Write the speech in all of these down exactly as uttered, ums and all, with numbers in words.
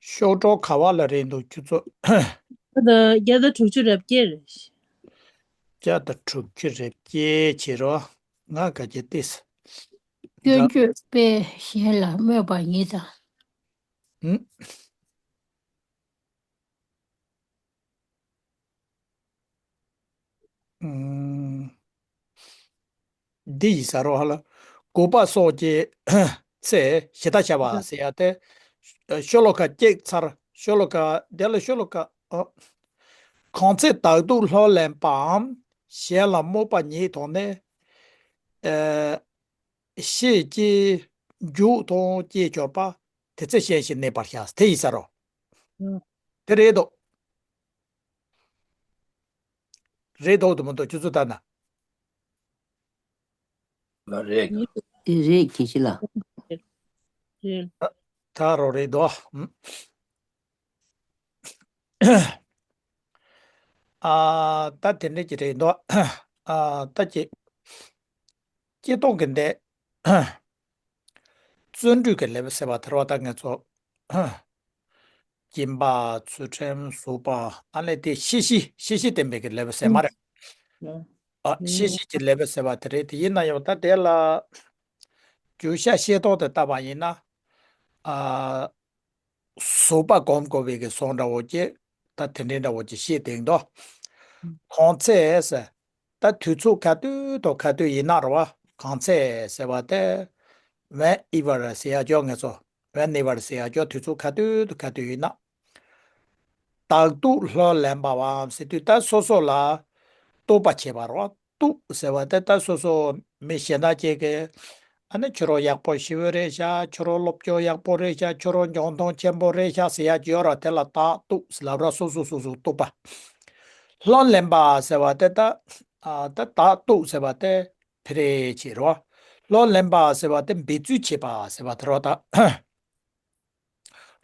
ཤོག་གྲངས་ག་བ་ལ་རེད་འདུག་ཁྱོད་ཚོ། ད་བརྒྱ་དང་དྲུག་ཅུ་རེ་བརྒྱད་རེད། བརྒྱ་དང་དྲུག་ཅུ་རེ་བརྒྱད་བྱེད་རོགས། ང་ག་གེ་ཏིས། སྐྱོན་བརྗོད་པས་གཞན་ལ་སྨོད་པ་ཉིད་དང་། ཨུམ། ཨུམ། འདི་ཡི་ཟ་རོ་ཧ་ལ། དགུ་པ་སོགས་ཀྱི་ཚེ་ཞེ་ད་བྱ་བ་ཟེར་ཡ་དེ། ཤོ་ལོ་ཀ་གཅིག་ཚར། ཤོ་ལོ་ཀ་དེ་ལ་ཤོ་ལོ་ཀ་ཨ། གང་ཚེ་བདག་སྡུག་ལྷུར་ལེན་པའམ། གཞན་ལ་སྨོད་པ་ཉིད་དོགས་ནས། ཨ། ཤེས་ཀྱི་མཇུག་ཐོགས་ཀྱི་སྦྱོར་བ། དེ་ཚེ་གཞན་ཞིག་གནས་པར་བྱ། དེ་ཡི་ཟ་རོ། ཨ། དེ་རེད་དོ། རེད་དོ་དུ་མ་དོ་ཁྱོད་ཚོ་ལྟ་ན། ལ་རེད། དེ་རེད་དགེ་བཤེས་ལགས། རེད། ད་རོ་རེད་དོ། ཨུམ། ཨ། ད་དེ་འདྲ་ཅིག་རེད་དོ། ཨ། ད་ཅི། སྤྱིར་བཏང་གི་འདི། བརྩོན་འགྲུས་ཀྱི་ལེ་བ་ཟེར་བ་དེ་རོ། ད་ང་ཚོ་སྦྱིན་པ། ཚུལ་ཁྲིམས། བཟོད་པ། ཨ་ནི་དེ་ཤེས་བཞིན། ཤེས་བཞིན་ལྡན་པའི་གི་ལེ་བ་ཟེར་མ་རེད། ཨ། ཤེས་བཞིན་གྱི་ལེ་བ་ཟེར་བ་དེ་རེད། དེ་ཡིན་ན་ཡང་ད་དེ་ལ་བརྗོད་བྱ་ཤེས་སྟངས་དེ་ལྟ་བ་ཡིན་ན། ཨ། བཟོད་པ་སྒོམ་དགོས་པའི་གི་སོགས་འདྲ་བོ་ཅིག་ད་དེ་འདྲའི་འདྲ་བོ་ཅིག་བཤད་དེ་འདུག་གང་ཚེ་ཟེར། ད་དུས་ཚོད་ག་དུས་དང་ག་དུས་ཡིན་ན་རེད་བ། གང་ཚེ་ཟེར་བ་དེ། whenever ཟེར་ཡ་ཅོག་ང་ཚོ། whenever ཟེར་ཡ་ཅོག་དུས་ཚོད་ག་དུས་དང་ག་དུས་ཡིན་ན། བདག་སྡུག་ལྷུར་ལེན་པའམ་ཟེར་དུས་ད་སོ་སོ་ལ་རྟོག་པ་བྱེད་པ་རེད་བ། སྡུག་ཟེར་བ་དེ་ད་སོ་སོ་མི་གཞན་དག་ཅིག་གིས་ཨ་ནི་ཁྱོད་རང་ཡག་པོ་ཞེ་པོ་རེད་ཤག་ཁྱོད་རང་སློབ་སྦྱོང་ཡག་པོ་རེད་ཤག་ཁྱོད་རང་འཇོན་ཐང་ཆེན་པོ་རེད་ཤག་ཟེར་ཡ་ཅིག་ཡོད་ར། དེ་ལ་བདག་སྡུག་ཟེར་ལབ་ར། སོ་སོ་སོ་སོ་རྟོག་པ། ལྷུར་ལེན་པ་ཟེར་བ་དེ་ད། ཨ། ད་བདག་སྡུག་ཟེར་བ་དེ་ཕི་རེ་བྱེད་རོ། ལྷུར་ལེན་པ་ཟེར་བ་དེ་འབད་རྩོལ་བྱེད་པ་ཟེར་བ་དེ་རོ་ད།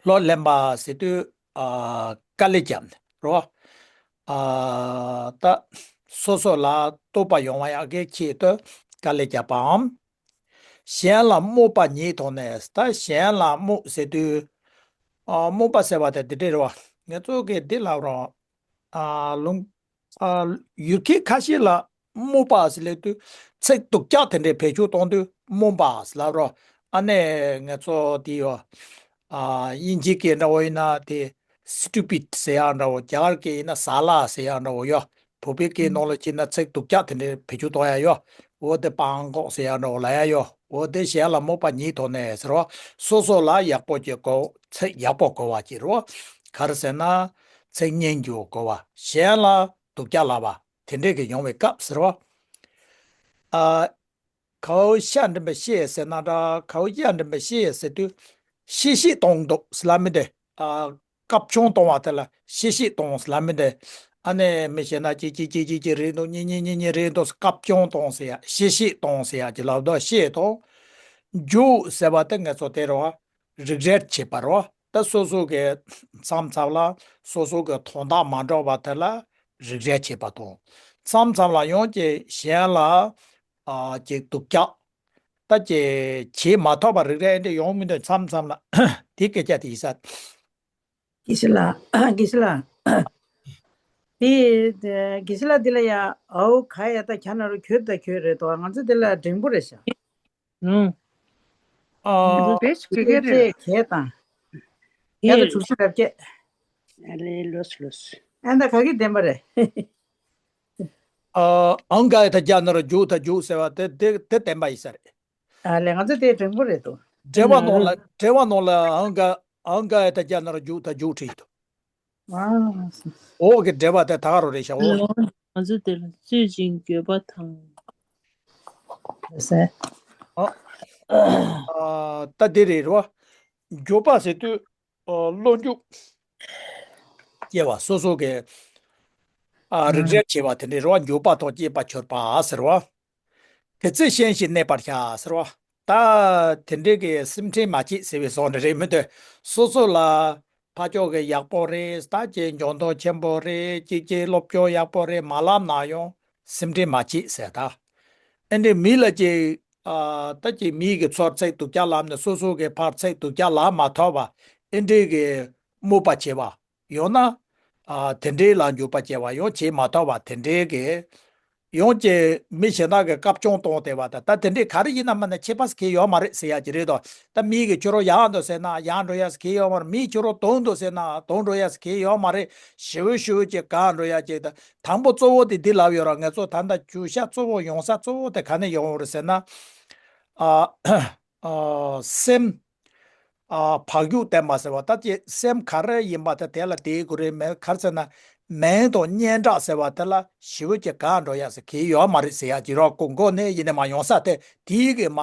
ལྷུར་ལེན་པ་ཟེར་དུས། ཨ། དཀའ་ལས་བརྒྱབ་ནས་རོ། ཨ། ད་སོ་སོ་ལ་རྟོགས་པ་ཡོང་བ་ཡག་གི་ཆེད་དུ་དཀའ་ལས་བརྒྱབ་པའམ། གཞན་ལ་སྨོད་པ་ཉིད་དོགས་ནས། ད་གཞན་ལ་སྨོད་ཟེར་དུས། ཨ། སྨོད་པ་ཟེར་བ་དེ་འདི་འདྲ་རེད་བ། ང་ཚོ་གིས་འདི་ལབ་རོགས། ཨ། ལུང་། ཨ། ཡུལ་སྐད་ཁ་ཤས་ལ་སྨོད་པ་ཟེར་ལབ་དུས་ཚིག་སྡུག་ཅག་དེ་འདྲའི་བེད་སྤྱོད་གཏོང་དུས་སྨོན་པ་ཟེར་ལབ་རོགས། ཨ་ནི་ང་ཚོ་དེ་ཡོད། ཨ། དབྱིན་ཇི་སྐད་འདྲ་བོ་ཡིན་ན་དེ་stupid ཟེར་ཡག་འདྲ་བོ། རྒྱ་གར་སྐད་ཡིན་ན་ཟ་ལ་ཟེར་ཡག་འདྲ་བོ་ཡོད། བོད་པའི་སྐད་ནང་ལ་བྱས་ན་ཚིག་སྡུག་ཅག་དེ་འདྲའི་བེད་སྤྱོད་གཏོང་ཡག་ཡོད། འོ་དེ་སྤྲང་པོ་ཟེར་ཡག་འདྲ་བོ་ལབ་ཡག་ཡོད། འོ་དེ་གཞན་ལ་སྨོད་པ་ཉིད་དོགས་ནས་ཟེར་བ། སོ་སོ་ལ་ཡག་པོ་ཅིག་གོ། ཚིག་ཡག་པོ་གོ་བ་ཅིག་རེད་བ། ག་རེ་ཟེར་ན། ཚིག་སྙན་རྒྱུ་གོ་བ། གཞན་ལ་སྡུག་ཅག་ལབ་པ་དེ་འདྲས་ཀྱི་ཡོང་བའི་སྐབས་ཟེར་བ། ཨ། གའུ་ཤ་འདྲེན་པའི་ཤེས་ཟེར་ན་འདྲ། གའུ་ཤ་འདྲེན་པའི་ཤེས་ཟེར་དུས་གཤེ་གཤེ་གཏོང་འདུག་ཟེར་ལབ་མི་འདི། ཨ། བཀའ་བཀྱོན་གཏོང་བ་དེ་ལ་གཤེ་གཤེ་གཏོང་ཟེར་ལབ་མི་འདི། ཨ་ནི་མི་གཞན་དག་ཅིག་ཅིག་ཅིག་ཅིག་ཅིག་རེད་འདུག་གཉིས་གཉིས་གཉིས་གཉིས་རེད་འདུག་བཀའ་བཀྱོན་གཏོང་ཟེར་ཡག་གཤེ་གཤེ་གཏོང་ཟེར་ཡག་ཅིག་ལབ་འདུག་གཤེ་གཏོང་། མཇུག་ཟེར་བ་དེ་ང་ཚོ་དེ་རེད་བ། རིག་རལ་བྱེད་པ་རེད་བ། ད་སོ་སོ་གི་མཚམས་མཚམས་ལ་སོ་སོ་གི་དོན་དག་མ་འགྲོ་བ་དེ་ལ་རིག་རལ་བྱེད་པ་དང་། མཚམས་མཚམས་ལ་ཡང་ཅིག་གཞན་ལ། ཨ། ཅིག་སྡུག་ཅག་ད་ཅིག་བྱེད་མ་ཐུབ་པ་རིག་རལ་འདི་ཡོང་མི་འདུག་མཚམས་མཚམས་ལ། དེ་སྐད་ཆ་དེ་ཡིན་ས། དགེ་བཤེས་ལགས། དགེ་བཤེས་ལགས། དེ་དགེ་བཤེས་ལགས་འདི་ལ་ཡ་ཨའོ་ག་ཡ་ད་གྱ་ན་རོ་གྱོད་ད་གྱོད་རེད་དོ། ང་ཚོ་འདི་ལ་འགྲེང་བུ་རེད་ཤག་ཨང་། ཨ། བེད་སྤྱོད་ཀྱི་རེད། ཚེས་བརྒྱད་དང་། བརྒྱ་དང་དྲུག་ཅུ་རེ་བརྒྱད། ཨ་ལེ་ལོས་ལོས། ཨ་ད་ག་གི་བདེན་པ་རེད། ཨ། ཨང་ག་ཡ་ད་གྱ་ན་རོ་གྱོད་ད་གྱོད་ཟེར་བ་དེ་དེ་དེ་བདེན་པ་ཡིན་ས་རེད། ཨ་ལེ་ང་ཚོ་དེ་འགྲེང་བུ་རེད་དོ། འགྲེལ་པ་ནང་ལ། འགྲེལ་པ་ནང་ལ་ཨང་ག་ཨང་ག་ཡ་ད་གྱ་ན་རོ་གྱོད་ད་གྱོད་བྲིས་འདུག་ཨ། འོག་གི་འགྲེལ་པ་དེ་ད་ག་རང་རེད་ཤག་འོག་གི། ང་ཚོ་དེ་ལ་རྩོད་ཅིང་འགྱོད་པ་དང་། ཟེར། ཨ། ཨ། ད་དེ་རེད་རོ། འགྱོད་པ་ཟེར་དུས། ཨ། བློ་འགྱོད་སྐྱེ་བ། སོ་སོ་གི། ཨ། རིག་རལ་བྱེད་པ་དེ་འདྲའི་རོ། འགྱོད་པ་དང་བཅས་པ་གྱུར་པ་ཟེར་བ། དེ་ཚེ་གཞན་ཞིག་གནས་པར་བྱ་ཟེར་བ། ད་དེ་འདྲའི་གི་སེམས་ཁྲལ་མ་བྱེད་ཟེར་བའི་བཟོ་འདྲ་རེད་མི་འདུག་སོ་སོ་ལ་ཕར་ཕྱོགས་གི་ཡག་པོ་རེད། ད་ཅིག་འཇོན་ཐང་ཆེན་པོ་རེད། ཅིག་ཅིག་སློབ་སྦྱོང་ཡག་པོ་རེད་མ་ལབ་ན་ཡང་སེམས་ཁྲལ་མ་བྱེད་ཟེར་ད། ཨེ་འདྲའི་མི་ལ་ཅིག་ཨ། ད་ཅིག་མི་གི་ཚུར་ཚིག་སྡུག་ཅག་ལབ་ནས་སོ་སོ་གི་ཕར་ཚིག་སྡུག་ཅག་ལབ་མ་ཐུབ་པ། ཨེ་འདྲའི་གི་ དམོད་པ་བྱེད་པ། ཡང་ན། ཨ། དེ་འདྲའི་ལ་འཇུག་པ་བྱེད་པ། ཡང་བྱེད་མ་ཐུབ་པ་དེ་འདྲའི་གི། ཡང་ཅིག་མི་གཞན་དག་གིས་བཀའ་བཀྱོན་བཏང་བསྡད་པ་དང་། ད་དེ་འདྲའི་ག་རེ་ཡིན་ན་མིན་ན་ཁྱད་པར་གང་ཡང་ཡོད་མ་རེད་ཟེར་ཡ་ཅིག་རེད་དོ། ད་མི་གིས་ཁྱོད་རང་ཡར་འགྲོ་ཟེར་ན་ཡར་འགྲོ་ཡ་ཟེར་གང་ཡང་ཡོད་མ་རེད། མིས་ཁྱོད་རང་དོང་འགྲོ་ཟེར་ན་དོང་འགྲོ་ཡ་ཟེར་གང་ཡང་ཡོད་མ་རེད། ཞེ་པོ་ཞེ་པོ་ཅིག་གང་འགྲོ་ཡ་ཅིག་ད་དང་པོ་གཙོ་བོ་དེ་འདི་ལབ་ཡོད་ར། ང་ཚོ་ད་ལྟ་རྒྱུ་ཆ་གཙོ་བོ་ཡོང་ས་གཙོ་བོ་དེ་ག་ནས་ཡོང་བ་རེད་ཟེར་ན། ཨ། ཨ། སེམས། ཨ། བག་ཡོད་བསྟེན་པ་ཟེར་བ། ད་ཅི་སེམས་ག་རེ་ཡིན་པ་ད་དེ་ལ་དེའི་གུ་རེ་མེད། ག་རེ་ཟེར་ན། མིང་དང་སྙན་གྲགས་ཟེར་བ་དེ་ལ་ཞེ་པོ་ཅིག་གང་འགྲོ་ཡ་ཟེར་གང་ཡང་ཡོད་མ་རེད་ཟེར་ཡ་ཅིག་རོགས། ཀོ་མགོ་ནས་ཡིན་ནས་མ་ཡོང་ས་དེ་དེའི་གི་མ་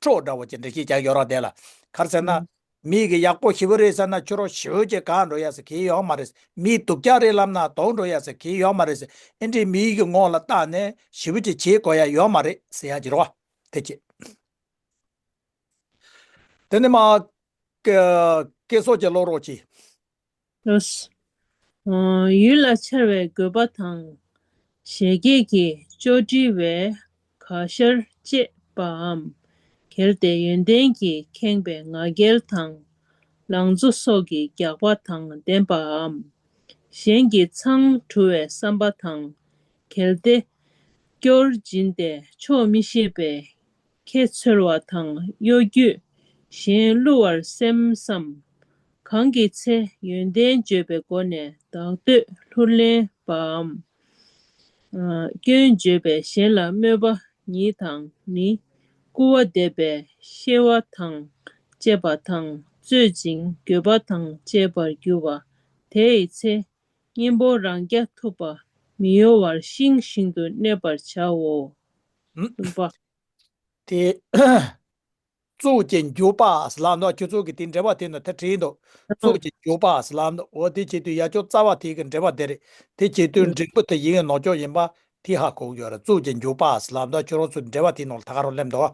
འཕྲོ་འདྲ་བོ་ཅིག་འགྲེལ་བཤད་རྒྱག་ཡོད་ར། དེ་ལ་ག་རེ་ཟེར་ན། ཨང་། མི་གི་ཡག་པོ་ཞེ་པོ་རེད་ཟེར་ན་ཁྱོད་རང་ཞེ་པོ་ཅིག་གང་འགྲོ་ཡ་ཟེར་གང་ཡང་ཡོད་མ་རེད། མི་སྡུག་ཅག་རེད་ལབ་ན་དོང་འགྲོ་ཡ་ཟེར་གང་ཡང་ཡོད་མ་རེད་ཟེར། ཨེ་འདྲའི་མི་གི་ངོ་ལ་བལྟས་ནས་ཞེ་པོ་ཅིག་བྱེད་དགོས་ཡ་ཡོད་མ་རེད་ཟེར་ཡ་ཅིག་རོགས། དེ་ཅི། དེ་ནས་མ། ཀེ་ཀེ་སོགས་ཀྱི་བློ་རོགས་ཀྱིས། ལགས། ཡུལ་ལ་འཆར་བའི་དགོས་པ་དང་། བཞད་གད་ཀྱིས་ཅོ་འདྲི་བའི་གར་ཞར་བཅད་པའམ། གལ་ཏེ་ཡོན་ཏན་གྱིས་ཁེངས་པའི་ང་རྒྱལ་དང་། ལང་ཚོ་སོགས་ཀྱི་རྒྱགས་པ་དང་ལྡན་པའམ། གཞན་གྱི་མཚང་འབྲུ་བའི་བསམ་པ་དང་། གལ་ཏེ་སྐྱོར་འབྱིན་ཏེ་ཆོག་མི་ཤེས་པའི་ཁེ་འཚོལ་བ་དང་གཡོ་སྒྱུས་གཞན་བསླུ་བར་སེམས་སམ། གང་གི་ཚེ་ཡོན་ཏན་བརྗོད་པའི་སྒོ་ནས་བདག་བསྟོད་ལྷུར་ལེན་པའམ། ཨ། སྐྱོན་བརྗོད་པས་གཞན་ལ་དམོད་པ་ཉིད་དང་ནི། སྐུར་བ་འདེབས་པས་གཤེ་བ་དང་བཅས་པ་དང་རྩོད་ཅིང་འགྱོད་པ་དང་བཅས་པར་འགྱུར་བ། དེ་ཡི་ཚེ་གཉེན་པོ་རང་རྐྱ་ཐུབ་པ་མི་གཡོ་བར་ཤིང་བཞིན་དུ་གནས་པར་བྱའོ། ཨུམ། གསུམ་པ། དེ། གཙུག་གི་རྒྱུ་པ་ཟེར་ལབ་འདུག་ཁྱོད་ཚོ་གི་དེ་འགྲེལ་པ་དེ་ནང་དེ་བྲིས་འདུག་གཙུག་གི་རྒྱུ་པ་ཟེར་ལབ་འདུག་འོ་དེ་བྱེད་དུས་ཡ་ཅོག་རྩ་བ་དེ་གི་འགྲེལ་པ་དེ་རེད། དེ་བྱེད་དུས་འགྲེང་བུ་དེ་ཡིན་གྱི་ནོར་ཅོག་ཡིན་པ་དེ་ཧ་གོ་གི་ཡོད་རེད། གཙུག་གི་རྒྱུ་པ་ཟེར་ལབ་འདུག་ཁྱོད་རང་ཚོ་འགྲེལ་པ་དེ་ནང་ལ་ད་ག་རང་སླེབས་འདུག་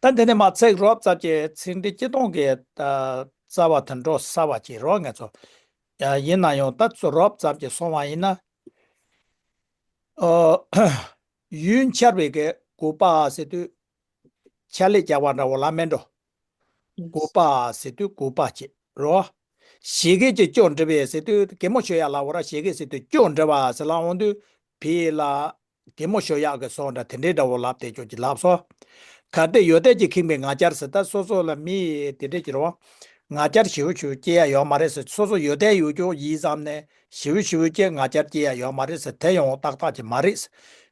ད་འདི་ནས་མ་ཚིག་རོབ་ཙམ་གྱི་ཚིག་འགྲེལ་སྤྱི་སྟོང་གི་ད་རྩ་བ་དེ་འགྲོ་ས་བ་གྱི་རོ་ང་ཚོ། ཡ་ཡིན་ན་ཡང་ད་ཚོ་རོབ་ཙམ་གྱི་སོང་བ་ཡིན་ན། ཨོ། ཡུལ་འཆར་བའི་གི་དགོས་པ་ཟེར་དུས། ཆ་ལེ་རྒྱག་པ་འདྲ་བོ་ལ་མེད་འགྲོ། དགོས་པ་ཟེར་དུས་དགོས་པ་བྱེད་རོ། བཞད་གད་ཀྱིས་ཅོ་འདྲི་བས་ཟེར་དུས་གད་མོ་ཤོར་ཡ་ལ་འོ་ར། བཞད་གད་ཟེར་དུས་ཅོ་འདྲི་བ་ཟེར་ལ་འོང་དུས་བི་ལ། གད་མོ་ཤོར་ཡག་གི་སོགས་འདྲ་དེ་འདྲའི་འདྲ་བོ་ལབ་དེ་ཅོག་གི་ལབ་སོ། གལ་ཏེ་ཡོན་ཏན་གྱིས་ཁེངས་པའི་ང་རྒྱལ་ཟེར་ད་སོ་སོ་ལ་མི་དེ་འདྲས་ཀྱི་རོ། ང་རྒྱལ་ཞེ་པོ་ཞེ་པོ་སྐྱེ་ཡ་ཡོད་མ་རེད་ཟེར། སོ་སོ་ཡོན་ཏན་ཡོད་ཅོག་ཡིན་བསམ་ནས་ཞེ་པོ་ཞེ་པོ་ཀྱི་ང་རྒྱལ་སྐྱེ་ཡ་ཡོད་མ་རེད་ཟེར། དེ་ཡང་ཏག་ཏག་ཅིག་མ་རེད།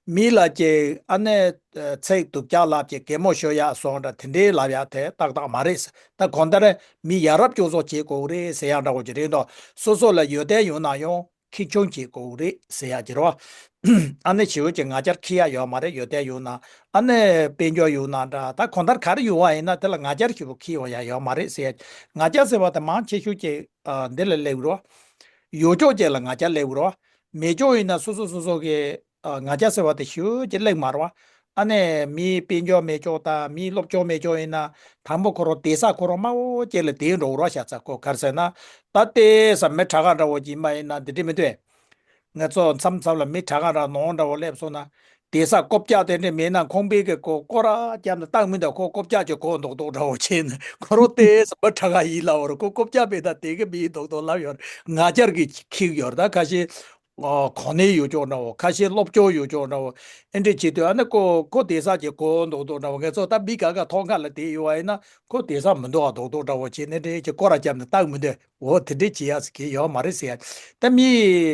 མི་ལ་ཀྱི་ཨ་ནེ་ཚིག་སྡུག་ཅག་ལབ་ཀྱི་གད་མོ་ཤོར་ཡག་སོགས་འདྲ་དེ་འདྲའི་ལབ་ཡག་དེ་ཏག་ཏག་མ་རེད། ད་གང་ལྟར་མི་ཡ་རབས་སྐྱོ་བཟོ་བྱེད་དགོས་རེད་ཟེར་ཡག་འདྲ་བོ་ཅིག་རེད་དོ། སོ་སོ་ལ་ཡོན་ཏན་ཡོད་ན་ཡང་ཁེ་ཆུང་བྱེད་དགོས་རེད་ཟེར་ཡག་ཅིག་རོ། ཨ་ནེ་ཞེ་པོ་ཅིག་ང་རྒྱལ་ཁེ་ཡག་ཡོད་མ་རེད། ཡོན་ཏན་ཡོད་ན་ཨ་ནེ་དཔལ་འབྱོར་ཡོད་ན་འདྲ། ད་གང་ལྟར་ག་རེ་ཡོད་པ་ཡིན་ན་དེ་ལ་ང་རྒྱལ་ཞེ་པོ་ཁེ་ཡོང་ཡག་ཡོད་མ་རེད་ཟེར་ཡག་ང་རྒྱལ་ཟེར་བ་དེ་མང་ཆེ་ཤོས་ཀྱི་ཨ་འདི་ལ་སླེབས་རོ། ཡོད་ཅོག་ཅིག་ལ་ང་རྒྱལ་སླེབས་རོ། མེད་ཅོག་ཡིན་ན་སོ་སོ་སོ་སོ་གི་ཨ་ང་རྒྱལ་ཟེར་བ་དེ་ཞེ་པོ་ཅིག་སླེབས་མ་རེད་བ། ཨ་ནེ་མིའི་དཔལ་འབྱོར་མེད་ཅོག་དང་མིའི་སློབ་སྦྱོང་མེད་ཅོག་ཡིན་ན་དང་པོ་ཁོ་རང་བསྡད་ས་ཁོ་རང་དམའ་བོ་ཅིག་ལ་བསྡད་འགྲོ་རོ། ཤ་ཚ་ཁོ་ག་རེ་ཟེར་ན། ད་ལྟའི་ས་མི་དྲག་ག་འདྲ་བོ་ཅིག་ཡིན་པ་ཡིན་ན་འདི་འདྲས་མི་འདུག་ང་ཚོ་མཚམས་མཚམས་ལ་མི་དྲག་ག་འདྲ་ནོར་འདྲ་བོ་སླེབས་སོང་ན། བསྡད་ས་ཀོ་ལྕགས་དེ་འདྲས་མེད་ན་ཁང་པའི་གི་ཀོ་སྐོར་ར་བརྒྱབ་ནས་བཏང་མི་འདུག་ཁོ་ཀོ་ལྕགས་ཀྱི་གོ་མདོག་མདོག་འདྲ་བོ་བྱས་ནས་ཁོ་རང་ལྟའི་ས་མི་དྲག་ག་ཡིན་ལབ་པ་རེད། ཁོ་ཀོ་ལྕགས་མེད་ད་དེ་གི་མི་ཡིན་མདོག་མདོག་ལབ་ཡོད་རེད། ང་རྒྱལ་གྱིས་ཁེངས་ཡོད་རེད། ད་ཁ་ཤས། ཨོ། གོ་གནས་ཡོད་ཅོག་འདྲ་བོ། ཁ་ཤས་སློབ་སྦྱོང་ཡོད་ཅོག་འདྲ་བོ། ཨེ་འདྲས་བྱེད་དུས་ཨ་ནི་ཁོ་ཁོ་བསྡད་ས་ཀྱི་གོ་མདོག་མདོག་འདྲ་བོ། ང་ཚོ་ད་མི་ག་ག་ཐོག་ཁ་ལ་བསྡད་ཡོད་པ་ཡིན་ན་ཁོ་བསྡད་ས་མི་འདུག་ཨ། མདོག་མདོག་འདྲ་བོ་བྱས་ནས་འདྲས་ཀྱི་སྐོར་ར་བརྒྱབ་ནས་བཏང་མི་འདུག་འོ་དེ་འདྲས་བྱེད་ཡག་ཟེར་གྱི་ཡོད་མ་རེད་ཟེར་ཡ། ད་མི་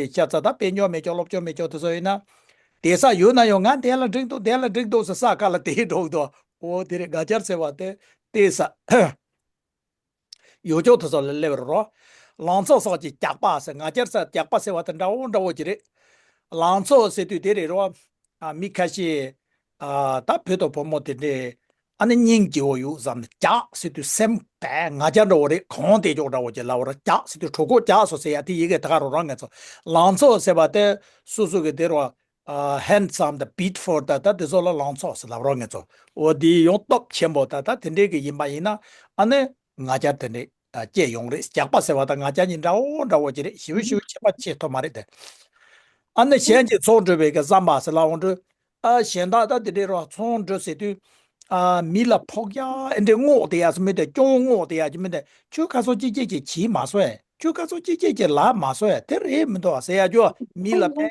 ཤ་ཚ་ད་དཔལ་འབྱོར་མེད་ཅོག་སློབ་སྦྱོང་མེད་ཅོག་དེ་ཚོ་ཡིན་ན། བསྡད་ས་ཡོད་ན་ཡང་ང་དེ་ལ་འགྲིག་འདུག་དེ་ལ་འགྲིག་འདུག་ཟེར་ས་ཁ་ལ་བསྡད་འགྲོ་གི་འདུག་འོ་དེ་རེད། ང་རྒྱལ་ཟེར་བ་དེ་བལྟས་ས། ཡོད་ཅོག་དེ་ཚོ་ལ་སླེབས་རོ། ལང་ཚོ་སོགས་ཀྱི་རྒྱགས་པ་ཟེར། ང་རྒྱལ་ཟེར་རྒྱགས་པ་ཟེར་བ་དེ་འདྲ་བོ་འདྲ་བོ་ཅིག་རེད། ལང་ཚོ་ཟེར་དུས་དེ་རེད་རོ། ཨ་མི་ཁ་ཤས། ཨ་ད་བུ་དང་བུ་མོ་དེ་འདྲས། ཨ་ནི་སྙིང་རྗེ་བོ་ཡོད་བསམ་ནས་རྒྱགས་ཟེར་དུས་སེམས་པའི་ང་རྒྱལ་འདྲ་བོ་རེད། གང་དེ་ཅོག་འདྲ་བོ་ཅིག་ལབ་པ་རེད། རྒྱགས་ཟེར་དུས་གྲོད་ཁོག་རྒྱགས་སོང་ཟེར་ཡ་དེ་ཡི་གེ་ད་ག་རོ་རང་ང་ཚོ། ལང་ཚོ་ཟེར་བ་དེ་སོ་སོ་གི་དེ་རོ། ཨ་handsome དང་beautiful དང་ད་དེ་ཚོ་ལ་ལང་ཚོ་ཟེར་ལབ་རོགས་ངེད་ཚོ། འོ་དེ་ཡང་སྟོབས་ཆེན་པོ་ད་ད་དེ་འདྲའི་གི་ཡིན་པ་ཡིན་ན་ཨ་ནི་ང་རྒྱལ་དེ་འདྲའི་ཨ་སྐྱེ་ཡོང་རེད། རྒྱགས་པ་ཟེར་བ་དང་ང་རྒྱལ་གཉིས་འདྲ་བོ་འདྲ་བོ་ཅིག་རེད། ཞེ་པོ་ཞེ་པོ་ཁྱད་པར་ཆེ་ཐོག་མ་རེད་དེ། ཨ་ནི་གཞན་གྱི་ཚོགས་འགྲོ་བའི་གི་བསམ་པ་ཟེར་ལབ་འོང་དུས། ཨ་གཞན་དག་ད་དེ་འདྲའི་རོ་ཚོགས་འགྲོ་ཟེར་དུས། ཨ། མི་ལ་ཕོག་ཡ་ཨེ་འདྲས་རྔོག་དེ་ཡ་སུ་མི་དེ་སྐྱོན་རྔོག་དེ་ཡ་ཅི་མི་དེ་ཁྱོད་ཁ་སོ་ཅི་ཅི་ཅི་བྱིས་མ་སོ་ཡ། ཁྱོད་ཁ་སོ་ཅི་ཅི་ཅི་ལ་མ་སོ་ཡ། དེ་རེད་མི་འདུག་ཟེར་ཡ་ཅོ་མི་ལ་ཕན།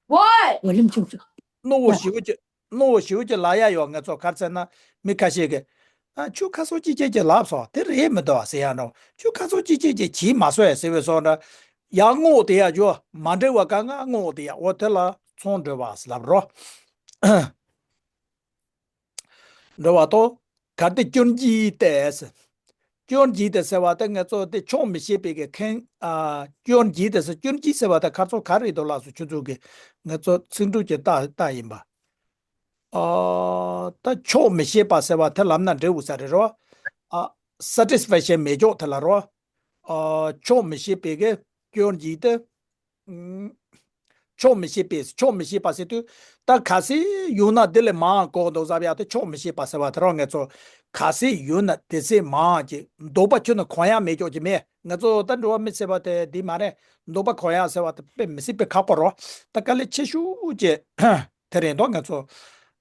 ཝའི། ཝ་ལིམ་ཆུང་ཆུང་། རྣོ་བོ་ཞིབ་ཅི། རྣོ་བོ་ཞིབ་ཅི་ལ་ཡ་ཡོད། ང་ཚོ་གར་ཚེ་ན་མི་ཁ་ཤས་ཀྱི། ཨ། ཁྱོད་ཁ་སོ་ཅི་ཅི་ཅི་ལབ་སོ་དེ་རེད་མི་འདུག་ཟེར་ཡ་འགྲོ། ཁྱོད་ཁ་སོ་ཅི་ཅི་ཅི་བྱིས་མ་སོ་ཡ་ཟེར་བའི་སོ་འདྲ། ཡ་རྔོག་དེ་ཡ་ཅོ་མ་འདྲེ་བ་ག་ང་རྔོག་དེ་ཡ་འོ་དེ་ལ་ཚོང་འགྲོ་བ་ཟེར་ལབ་རོ། འགྲོ་བ་དོ། གལ་ཏེ་སྐྱོན་གྱིས་ཏེ། སྐྱོན་གྱིས་ཏེ་ཟེར་བ་ཏེ་ང་ཚོ་ཏེ་ཆོག་མི་ཤེས་པའི་གི་ཁེངས། ཨ། སྐྱོན་གྱིས་ཏེ་ཟེར། སྐྱོན་གྱིས་ཟེར་བ་ཏེ་ཁ་ཚོ་ག་རེ་འདུག་ལགས་སོ། ཁྱོད་ཚོ་གི་ང་ཚོ་ཚིག་འབྲུ་གྱི་རྟགས་རྟགས་ཡིན་པ། ཨ། ད་ཆོག་མི་ཤེས་པ་ཟེར་བ་ཏེ་ལབ་ན་འགྲིག་འོ་ས་རེད་རོ། ཨ། སེ་ཊིས་ཕེག་ཤན་མེད་ཀྱོག་ཏེ་ལ་རོ། ཨ། ཆོག་མི་ཤེས་པའི་གི་སྐྱོན་གྱིས་ཏེ། ཨུམ། ཆོག་མི་ཤེས་པས། ཆོག་མི་ཤེས་པ་ཟེར་དུས། ད་གལ་སྲིད་ཡོད་ན་དེ་ལས་མང་གོ་འདུག་ཟེར་ཡ་དེ་ཆོག་མི་ཤེས་པ་ཟེར་བ་དེ་རང་ང་ཚོ་གལ་སྲིད་ཡོད་ན་དེ་ཚེ་མང་གི་འདོད་པ་ཁྱོན་ནས་གང་ཡང་མེད་ཀྱོག་ཅིག་མེད། ང་ཚོ་ད་འགྲོ་བ་མི་ཟེར་བ་དེ་འདི་མ་རེད། འདོད་པ་གང་ཡང་ཟེར་བ་དེ་དཔེ་མི་སྲིད་པའི་ཁག་པོ་རོ། ད་དཀའ་ལས་ཆེ་ཤོས་ཀྱི་དེ་རེད་འདུག་ང་ཚོ།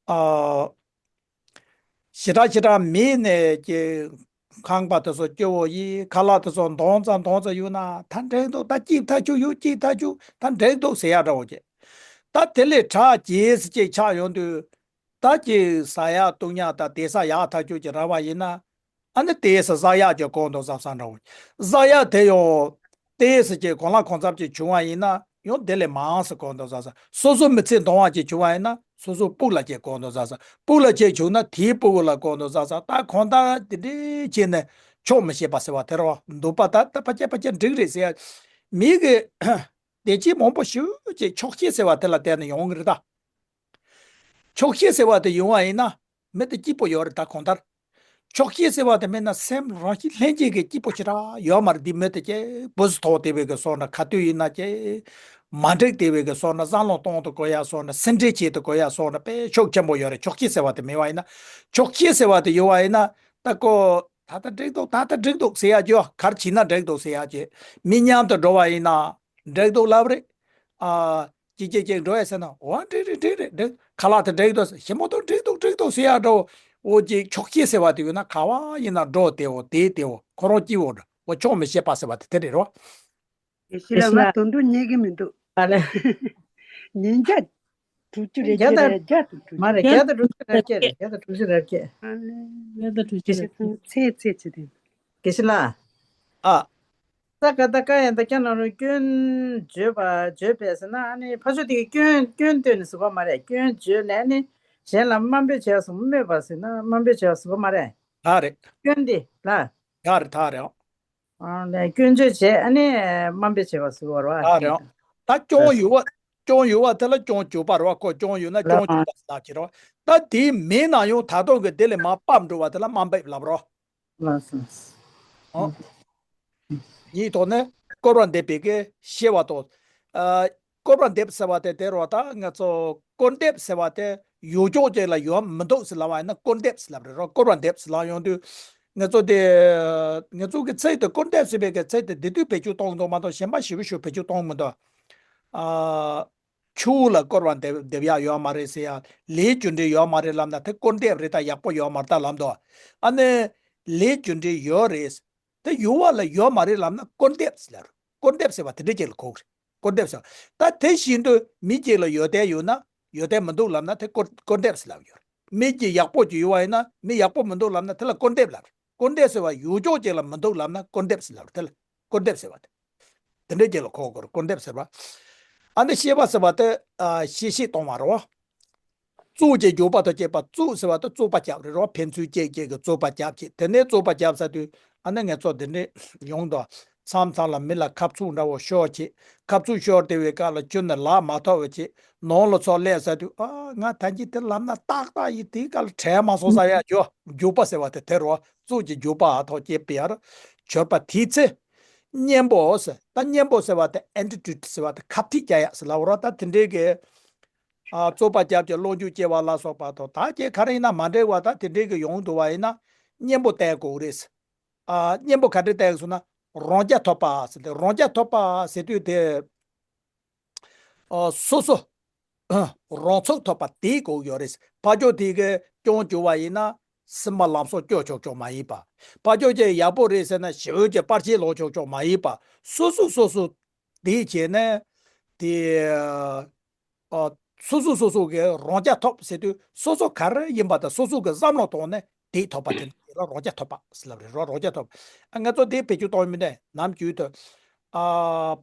ཨ། ཞེ་དྲག་ཞེ་དྲག་མེད་ནས་ཀྱི། ཁང་པ་དེ་ཚོ་སྐྱོ་བོ་ཡིན། ཁ་ལག་དེ་ཚོ་འདང་ཙམ་འདང་ཙམ་ཡོད་ན་ད་འགྲིག་འདུག་ད་སྐྱིད་ཐག་ཆོད་ཡོད། སྐྱིད་ཐག་ཆོད། ད་འགྲིག་འདུག་ཟེར་ཡ་འདྲ་བོ་ཀྱི། ད་དེ་ལས་དྲག་ཅེས་ཅིག་ཆགས་ཡོང་དུས། ད་ཀྱི་ཟ་ཡ་བཏུང་ཡ་ད་དེ་ཟ་ཡག་ཐག་ཆོད་ཀྱི་ར་བ་ཡིན་ན། ཨ་ནི་དེ་ཟ་ཟ་ཡག་ཀྱི་གོ་འདུག་ཟ་ས་འདྲ་བོ། ཟ་ཡ་དེ་ཡང་དེ་ཟ་ཀྱི་གོ་ལ་གོ་འཚམ་ཅིག་བྱུང་བ་ཡིན་ན། ཡང་དེ་ལས་མང་སུ་གོ་འདུག་ཟ་ས། སོ་སོ་མི་ཚེ་འདང་བ་ཅིག་བྱུང་བ་ཡིན་ན་སོ་སོ་སྤུ་ལ་ཅིག་གོ་འདུག་ཟ་ས། སྤུ་ལ་ཅིག་བྱུང་ན་དེའི་སྤུ་གུ་ལ་གོ་འདུག་ཟ་ས། ད་གང་ལྟར་དེ་འདྲའི་བྱས་ནས་ཆོག་མི་ཤེས་པ་ཟེར་བ་དེ་རོ། འདོད་པ་ད་ད་ཕ་ཆེ་ཕ་ཆེ་འགྲིག་རེད་ཟེར་ཡ། མི་གི་བདེ་སྐྱིད་མང་པོ་ཞེ་ཅིག་ཆོག་ཤེས་ཟེར་བ་དེ་ལ་བརྟེན་ནས་ཡོང་གི་རེད་ད། ཆོག་ཤེས་ཟེར་བ་དེ་ཡོང་བ་ཡིན་ན། མི་དེ་སྐྱིད་པོ་ཡོད་རེད་ད་གང་ལྟར། ཆོག་ཤེས་ཟེར་བ་དེ་མེད་ན་སེམས་རང་བཞིན་ལྷན་སྐྱེས་ཀྱི་སྐྱིད་པོ་ཞེ་དྲག་ཡོད་མ་རེད། འདི་མི་དེ་ཀྱེ་བུ་སུ་ཐོག་དེ་བས་ཀྱི་སོང་ན་ག་དུས་ཡིན་ན་ཀྱེ། མ་འགྲིག་དེ་བས་ཀྱི་སོང་ན་བསམ་བློ་གཏོང་དུ་གོ་ཡ་སོང་ན་སེམས་ཁྲལ་བྱེད་དུ་གོ་ཡ་སོང་ན་དཔེ་ཤུགས་ཆེན་པོ་ཡོད་རེད། ཆོག་ཤེས་ཟེར་བ་དེ་མེད་བ་ཡིན་ན། ཆོག་ཤེས་ཟེར་བ་དེ་ཡོད་བ་ཡིན་ན་ད་ཀོ་ད་ལྟ་འགྲིག་འདུག་ད་ལྟ་འགྲིག་འདུག་ཟེར་ཡ་ཀྱོ་གར་བྱིན་ན་འགྲིག་འདུག་ཟེར་ཡ་ཀྱེ། མི་མཉམ་དུ་འགྲོ་བ་ཡིན་ན་འགྲིག་འདུག་ལབ་རེད། ཨ། ཅིག་ཅིག་ཅིག་འགྲོ་ཡ་ཟེར་ན། འོ་འགྲིག་རེད་འགྲིག་རེད་འགྲིག་ཁ་ལག་དེ་འགྲིག་འདུག་ཞིམ་པོ་འདུག་འགྲིག་འདུག་འགྲིག་འདུག་ཟེར་ཡ་འགྲོ། འོ་ཅིག་ཆོག་ཤེས་ཟེར་བ་དེ་ཡོད་ན་ག་བ་ཡིན་ན་འགྲོ་དེ་འོ་དེ་དེ་འོ་ཁོ་རང་སྐྱིད་འོ་འགྲོ། འོ་ཆོག་མི་ཤེས་པ་ཟེར་བ་དེ་དེ་རེད་རོ། དགེ་བཤེས་ལགས་ང་དོན་དུ་རྙེད་ཀྱི་མི་འདུག་ཨ་ལེ། ཉིན་བརྒྱ་དྲུག་ཅུ་རེ་བརྒྱད་རེད། བརྒྱ་དང་དྲུག་ཅུ་མ་རེད། བརྒྱ་དང་དྲུག་ཅུ་རེ་བརྒྱད་རེད། བརྒྱ་དང་དྲུག་ཅུ་རེ་བརྒྱད། ཨ་ལེ། བརྒྱ་དང་དྲུག་ཅུ་རེ་བརྒྱད། ཚེ་ཚེ་ཚེ་དེ། དགེ་བཤེས་ལགས། ཨ། ས་ག་ད་ཀ་ཡ་ད་ཀྱ་ན་རོ་སྐྱོན་བརྗོད་པ་བརྗོད་པས་ཟེར་ན་ཨ་ནི་ཕ་ཤོ་དེ་གི་སྐྱོན་སྐྱོན་བཏོན་ནས་ཟེར་བ་མ་རེད། སྐྱོན་བརྗོད་ནས་ཨ་ནི་གཞན་ལ་དམའ་འབེབས་བྱས་སོང་སྨོད་པ་ཟེར་ན་དམའ་འབེབས་བྱས་པ་ཟེར་བ་མ་རེད། ད་རེད། སྐྱོན་འདི་ལ། ད་རེད་ད་རེད། ཨ་ལས་སྐྱོན་བརྗོད་བྱས་ཨ་ནི་དམའ་འབེབས་བྱས་པ་ཟེར་བ་རེད་བ། ད་རེད། ད་སྐྱོན་ཡོད་བ། སྐྱོན་ཡོད་བ་དེ་ལ་སྐྱོན་བརྗོད་པ་རེད་བ། ཁོ་སྐྱོན་ཡོད་ན་སྐྱོན་བརྗོད་པ་ཟེར་ལབ་ཀྱི་རེད་བ། ད་དེ་མེད་ན་ཡང་ད་དུང་གི་དེ་ལས་མར་ཕབ་འགྲོ་བ་དེ་ལ་དམའ་འབེབས་ལབ་རོ། ལགས་སོ། ཨོ། ཡིག་ཐོག་ནས་སྐོར་བ་འདེབས་པའི་གི་ཤེས་པ་དང་། ཨ། སྐོར་བ་འདེབས་ཟེར་བ་དེ་དེ་རོ། ད་ང་ཚོ་སྐོར་འདེབས་ཟེར་བ་དེ་ཡོད་ཀྱོག་ཅིག་ལ་ཡོད་མི་འདུག་ཟེར་ལབ་པ་ཡིན་ན་སྐོར་འདེབས་ཟེར་ལབ་རེད་རོ། སྐོར་བ་འདེབས་ཟེར་ལབ་ཡོང་དུས། ང་ཚོ་དེ། ང་ཚོ་གི་ཚིག་དེ་སྐོར་འདེབས་ཟེར་བའི་གི་ཚིག་དེ་དེ་དུས་བེད་སྤྱོད་གཏོང་གི་འདུག་མ་གཏོགས་གཞན་པ་ཞིབ་ཞིབ་བེད་སྤྱོད་གཏོང་གི་མི་འདུག་ཨ། ཆུ་ལ་སྐོར་བ་འདེབས་འདེབས་ཡག་ཡོད་མ་རེད་ཟེར་ཡ། ལས་རྒྱུ་འབྲས་ཡོད་མ་རེད་ལབ་ན་དེ་སྐོར་འདེབས་རེད། ད་ཡག་པོ་ཡོད་མ་རེད་ད་ལབ་འདུག་ཨ་ནི། ལས་རྒྱུ་འབྲས་ཡོད་རེད། དེ་ཡོད་བ་ལ་ཡོད་མ་རེད་ལབ་ན་སྐོར་འདེབས་ཟེར་ལབ་རེད། སྐོར་འདེབས་ཟེར་བ་དེ་འདྲ་ཅིག་ལ་གོ་གི་རེད། སྐོར་འདེབས་ཟེར་བ། ད་དེ་བཞིན་དུ་མི་གཅིག་ལ་ཡོད་དེ་ཡོད་ན་ཡོད་དེ་མི་འདུག་ལབ་ན་དེ་སྐོར་སྐོར་འདེབས་ཟེར་ལབ་ཡོད་རེད། མི་གཅིག་ཡག་པོ་ཅིག་ཡོད་བ་ཡིན་ན་མི་ཡག་པོ་མི་འདུག་ལབ་ན་དེ་ལ་སྐོར་འདེབས་ལབ་རེད། སྐོར་འདེབས་ཟེར་བ་ཡོད་ཀྱོག་ཅིག་ལ་མི་འདུག་ལབ་ན་སྐོར་འདེབས་ཟེར་ལབ་རེད། དེ་ལ་སྐོར་འདེབས་ཟེར་བ་དེ། དེ་འདྲའི་རྒྱུ་ལ་གོ་དགོས་རེད། སྐོར་འདེབས་ཟེར་བ། ཨ་ནི་ཤེས་པ་ཟེར་བ་དེ། ཨ། ཤེས་བྱེད་གཏོང་བ་རེད་བ། བཙུགས་ཀྱི་འཇུག་པ་དང་བཅས་པ། བཙུགས་ཟེར་བ་དེ་བཙུགས་པ་རྒྱབ་རེད་རོ། ཕན་ཚུན་གཅིག་གཅིག་གི་བཙུགས་པ་རྒྱབ་ཀྱི། དེ་ནས་བཙུགས་པ་རྒྱབ་ཟེར་དུས་ཨ་ནི་ང་ཚོ་འདི་འདྲས་ཡོང་དུས་མཚམས་མཚམས་ལ་མི་ལ་ཁ་ཚུགས་འདྲ་བོ་ཤོར་ཀྱི། ཁ་ཚུགས་ཤོར་དེ་བའི་སྐབས་ལ་ཁྱོན་ནས་ལག་མ་ཐོགས་པ་ཅིག་ནང་ལ་ཚུར་སླེབས་ཟེར་དུས། ཨ། ང་ད་གིན་དེ་ལབ་ན་ཏག་ཏག་ཡིན། དེའི་སྐབས་ལ་དྲན་མ་སོང་ས་ཡ་འཇུག་འཇུག་པ་ཟེར་བ་དེ་དེ་རོ། བཙུགས་ཀྱི་འཇུག་པ་ཨ་ཐོག་སྐྱེས་པའི་ཡར་གྱུར་པ་དེའི་ཚེ། གཉེན་པོ་ཟེར། ད་གཉེན་པོ་ཟེར་བ་དེ་ཨེ་ཊི་ཊུ་ཌི་ཟེར་བ་དེ་ཁ་ཐིག་རྒྱག་ཡ་ཟེར་ལབ་རོ། ད་དེ་འདྲའི་གི། ཨ། བཙུགས་པ་རྒྱབ་ཀྱི་བློ་འཇུག་སྐྱེ་བ་ལ་སོགས་པ་དང་། ད་ཁྱེད་ག་རེ་ཡིན་ན་མ་འགྲིག་པ་ད་དེ་འདྲའི་གི་ཡོང་འདུག་པ་ཡིན་ན་གཉེན་པོ་བསྟེན་དགོས་རེད། ཨ། གཉེན་པོ་ག་འདྲས་བསྟེན་དགོས་ཟེར་ན་རང་རྐྱ་ཐོབ་པ་ཟེར་ཏེ། རང་རྐྱ་ཐོབ་པ་ཟེར་དུས་དེ། ཨ། སོ་སོ་རང་ཚུགས་ཐོབ་པ་དེ་དགོས་ཡོད་རེད། ཕར་ཕྱོགས་དེ་གི་སྐྱོན་བྱུང་བ་ཡིན་ན། སེམས་པ་ལམ་སང་སྐྱོ་ཆོག་ཆོག་མ་ཡིན་པ། ཕར་ཕྱོགས་ཀྱི་ཡག་པོ་རེད་ཟེར་ན་ཞེ་པོ་ཅིག་པར་ཆས་ལོག་ཆོག་ཆོག་མ་ཡིན་པ། སོ་སོ་སོ་སོ་དེ་བྱས་ནས་དེ། ཨ། སོ་སོ་སོ་སོ་གི་རང་རྐྱ་ཐོབ་ཟེར་དུས་སོ་སོ་ག་རེ་ཡིན་པ་དང་སོ་སོ་གི་བསམ་བློ་ཐོག་ནས་དེ་ཐོབ་པ་དེ་ལ་རང་རྐྱ་ཐོབ་པ་ཟེར་ལབ་རེད་རོ། རང་རྐྱ་ཐོབ། ཨ། ང་ཚོ་དེ་བེད་སྤྱོད་གཏོང་མི་འདྲ་ནམ་རྒྱུན་དུ། ཨ།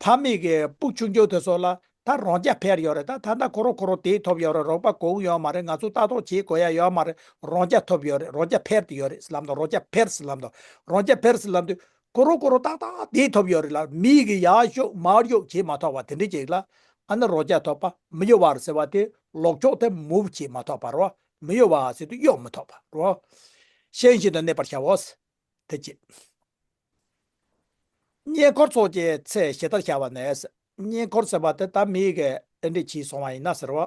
ཕ་མེས་ཀྱི་སྤུ་ཆུང་ཆུང་དེ་ཚོ་ལ་ད་རང་རྐྱ་འཕེར་ཡོད་རེད། ད་ད་ལྟ་ཁོ་རང་ཁོ་རང་དེ་ཐོབ་ཡོད་རེད། རོགས་པ་དགོས་ཡོད་མ་རེད། ང་ཚོ་ལྟ་རྟོག་བྱེད་དགོས་ཡ་ཡོད་མ་རེད། རང་རྐྱ་ཐོབ་ཡོད་རེད། རང་རྐྱ་འཕེར་དུ་ཡོད་རེད་ཟེར་ལབ་དང་། རང་རྐྱ་འཕེར་ཟེར་ལབ་དང་། རང་རྐྱ་འཕེར་ཟེར་ལབ་དུས་ཁོ་རང་ཁོ་རང་ཏག་ཏག་དེ་ཐོབ་ཡོད་རེད་ལ། མིའི་གི་ཡར་ཤོག་མར་ཤོག་བྱེད་མ་ཐུབ་པ་དེ་འདྲ་ཅིག་ལ་ཨ་ནི་རང་རྐྱ་ཐོབ་པ་མི་གཡོ་བར་ཟེར་བ་དེ་ལོག་ཕྱོགས་དེ་མུབ་བྱེད་མ་ཐུབ་པ་རོ། མི་གཡོ་བ་ཟེར་དུས་གཡོ་མི་ཐུབ་པ་རོ། ཤེས་བཞིན་དུ་གནས་པར་བྱའོ། དེ་གཅིག་བསྙེན་བཀུར་སོགས་ཀྱི་ཚེ་ཇི་ལྟར་བྱ་བ་ནས། བསྙེན་བཀུར་ཟེར་བ་དེ་ད་མིའི་གི་ཨེ་འདྲ་བྱས་སོང་བ་ཡིན་ན་ཟེར་བ།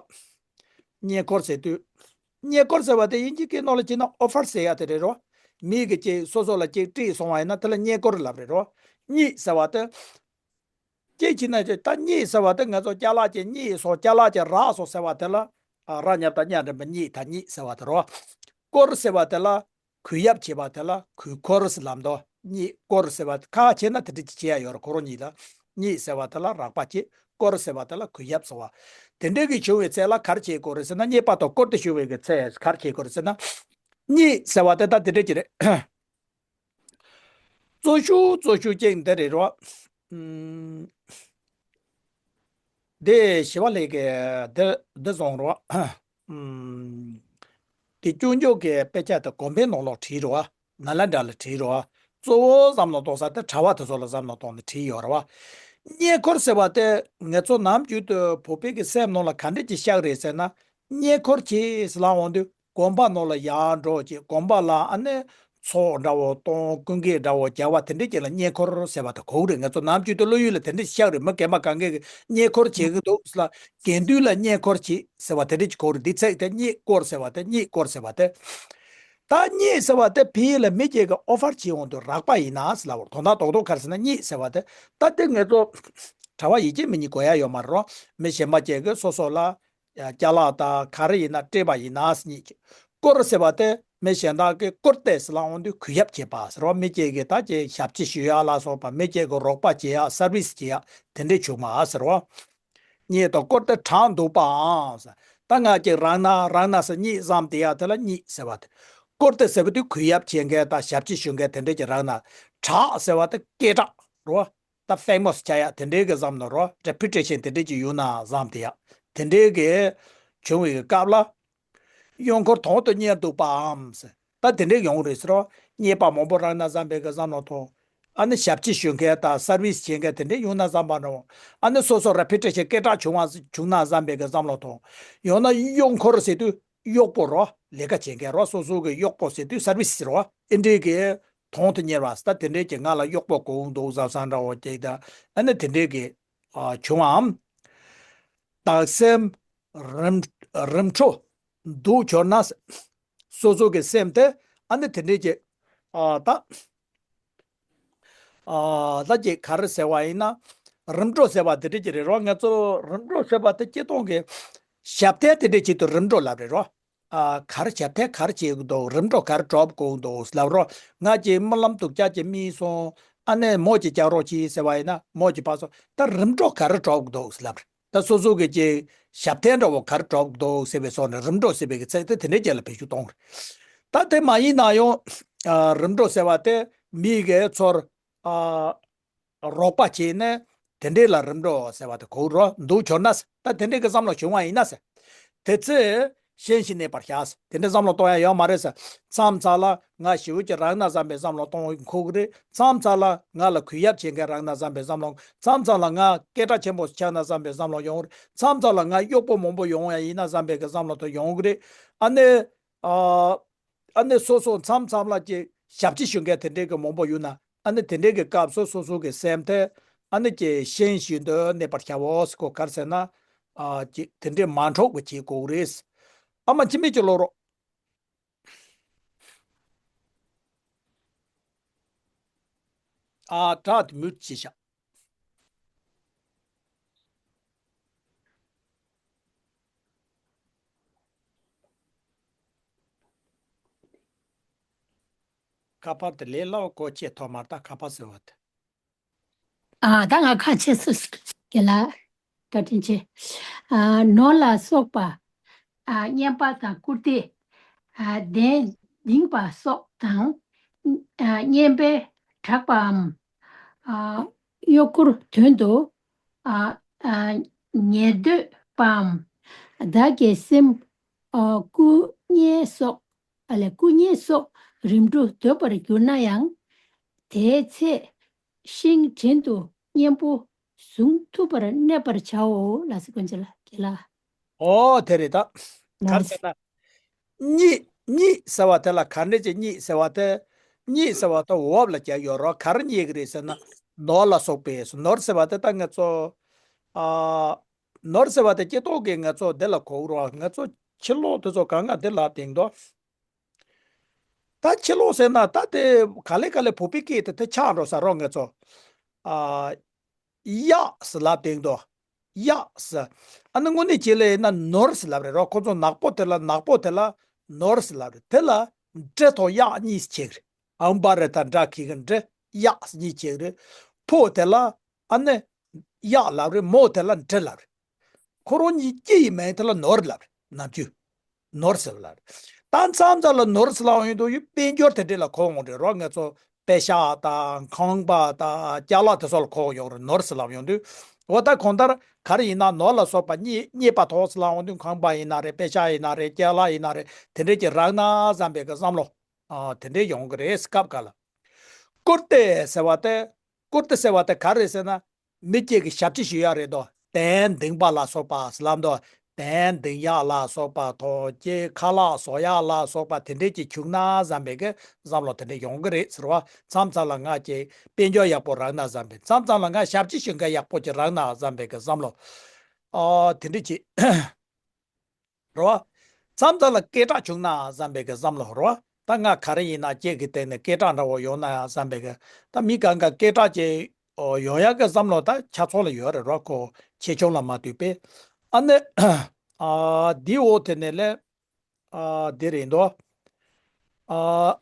བསྙེན་བཀུར་ཟེར་དུས། བསྙེན་བཀུར་ཟེར་བ་དེ་དབྱིན་ཇིའི་སྐད་ནང་ལ་བྱས་ན་ཨོ་ཕར་ཟེར་ཡ་དེ་རེད་རོ། མིའི་གི་ཅིག་སོ་སོ་ལ་ཅིག་སྤྲད་སོང་བ་ཡིན་ན་དེ་ལ་བསྙེན་བཀུར་ལབ་རེད་རོ། གཉིད་ཟེར་བ་དེ། གཅིག་བྱས་ན་ཅིག་ད་གཉིད་ཟེར་བ་དེ་ང་ཚོ་ཅ་ལག་ཅིག་གཉིད་སོང་། ཅ་ལག་ཅིག་རག་སོང་ཟེར་བ་དེ་ལ། ཨ། རག་ཉལ་དང་གཉའ་འགྲམ་པ་གཉིད་ད་གཉིད་ཟེར་བ་དེ་རོ། བཀུར་ཟེར་བ་དེ་ལ། གུས་ཡབ་བྱེད་པ་དེ་ལ་གུས་བཀུར་ཟེར་ལབ་འདུག་གཉིད་བཀུར་ཟེར་བ་ཁ་ཕྱེ་ན་དེ་འདྲ་ཅིག་བྱེད་ཡ་ཡོད་རེད། ཁོ་རང་གཉིས་ལ། གཉིད་ཟེར་བ་དེ་ལ་རགས་པ་བྱེད། བཀུར་ཟེར་བ་དེ་ལ་གུས་ཡབ་ཟེར་བ། དེ་འདྲའི་གི་བྱུང་བའི་ཚེ་ལ་ག་རེ་བྱེད་དགོས་རེད་ཟེར་ན། རྙེད་པ་དང་བཀུར་སྟི་བྱུང་བའི་གི་ཚེ་ག་རེ་བྱེད་དགོས་རེད་ཟེར་ན། གཉིད་ཟེར་བ་དེ་ད་དེ་འདྲ་ཅིག་རེད། གཙོ་ཤོས་གཙོ་ཤོས་ཅིག་འདི་རེད་རོ། ཨུམ། འདི་ཞི་བ་ལྷས་ཀྱིས་འདི་འདི་བཟུང་རོ། ཨུམ། འདི་སྐྱོན་བརྗོད་ཀྱི་དཔེ་ཆ་དེ་དགོན་པའི་ནང་ལོགས་བྲིས་རོ། ནཱ་ལེནྡྲ་ལ་བྲིས་རོ། གཙོ་བོ་བསམ་བློ་གཏོང་ས་དེ་གྲྭ་བ་དེ་ཚོ་ལ་བསམ་བློ་གཏོང་ནས་བྲིས་ཡོད་རེད་བ། བསྙེན་བཀུར་ཟེར་བ་དེ་ང་ཚོ་ནམ་རྒྱུན་དུ་བོད་པའི་གི་སེམས་ནང་ལ་ག་འདྲ་ཅིག་ཤར་རེད་ཟེར་ན། བསྙེན་བཀུར་བྱེད་ཟེར་ལབ་འོང་དུས། དགོན་པ་ནང་ལ་ཡར་འགྲོ་བྱས། དགོན་པ་ལ་ཨ་ནི་ཚོགས་འདྲ་བོ་གཏོང་། ཀུན་དགའ་འདྲ་བོ་རྒྱག་པ་དེ་འདྲ་ཅིག་ལ་བསྙེན་བཀུར་ཟེར་བ་དེ་གོ་གི་རེད། ང་ཚོ་ནམ་རྒྱུན་དུ་བློ་ཡུལ་ལ་དེ་འདྲ་ཤར་རེད། མི་རྒན་པ་གང་གས་ཀྱི་བསྙེན་བཀུར་བྱེད་ཀྱི་འདུག་ལ། དགེ་འདུན་ལ་བསྙེན་བཀུར་བྱེད་ཟེར་བ་དེ་འདྲ་ཅིག་གོ་གི་རེད། འདི་ཚིག་དེ་བསྙེན་བཀུར་ཟེར་བ་དེ། བསྙེན་བཀུར་ཟེར་བ་དེ། ད་བསྙེན་ཟེར་བ་དེ་ཕ་ཡུལ་ལ་མི་གཅིག་གིས་ཨོ་ཕར་བྱེད་འོང་དུས་རགས་པ་ཡིན་ན་ཟེར་ལབ་པ་རེད། དོན་དག་རྡོག་རྡོག་ག་རེ་ཟེར་ན། བསྙེན་ཟེར་བ་དེ་ད་དེ་ང་ཚོ་གྲྭ་བ་ཡིན་གཅིག་མིན་གཅིག་དགོས་ཡ་ཡོད་མ་རེད་རོ། མི་གཞན་པ་གཅིག་གིས་སོ་སོ་ལ། ཡ། ཅ་ལག་དང་ག་རེ་ཡིན་ན་སྤྲད་པ་ཡིན་ན་གཉིས་ཀྱི། བཀུར་ཟེར་བ་དེ་མི་གཞན་དག་གིས་བཀུར་སྟི་ཟེར་ལབ་འོང་དུས་གུས་ཡབ་བྱེད་པ་ཟེར་བ། མི་གཅིག་གིས་ད་ཅིག་ཞབས་ཕྱི་ཞུ་ཡ་ལ་སོགས་པ། མི་གཅིག་གིས་རོགས་པ་བྱེད་ཡ། སར་བིས་བྱེད་ཡ་དེ་འདྲའི་བྱུང་བ་ཟེར་བ། གཉིད་དང་བཀུར་སྟི་དྲག་འདུག་པའང་ཟེར། ད་ང་གཅིག་རང་ན་རང་ན་ཟེར་གཉིད་བསམ་བསྡད་ཡ་དེ་ལ་གཉིད་ཟེར་བ་དེ། བཀུར་སྟི་ཟེར་བ་དེ་གུས་ཡབ་བྱེད་མཁན་དང་ཞབས་ཕྱི་ཞུ་མཁན་དེ་འདྲ་གི་རང་ན། དྲག་ཟེར་བ་དེ་སྐད་གྲགས་རོ། ད་ཕེ་མོས་ཆགས་ཡ་དེ་འདྲའི་གི་བསམ་ནོ་རོ། རེ་པུ་ཊེ་ཤན་དེ་འདྲའི་ཅིག་ཡོང་ན་བསམ་དེ་ཡ། དེ་འདྲའི་གི་བྱུང་བའི་སྐབས་ལ། གཡོག་འཁོར་དོང་དུ་གཉེར་འདུག་པའམ་ཟེར། ད་དེ་འདྲའི་ཡོང་རེད་ཟེར་རོ། རྙེད་པ་མང་པོ་རག་ན་བསམ་པའི་གི་བསམ་བློ་ཐོང་། ཨ་ནི་ཞབས་ཕྱི་ཞུ་མཁན་དང་སར་བིས་བྱེད་མཁན་དེ་འདྲའི་ཡོང་ན་བསམ་པ་འདྲ་བོ། ཨ་ནི་སོ་སོ་རེ་པུ་ཊེ་ཤན་སྐད་གྲགས་བྱུང་བ་བྱུང་ན་བསམ་པའི་གི་བསམ་བློ་ཐོང་། ཡང་ན་གཡོག་འཁོར་ཟེར་དུས། གཡོག་པོ་རོ། ལས་ཀ་བྱེད་མཁན་རོ། སོ་སོ་གི་གཡོག་པོ་ཟེར་དུས་སར་བིས་ཟེར་རོ། ཨེ་འདྲའི་གི་དོང་དུ་གཉེར་བ་ཟེར། ད་དེ་འདྲའི་གི་ང་ལ་གཡོག་པོ་དགོས་འདུག་བསམ་བསམ་འདྲ་བོ་ཅིག་དང་། ཨ་ནི་དེ་འདྲའི་གི་ཨ་བྱུང་བའམ། བདག་སེམས་རིམ་རིམ་གྲོ་འདུག་གྱུར་ན། སོ་སོ་གི་སེམས་དེ་ཨ་ནི་དེ་འདྲའི་གི་ཨ་ད། ཨ་ད་ཅིག་ག་རེ་ཟེར་བ་ཡིན་ན། རིམ་གྲོ་ཟེར་བ་དེ་འདྲ་ཅིག་རེད་རོ། ང་ཚོ་རིམ་གྲོ་ཟེར་བ་དེ་སྤྱིར་བཏང་གི་ཞབས་བརྟན་དེ་འདྲ་ཅིག་ཏུ་རིམ་གྲོ་ལབ་རེད་རོ། ཨ་ག་རེ་ཞབས་བརྟན་ག་རེ་བྱེད་དགོས་འདུག་རིམ་གྲོ་ག་རེ་སྒྲུབ་དགོས་འདུག་ལབ་རོ། ང་ཅིག་རྨི་ལམ་སྡུག་ཅག་ཅིག་རྨིས་སོང་། ཨ་ནི་མོ་ཅིག་བཅར་རོགས་གྱིས་ཟེར་བ་ཡིན་ན་མོ་ཅིག་ཕར་སོང་། ད་རིམ་གྲོ་ག་རེ་སྒྲུབ་དགོས་འདུག་ལབ་རེད། ད་སོ་སོ་གི་ཅིག་ཞབས་བརྟན་འདྲ་བོ་ག་རེ་སྒྲུབ་འདུག་ཟེར་བའི་སོགས་ནས་རིམ་གྲོ་ཟེར་བའི་གི་ཚིག་དེ་དེ་འདྲའི་རྗེས་ལ་བེད་སྤྱོད་གཏོང་རེད། ད་དེ་མ་ཡིན་ན་ཡང་ཨ་རིམ་གྲོ་ཟེར་བ་དེ་མི་གི་ཚོར་ཨ་རོགས་པ་བྱས་ནས་དེ་འདྲའི་ལ་རིམ་གྲོ་ཟེར་བ་དེ་གོ་རོ། འདུག་གྱུར་ན་ཟེར། ད་དེ་འདྲའི་གི་བསམ་བློ་བྱུང་བ་ཡིན་ན་ཟེར། དེ་ཚེ་ཞེན་ཞིང་གནས་པར་བྱ་ཟེར། དེ་འདྲའི་བསམ་བློ་གཏོང་ཡ་ཡོད་མ་རེད་ཟེར། མཚམས་མཚམས་ལ་ང་ཞེ་པོ་ཅིག་རག་ན་བསམ་པའི་བསམ་བློ་གཏོང་ཁུག་གི་རེད། མཚམས་མཚམས་ལ་ང་ལ་གུས་ཡབ་བྱེད་མཁན་རག་ན་བསམ་པའི་བསམ་བློ། མཚམས་མཚམས་ལ་ང་སྐད་གྲགས་ཆེན་པོ་ཆགས་ན་བསམ་པའི་བསམ་བློ་ཡོང་གི་རེད། མཚམས་མཚམས་ལ་ང་གཡོག་པོ་མང་པོ་ཡོང་ཡ་ཡིན་ན་བསམ་པའི་གི་བསམ་བློ་དེ་ཡོང་གི་རེད། ཨ་ནི། ཨ་ཨ་ནི་སོ་སོ་མཚམས་མཚམས་ལ་ཅིག་ཞབས་ཕྱི་ཞུ་མཁན་དེ་འདྲའི་གི་མང་པོ་ཡོད་ན། ཨ་ནི་དེ་འདྲའི་གི་སྐབས་སུ་སོ་སོ་གི་སེམས་དེ་ཨ་ནི་ཅིག་ཞེན་བཞིན་དུ་གནས་པར་བྱའོ་ཟེར་གོ། ག་རེ་ཟེར་ན། ཨ་ཅིག་དེ་འདྲའི་མ་འཕྲོག་པ་བྱེད་དགོས་རེད། ཨ་མ་འཆི་མེད་ཀྱི་བློ་རོགས། ཨ་དྲག་དེ་མུར་ཅིག་བཞག། ཁ་པར་དེ་ལས་སླ་བོ་གོ་ཆེ་ཐོག་མར་ད་ཁ་པར་ཟེར་བ་དེ། ཨ་ད་ང་ཁ་ཆེ་སུ་རྒན་ལགས་བཀའ་དྲིན་ཆེ། ཨ་ནོར་ལ་སོགས་པ་ཨ་བསྙེན་པ་དང་བཀུར་སྟི་ཨ་གདན་བཏིང་པ་སོགས་དང་ཨ་བསྙེན་པས་དྲག་པའམ་ཨ་གཡོག་འཁོར་དོན་དུ་ཨ་ཨ་ཉེར་འདོད་པའམ་བདག་གི་སེམས་ཨ་སྐུ་བརྙན་སོགས་ཨ་ལས་སྐུ་བརྙན་སོགས་རིམ་གྲོ་འདོད་པར་གྱུར་ན་ཡང་། དེའི་ཚེ་ཤིང་དྲུང་དུ་གཉེན་པོ་བཟུང་ཐུབ་པར་གནས་པར་བྱའོ་ལགས་སོ། དཀོན་མཆོག་ལགས་རྒན་ལགས། ཨོ་དེ་རེད་ད། ག་རེ་ལགས། ཟེར་ན། གཉིད་གཉིད་ཟེར་བ་དེ་ལ་ག་འདྲ་ཅིག་གཉིད་ཟེར་བ་དེ། གཉིད་ཟེར་བ་དེ་འོབས་ལ་རྒྱག་ཡོད་རོགས། ག་རེ་རྙེད་ཀྱི་རེད་ཟེར་ན། ནོར་ལ་སོགས་པས་ནོར་ཟེར་བ་དེ་ད་ང་ཚོ། ཨ། ནོར་ཟེར་བ་དེ་སྐྱེ་ཐོག་གི་ང་ཚོ་འདི་ལ་གོ་རོགས། ང་ཚོ་ཕྱི་ལོགས་དེ་ཚོ་གང་ག་འདི་ལ་དེང་དོ། ད་ཕྱི་ལོགས་ཟེར་ན་ད་དེ་ག་ལེ་ག་ལེ་བོད་པའི་སྐད་དེ་དེ་ཆགས་འགྲོ་ས་རོགས་ང་ཚོ། ཨ། གཡག་ཟེར་ལབ་དེང་དོ། གཡག་ཟེར། ཨ་ནི་དངོས་གནས་བྱས་ལ་ཡིན་ན་ནོར་ཟེར་ལབ་རེད་རོགས། ཁོ་ཚོ་ནག་པོ་དེ་ལ་ནག་པོ་དེ་ལ་ནོར་ཟེར་ལབ་རེད། དེ་ལ་འབྲི་དང་གཡག་གཉིས་ཆགས་རེད། ཨམ་བ་རེད་ད་འདྲ་གི་གི་འབྲི་གཡག་གཉིས་ཆགས་རེད། ཕོ་དེ་ལ་ཨ་ནི་གཡག་ལབ་རེད། མོ་དེ་ལ་འབྲི་ལབ་རེད། ཁོ་རང་གཉིས་སྐྱེ་ཡི་མིང་དེ་ལ་ནོར་ལབ་རེད། ནམ་རྒྱུན་ནོར་ཟེར་བ་ལབ་རེད། ད་མཚམས་མཚམས་ལ་ནོར་ཟེར་ལབ་ཡོང་དུས་དཔལ་འབྱོར་དེ་འདྲ་ལ་གོ་འོང་རེད་རོགས། ང་ཚོ་པེ་ཤག་དང་ཁང་པ་དང་ཅ་ལག་དེ་ཚོ་ལ་གོ་ཡོང་རེད། ནོར་ཟེར་ལབ་ཡོང་དུས། འོ་ད་གང་ལྟར་ག་རེ་ཡིན་ན་ནོར་ལ་སོགས་པ་རྙེད་རྙེད་པ་དང་ཟེར་ལབ་ཡོང་དུས་ཁང་པ་ཡིན་ན་རེད། པེ་ཤག་ཡིན་ན་རེད། ཅ་ལག་ཡིན་ན་རེད། དེ་འདྲ་ཅིག་རག་ན་བསམ་པའི་གི་བསམ་བློ། ཨ། དེ་འདྲ་ཡོང་གི་རེད་སྐབས་འགའ་ལ། བཀུར་སྟི་ཟེར་བ་དེ། བཀུར་སྟི་ཟེར་བ་དེ་ག་རེ་ཟེར་ན། མི་གཅིག་གི་ཞབས་ཕྱི་ཞུ་ཡག་རེད་དོ། གདན་འདིང་བ་ལ་སོགས་པ་ཟེར་ལབ་དོ། གདན་འདིང་ཡག་ལ་སོགས་པ་ཐོག་ཀྱི་ཁ་ལག་བཟོ་ཡག་ལ་སོགས་པ་དེ་འདྲས་ཀྱི་བྱུང་ན་བསམ་པའི་གི་བསམ་བློ་དེ་འདྲས་ཡོང་གི་རེད་ཟེར་བ། མཚམས་མཚམས་ལ་ང་ཀྱི་དཔལ་འབྱོར་ཡག་པོ་རག་ན་བསམ་པའི། མཚམས་མཚམས་ལ་ང་ཞབས་ཕྱི་ཞུ་མཁན་ཡག་པོ་ཅིག་རག་ན་བསམ་པའི་གི་བསམ་བློ། ཨ། དེ་འདྲས་ཀྱི། རེད་བ། མཚམས་མཚམས་ལ་སྐད་གྲགས་བྱུང་ན་བསམ་པའི་གི་བསམ་བློ་རེད་བ། ད་ང་ག་རེ་ཡིན་ན་ཁྱེད་ཀྱི་སྟེང་ནས་སྐད་གྲགས་འདྲ་བོ་ཡོང་ན་ཡང་བསམ་པའི་གི། ད་མི་གང་ག་སྐད་གྲགས་ཅིག་ཡོང་ཡག་གི་བསམ་བློ་ད་ཆ་ཚང་ལ་ཡོད་རེད་རོགས། ཁོ་ཆེ་ཆུང་ལ་མ་ལྟོས་པའི། ཨ་ནི། ཨ། འདི་འོག་དེ་ནས་ལས། ཨ། འདི་རེད་འདུག་ཨ།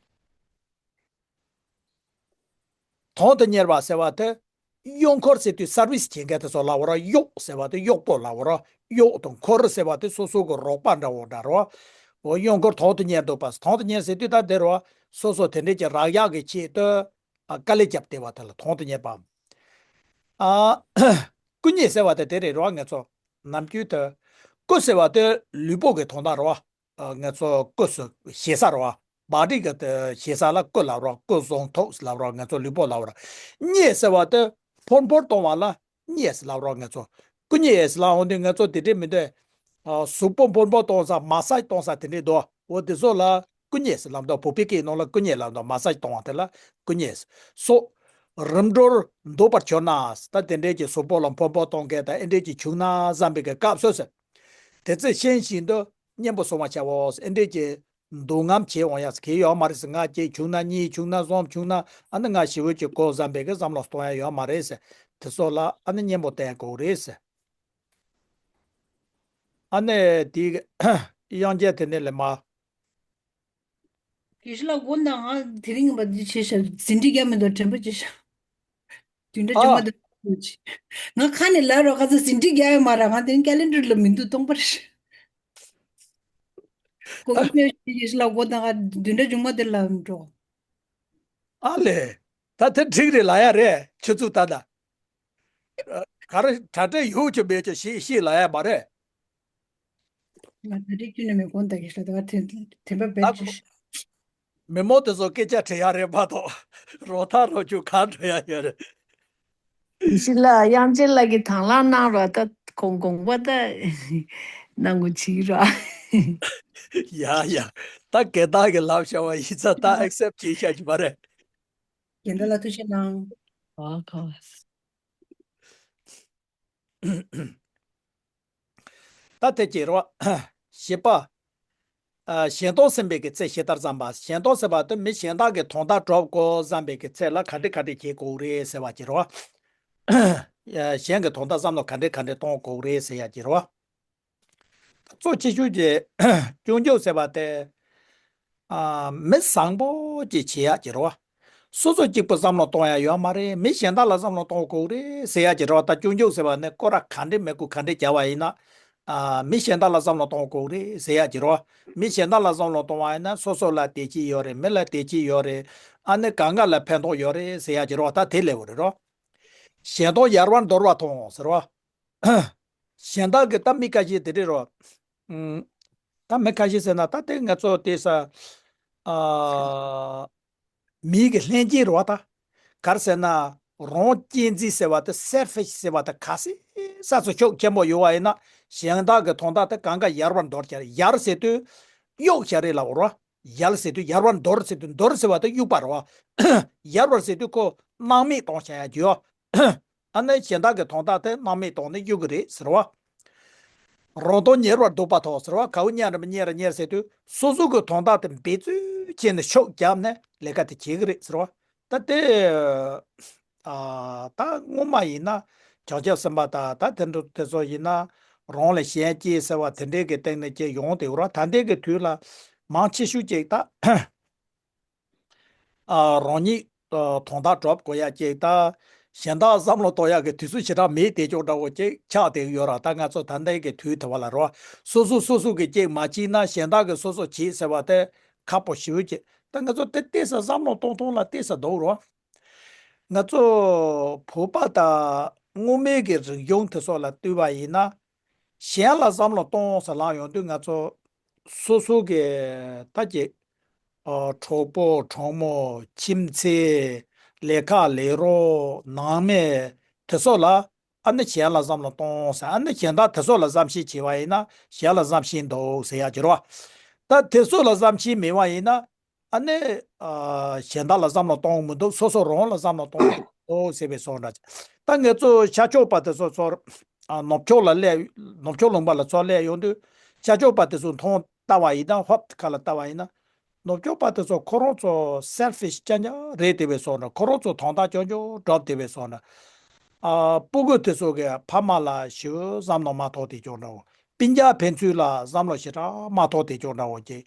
དོན་དུ་གཉེར་བ་ཟེར་བ་དེ། གཡོག་འཁོར་ཟེར་དུས་སར་བིས་བྱེད་མཁན་དེ་ཚོ་ལབ་པ་རེད། གཡོག་ཟེར་བ་དེ་གཡོག་པོ་ལབ་པ་རེད། གཡོག་དང་འཁོར་ཟེར་བ་དེ་སོ་སོ་གི་རོགས་པ་འདྲ་བོ་འདྲ་རེད། འོ་གཡོག་འཁོར་དོན་དུ་གཉེར་འདུག་པ། དོན་དུ་གཉེར་ཟེར་དུས་ད་དེ་རེད། སོ་སོ་དེ་འདྲས་ཀྱི་རག་ཡག་གི་ཆེད་དུ། ཨ། དཀའ་ལས་བརྒྱབ་བསྡད་པ་དེ་ལ་དོན་དུ་གཉེར་བ། ཨ། སྐུ་གཉེར་ཟེར་བ་དེ་དེ་རེད་རེད་བ། ང་ཚོ་ནམ་རྒྱུན་དུ། སྐུ་ཟེར་བ་དེ་ལུས་པོ་གི་དོན་དག་རེད་བ། ཨ། ང་ཚོ་སྐུ་ཟེར་ཞེ་ས་རེད་བ། བག་ཌི་གི་དེ་ཞེ་ས་ལ་སྐུ་ལབ་རོགས། སྐུ་གཟུགས་ཐོག་ལབ་རོགས། ང་ཚོ་ལུས་པོ་ལབ་རོགས། གཉེར་ཟེར་བ་དེ་ཕུང་པོར་གཏོང་བ་ལ་གཉེར་ལབ་རོགས། ང་ཚོ་སྐུ་གཉེར་ལབ་འོང་དུས་ང་ཚོ་དེ་འདྲས་མི་འདུག་ཨ། གཟུགས་པོ་ཕུང་པོ་གཏོང་ས། མ་སཱཇ་གཏོང་ས་དེ་འདྲས་འདུག་འོ་དེ་ཚོ་ལ་སྐུ་གཉེར་ལབ་འདུག་བོད་པའི་སྐད་ནང་ལ་སྐུ་གཉེར་ལབ་འདུག་མ་སཱཇ་གཏོང་བ་དེ་ལ་སྐུ་གཉེར། སོ། རིམ་གྲོར་འདུག་པར་གྱུར་ན། ད་དེ་འདྲས་ཀྱི་གཟུགས་པོ་ལ་ཕུང་པོ་གཏོང་མཁན་དང་ཨེ་འདྲས་ཀྱི་བྱུང་ན་བསམ་པའི་གི་སྐབས་སུ་ཟེར། དེ་ཚེ་ཤིང་བཞིན་དུ་གཉེན་པོ་བཟུང་བར་བྱའོ། ཨེ་འདྲས་ཀྱི་འདུག་རྔམ་བྱེད་འོང་ཡག་གི་ཡོད་མ་རེད་ཟེར། ང་ཅིག་བྱུང་ན་གཉིས་བྱུང་ན་གསུམ་བྱུང་ན་ཨ་ནི་ང་ཞེ་པོ་ཅིག་དགོས་བསམ་པའི་གི་བསམ་བློ་གཏོང་ཡག་ཡོད་མ་རེད་ཟེར། དེ་ཚོ་ལ་ཨ་ནི་གཉེན་པོ་བསྟེན་དགོས་རེད་ཟེར། ཨ་ནི་དེ་དབྱངས་ཅན་དེ་ནས་ལས་མ། དགེ་བཤེས་ལགས་མགོ་ན་ང་དེ་རིང་ངན་པ་འདི་བྱས་ཤག་ཟིན་བྲིས་རྒྱག་མི་འདུག་དྲན་པ་བརྗེད་ཤག་བདུན་ཕྲག་མཇུག་མ་ཨ། དེ་ང་ཁ་ནས་ལབ་རོགས། ཁ་ཚ་ཟིན་བྲིས་རྒྱག་ཡོད་མ་རེད། ང་དེ་རིང་ཀེ་ལེན་ཌར་ལ་མི་འདུག་སྟོང་པ་རེད། གོ་གི་མེད་ཤག་དགེ་བཤེས་ལགས་མགོ་ན་ང་བདུན་ཕྲག་མཇུག་མ་དེ་ལ་འགྲོ། ཨ་ལས། ད་དེ་འགྲིག་རེད་ལབ་ཡག་རེད། ཆུ་ཚོད་ད་ད། ག་རེ་གྲ་སྒྲིག་ཡོད་ཀྱི་མེད་ཀྱི་ཤེས་ཤེས་ལབ་ཡག་མ་རེད། ང་གྲ་སྒྲིག་ཁྱོན་ནས་མེད། དགོངས་དག་གི་ཤ་དག་དེ་དེ་འབའ་བེད་ད་ཅི་ཤ། མི་མང་དེ་ཚོ་སྐད་ཆ་དྲི་ཡག་རེད་མ་གཏོགས། རོགས་ཐག་རོགས་ཅུང་གང་འགྲོ་ཡག་ཡོད་རེད། ཡེ་ཤེས་ལགས། དབྱངས་ཅན་ལགས་ཀྱིས་དང་བླངས་གནང་རོགས། ད་ཁོང་དགོངས་པ་ད་གནང་དགོས་བྱེད་རོགས། ཡ་ཡ། ད་དགེ་རྟག་གིས་ལབ་བཞག་པ་ཡིན་ཙང་ད་ཨེག་སེབ་བྱེད་བཞག་རྒྱུ་མ་རེད། དགེ་རྟག་ལགས་ཐུགས་རྗེ་གནང་། ཨ་ཁ། ད་དེ་ཅི་རེད་བ། བཞི་པ། ཨ། གཞན་དོན་སེམས་པའི་གི་ཚེ་ཇི་ལྟར་བསམ་པ། གཞན་དོན་ཟེར་བ་དེ་མི་གཞན་དག་གི་དོན་དག་སྒྲུབ་དགོས་བསམ་པའི་གི་ཚེ་ལ་ག་འདྲ་ག་འདྲ་བྱེད་དགོས་རེད་ཟེར་བ་ཅི་རེད་བ། གཞན་གྱི་དོན་དག་བསམ་བློ་ག་འདྲ་ག་འདྲ་གཏོང་དགོས་རེད་ཟེར་ཡག་ཅི་རེད་བ། གཙོ་ཆེ་ཤོས་ཀྱི་སྐྱོན་བརྗོད་ཟེར་བ་དེ། ཨ། མི་བཟང་པོ་ཅིག་བྱེད་ཡག་ཅིག་རེད་བ། སོ་སོ་གཅིག་པུ་བསམ་བློ་གཏོང་ཡག་ཡོད་མ་རེད། མི་གཞན་དག་ལ་བསམ་བློ་གཏོང་དགོས་རེད་ཟེར་ཡག་ཅིག་རེད་བ། ད་སྐྱོན་བརྗོད་ཟེར་བ་ནི་སྐོར་ར་ག་འདྲས་མི་དགོས་ག་འདྲས་བྱ་བ་ཡིན་ན། ཨ། མི་གཞན་དག་ལ་བསམ་བློ་གཏོང་དགོས་རེད་ཟེར་ཡག་ཅིག་རེད་བ། མི་གཞན་དག་ལ་བསམ་བློ་གཏོང་བ་ཡིན་ན་སོ་སོ་ལ་བདེ་སྐྱིད་ཡོད་རེད། མི་ལ་བདེ་སྐྱིད་ཡོད་རེད། ཨ་ནི་གང་ག་ལ་ཕན་ཐོགས་ཡོད་རེད་ཟེར་ཡག་ཅིག་རེད་བ། ད་དེ་ལེགས་པོ་རེད་རོ། གཞན་སྟོང་ཡལ་བར་འདོར་བ་མཐོང་ཟེར་བ། གཞན་དག་གི་ད་མི་ཁ་ཤས་དེ་འདྲས་རོ། ཨུམ། ད་མི་ཁ་ཤས་ཟེར་ན་ད་དེ་ང་ཚོ་དེ་ས། ཨ། མིའི་གི་ལྷན་སྐྱེས་རེད་བ་ད། ག་རེ་ཟེར་ན། རང་གཅེས་འཛིན་ཟེར་བ་དེ་selfish ཟེར་བ་དེ་ག་ཚོད་ས་ཚོ་ཤུགས་ཆེན་པོ་ཡོད་བ་ཡིན་ན། གཞན་དག་གི་དོན་དག་དེ་གང་ག་ཡལ་བར་འདོར་བྱ་རེད། ཡལ་ཟེར་དུས་གཡུག་བྱ་རེད་ལབ་རོ། ཡལ་ཟེར་དུས་ཡལ་བར་འདོར་ཟེར་དུས་འདོར་ཟེར་བ་དེ་གཡུག་པ་རེད་བ། ཡལ་བར་ཟེར་དུས་ཁོ་སྣང་མེད་གཏོང་བྱ་ཡག་ཅིག་ཡོད། ཨ་ནི་གཞན་དག་གི་དོན་དག་དེ་སྣང་མེད་གཏོང་ནས་གཡུག་གི་རེད་ཟེར་བ། རང་དོན་གཉེར་བར་འདོད་པ་མཐོང་ཟེར་བ། གའུ་གཉེར་ར་མི་གཉེར་ར་གཉེར་ཟེར་དུས་སོ་སོ་གི་དོན་དག་དེ་འབད་རྩོལ་བྱས་ནས་ཤུགས་བརྒྱབ་ནས་ལས་ཀ་དེ་བྱེད་གི་རེད་ཟེར་བ། ད་དེ། ཨ། ད་སྔོན་མ་ཡིན་ན་བྱང་ཆུབ་སེམས་དཔའ་དང་ད་དེ་འདྲ་དེ་ཚོ་ཡིན་ན་རང་ལས་གཞན་གཅེས་ཟེར་བ་དེ་འདྲའི་གི་སྟེང་ནས་ཅིག་ཡོང་དེ་ར། ད་ལྟའི་གི་དུས་ལ་མང་ཆེ་ཤོས་ཅིག་ད། ཨ། རང་ཉིད་ཨ་དོན་དག་སྒྲུབ་དགོས་ཡག་ཅིག་ད། གཞན་དག་བསམ་བློ་གཏོང་ཡག་གི་དུས་ཚོད་ཞེ་དྲག་མེད་དེ་ཅོག་འདྲ་བོ་ཅིག་ཆགས་བསྡད་ཡོད་ར། ད་ང་ཚོ་ད་ལྟའི་གི་དུས་དེ་བ་ལ་རོ། སོ་སོ་སོ་སོ་གི་ཅིག་མ་བྱས་ན་གཞན་དག་གི་སོ་སོ་བྱེད་ཟེར་བ་དེ་ཁག་པོ་ཞེ་པོ་ཅིག་ད་ང་ཚོ་དེ་ཏོག་ཙམ་བསམ་བློ་གཏོང་སྟངས་ལ་ཏོག་ཙམ་འདུག་རོ། ང་ཚོ་བོད་པ་དང་སྔོན་མའི་གི་རིག་གཞུང་དེ་ཚོ་ལ་ལྟོས་པ་ཡིན་ན། གཞན་ལ་བསམ་བློ་གཏོང་ཟེར་ལབ་ཡོང་དུས་ང་ཚོ་སོ་སོ་གི་ད་ཅིག་ཨ། གྲོགས་པོ་གྲོགས་མོ་ཁྱིམ་མཚེས་ལས་ཀ་ལས་རོགས་ནང་མི་དེ་ཚོ་ལ་ཨ་ནི་གཞན་ལ་བསམ་བློ་གཏོང་ཟེར། ཨ་ནི་གཞན་དག་དེ་ཚོ་ལ་བསམ་ཤེས་བྱས་པ་ཡིན་ན་གཞན་ལ་བསམ་ཤེས་འདུག་ཟེར་ཡག་ཅིག་རོ། ད་དེ་ཚོ་ལ་བསམ་ཤེས་མེད་པ་ཡིན་ན། ཨ་ནི། ཨ། གཞན་དག་ལ་བསམ་བློ་གཏོང་མི་འདུག་སོ་སོ་རང་ལ་བསམ་བློ་གཏོང་གི་འདུག་ཟེར་བའི་བཟོ་འདྲ། ད་ངེད་ཚོ་ཤར་ཕྱོགས་པ་དེ་ཚོ་ཚོར། ཨ། ནུབ་ཕྱོགས་ལ་སླེབས། ནུབ་ཕྱོགས་ལུང་པ་ལ་ཚོ་སླེབས་ཡོང་དུས་ཤར་ཕྱོགས་པ་དེ་ཚོ་མཐོང་ལྟ་བ་ཡིན་ན། ཧོབ་ཁ་ལ་ལྟ་བ་ཡིན་ན། ནུབ་ཕྱོགས་པ་དེ་ཚོ་ཁོ་རང་ཚོ་selfish རྐྱང་རྐྱང་རེད་དེ་བའི་བཟོ་འདྲ། ཁོ་རང་ཚོ་དོན་དག་རྐྱང་རྐྱང་སྒྲུབ་དེ་བའི་བཟོ་འདྲ། ཨ། སྤུ་གུ་དེ་ཚོ་གི་ཕ་མ་ལ་ཞེ་པོ་བསམ་བློ་མ་ཐོགས་དེ་ཅོག་འདྲ་བོ། སྤུན་ཀྱག་ཕན་ཚུན་ལ་བསམ་བློ་ཞེ་དྲག་མ་ཐོགས་དེ་ཅོག་འདྲ་བོ་ཅིག་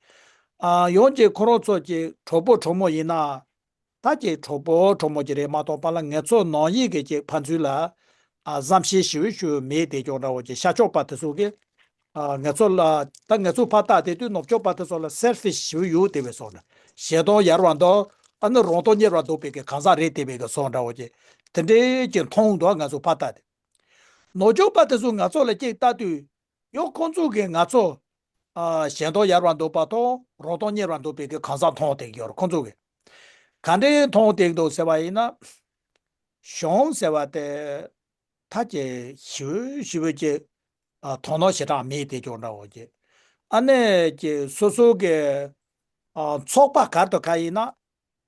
ཨ། ཡོང་ཅིག་ཁོ་རང་ཚོ་ཅིག་གྲོགས་པོ་གྲོགས་མོ་ཡིན་ན། ད་ཅིག་གྲོགས་པོ་གྲོགས་མོ་ཅིག་རེད་མ་གཏོགས་པ་ལ་ངེད་ཚོ་ནང་ཡིག་གི་ཅིག་ཕན་ཚུན་ལ། ཨ། བསམ་ཤེས་ཞེ་པོ་ཞེ་པོ་མེད་དེ་ཅོག་འདྲ་བོ་ཅིག་ཤར་ཕྱོགས་པ་དེ་ཚོ་གི། ཨ། ངེད་ཚོ་ལ། ད་ངེད་ཚོ་ཕར་ལྟ་དེ་དུས་ནུབ་ཕྱོགས་པ་དེ་ཚོ་ལ་selfish ཞེ་པོ་ཡོད་དེ་བའི་བཟོ་འདྲ། གཞན་དོན་ཡལ་བར་འདོར། ཨ་ནི་རང་དོན་གཉེར་བར་འདོད་པའི་གི་གང་ཟག་རེད་དེ་བའི་གི་བཟོ་འདྲ་བོ་ཅིག་དེ་འདྲའི་ཅིག་མཐོང་འདུག་ངེད་ཚོ་ཕར་ལྟ་དེ། ནུབ་ཕྱོགས་པ་དེ་ཚོ་ང་ཚོ་ལ་ཅིག་ལྟ་དུས། ཡང་ཁོང་ཚོ་གིས་ང་ཚོ། ཨ། གཞན་དོན་ཡལ་བར་འདོད་པ་དང་རང་དོན་གཉེར་བར་འདོད་པའི་གི་གང་ཟག་མཐོང་བསྡད་ཡོད་རེད་ཁོང་ཚོ་གིས། ག་འདྲའི་མཐོང་བསྡད་འདུག་ཟེར་བ་ཡིན་ན། གཞུང་ཟེར་བ་དེ། ད་ཅིག་ཞེ་པོ་ཞེ་པོ་ཅིག་ཨ། དོ་སྣང་ཞེ་དྲག་མེད་དེ་ཅོག་འདྲ་བོ་ཅིག་ཨ་ནི་ཅིག་སོ་སོ་གི། ཨ། ཚོགས་པ་ག་རེ་དང་ག་རེ་ཡིན་ན།